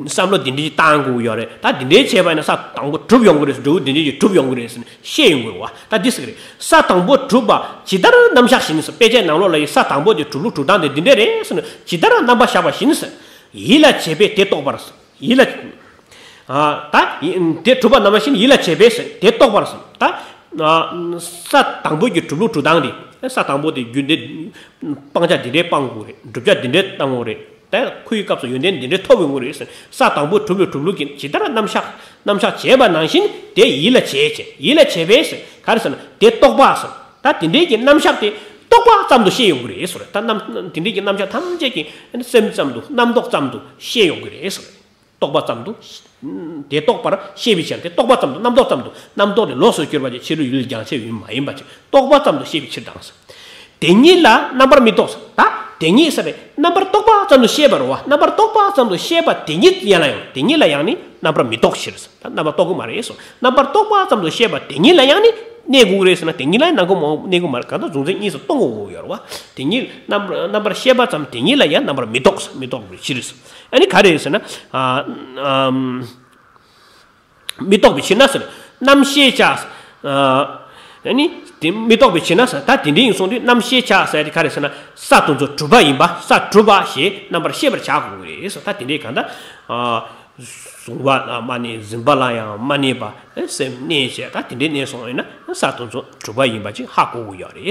བསམ་བློ་འདི་འདྲའི་བཏང་དགོས་ཡོད་རེད། ད་འདི་འདྲའི་བྱས་པ་ཡིན་ན་ས་དང་པོ་གྲུབ་ཡོང་གི་རེད། འབྲས་བུ་འདི་འདྲའི་གི་གྲུབ་ཡོང་གི་རེད་ཟེར་ནས་བཤད་ཡོང་གི་རེད་བ། ད་འདི་ཟེར་གི་རེད། ས་དང་པོ་གྲུབ་པ་ཇི་ལྟར་རྣམ་གཞག་བྱས་ནས་ཟེར། དཔེ་ཆའི་ནང་ལོགས་ལ་ཡ་ས་དང་པོ་དེ་གྲུབ་ལུགས་གྲུབ་སྟངས་དེ་འདི་འདྲས་རེད་ཟེར་ནས་ཇི་ལྟར་རྣམ་པར་གཞག་པ་བཞིན་ཟེར། ཡིད་ལ་བྱེད་པས་དེ་རྟོགས་པར་ཟེར། ཡིད་ལ། ཨ། ད་ཡི་དེ་གྲུབ་པ་རྣམ་པ་བཞིན་ཡིད་ལ་བྱེད་པས་ཟེར། དེ་རྟོགས་པར་ཟེར། ད་ཨ་ས་དང་པོ་གི་གྲུབ་ལུགས་གྲུབ་སྟངས་དེ། ས་དང་པོ་དེ་རྒྱུ་འདི་སྤང་བྱ་འདི་འདྲའི་སྤང་དགོས་རེད། བསྒྲུབ་བྱ་འདི་འདྲའི་བཏང་དགོས་རེད། ད་ཁོའི་སྐབས་སུ་ཡོན་ཏན་འདི་འདྲའི་ཐོབ་ཡོང་གི་རེད་ཟེར། ས་དང་པོ་གྲུབ་པའི་གྲུབ་ལུགས་ཀྱི་ཇི་ལྟར་རྣམ་གཞག་རྣམ་གཞག་བྱས་པ་ནང་བཞིན་དེ་ཡིད་ལ་བྱེད་བྱེད། ཡིད་ལ་བྱེད་པས་ཟེར། ག་རེ་ཟེར་ན་དེ་རྟོགས་པ་ཟེར། ད་དེ་འདྲའི་གི་རྣམ་གཞག་དེ་རྟོགས་པ་ཙམ་དུ་བཤད་ཡོང་གི་རེད་ཟེར། ད་རྣམ་དེ་འདྲའི་གི་རྣམ་གཞག་ཐམས་ཅད་ཀྱི་སེམས་ཙམ་དུ་རྣམ་རྟོག་ཙམ་དུ་བཤད་ཡོང་གི་རེད་ཟེར། རྟོགས་པ་ཙམ་དུ། དེ་རྟོགས་པར་བཤད་པའི་ཕྱིར། དེ་རྟོགས་པ་ཙམ་དུ། རྣམ་རྟོག་ཙམ་དུ། རྣམ་རྟོག་དེ་ལོགས་སུ་གྱུར་པ་ཅིག་ཕྱི་རོལ་ཡུལ་རྒྱང་ཆད་ཡུལ་མ་ཡིན་པ་ཅིག་རྟོགས་པ་ཙམ་དུ་བཤད་པའི་ཕྱིར་དང་། དེ་ཉིད་ལ་རྣམ་པར་མི་རྟོག་ཟེར། ད་དེ་ཉིད་ཟེར་བའི་རྣམ་པར་རྟོག་པ་ཙམ་དུ་བཤད་པ་རེད་བ། རྣམ་པར་རྟོག་པ་ཙམ་དུ་བཤད་པ་དེ་ཉིད་ཡང་ལ་ཡང་། དེ་ཉིད་ལ་ཡང་ནི་རྣམ་པར་མི་རྟོག་ཕྱིར་ཟེར། ད་རྣམ་པར་རྟོག་གི་མ་རེད་ཟེར། རྣམ་པར་རྟོག་པ་ཙམ་དུ་བཤད་པ་དེ་ཉིད་ལ་ཡང་ནི་གནས་དགོས་རེད་ཟེར་ན། དེ་ཉིད་ལ་ཡང་ནང་ཁོ་མ་གནས་དགོས་མ་རེད། གང་ལྟར་གཟུང་འཛིན་གཉིས་སུ་གཏོང་དགོས་ཡོད་རེད་བ། དེ་ཉིད་རྣམ་རྣམ་པར་ཤེས་པ་ཙམ་དེ་ཉིད་ལ་ཡང་རྣམ་པར་མི་རྟོག་ཟེར། མི་རྟོག་པའི་ཕྱིར་ཟེར། ཨ་ནི་ག་རེ་ཟེར་ན། ཨ་ཨམ། མི་རྟོག་པའི་ཕྱིར་ན་ཟེར། རྣམ་ཤེས་བྱ། ཨ་ནི་དེ་མི་རྟོག་པའི་ཕྱིར་ན་ཟེར། ད་དེ་འདྲའི་ཡིན་སོང་དུས་རྣམ་ཤེས་བྱ་ཟེར་དེ་ག་རེ་ཟེར་ན། ས་དེ་ཚོ་གྲུབ་པ་ཡིན་པ། ས་གྲུབ་པ་ཞེས་རྣམ་པར་ཤེས་པར་བྱ་དགོས་ཀྱི་རེད་ཟེར། ད་དེ་འདྲའི་གང་ལྟར། ཨ། གཟུང་བ་ལ་མ་གནས། འཛིན་པ་ལ་ཡང་མ་གནས་པ། སེམས་གནས་བྱས། ད་དེ་འདྲའི་གནས་སོང་ཡིན་ན་ས་དེ་ཚོ་གྲུབ་པ་ཡིན་པ་ཅིག་ཧ་གོ་དགོས་ཡོད་རེད།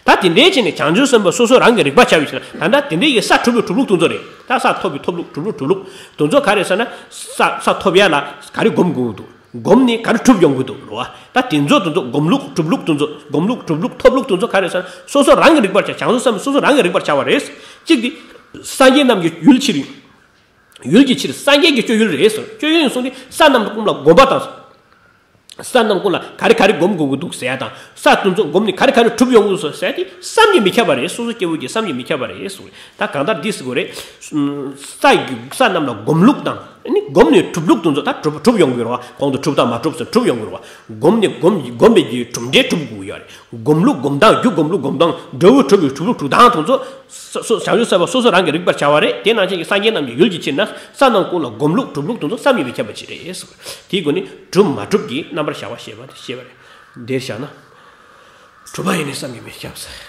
ད་དེ་འདྲའི་བྱས་ནས་བྱང་ཆུབ་སེམས་དཔའ་སོ་སོ་རང་གིས་རིག་པར་བྱ་བའི་ཕྱིར་ན། ད་ལྟ་དེ་འདྲའི་གི་ས་གྲུབ་པའི་གྲུབ་ལུགས་དེ་ཚོ་རེད། ད་ས་ཐོབ་པའི་ཐོབ་ལུགས། གྲུབ་ལུགས། གྲུབ་ལུགས་དེ་ཚོ་ག་རེ་ཟེར་ན། ས་ས་ཐོབ་ཡ་ལ་ག་རེ་སྒོམ་དགོས་འདུག་སྒོམ་ནས་ག་རེ་གྲུབ་ཡོང་གི་འདུག་རེད་བ། ད་དེ་ཚོ་དེ་ཚོ་སྒོམ་ལུགས་གྲུབ་ལུགས་དེ་ཚོ། སྒོམ་ལུགས་གྲུབ་ལུགས་ཐོབ་ལུགས་དེ་ཚོ་ག་རེ་ཟེར་ན། སོ་སོ་རང་གིས་རིག་པར་བྱ། བྱང་ཆུབ་སེམས་དཔའ་སོ་སོ་རང་གིས་རིག་པར་བྱ་བ་རེད། གཅིག་དེ་སངས་རྒྱས་རྣམས་ཀྱི་ཡུལ་ཕྱིར། ཡུལ་གྱི་ཕྱིར། སངས་རྒྱས་ཀྱི་སྤྱོད་ཡུལ་རེད་ཟེར། སྤྱོད་ཡུལ་ཡིན་སོང་དུས་ས་རྣམས་ཀུན་ལ་སྒོམ་པ་དང་། ས་རྣམས་ཀུན་ལ་ག་རེ་ག་རེ་སྒོམ་དགོས་ཀྱི་འདུག་ཟེར་ཡ་དང་། ས་དེ་ཚོ་སྒོམ་ནས་ག་རེ་ག་རེ་གྲུབ་ཡོང་གི་འདུག་ཟེར་ཡ་དེ་བསམ་གྱིས་མི་ཁྱབ་པ་རེད། སོ་སོ་སྐྱེ་བོ་གིས་བསམ་གྱིས་མི་ཁྱབ་པ་རེད་ཟེར། ད་གང་ལྟར་འདི་ཟེར་དགོས་རེད། ས་ཡི་ས་རྣམས་ལ་སྒོམ་ལུགས་དང་། ཨ་ནི་སྒོམ་ནས་གྲུབ་ལུགས་དེ་ཚོ་ད་གྲུབ་གྲུབ་ཡོང་གི་རེད་བ། གོང་དུ་གྲུབ་དང་མ་གྲུབ་ཟེར་གྲུབ་ཡོང་གི་རེད་བ། སྒོམ་ནས་སྒོམ་སྒོམ་པའི་གི་གྲུབ་འབྲས་གྲུབ་དགོས་ཀྱི་ཡོད་རེད། སྒོམ་ལུགས་སྒོམ་སྟངས། རྒྱུ་སྒོམ་ལུགས་སྒོམ་སྟངས། འབྲས་བུ་གྲུབ་པའི་གྲུབ་ལུགས་གྲུབ་སྟངས་དེ་ཚོ། སོ་སོ་བྱང་ཆུབ་སེམས་དཔའ་སོ་སོ་རང་གིས་རིག་པར་བྱ་བ་རེད། དེ་ནང་བཞིན་གྱི་སངས་རྒྱས་རྣམས་ཀྱི་ཡུལ་གྱི་ཕྱིར་ན། ས་རྣམས་ཀུན་ལ་སྒོམ་ལུགས་གྲུབ་ལུགས་དེ་ཚོ་བསམ་གྱིས་མི་ཁྱབ་པ་ཅིག་རེད་ཟེར། དེའི་སྒོ་ནས་གྲུབ་མ་གྲུབ་ཀྱི་རྣམ་པར་བཞག་པ་ཞེས་པ་དེ་བཤད་པ་རེད། འདིར་བཞག་ན། གྲུབ་པ་ཡིན་ནས་བསམ་གྱིས་མི་ཁྱབ་ཟེར།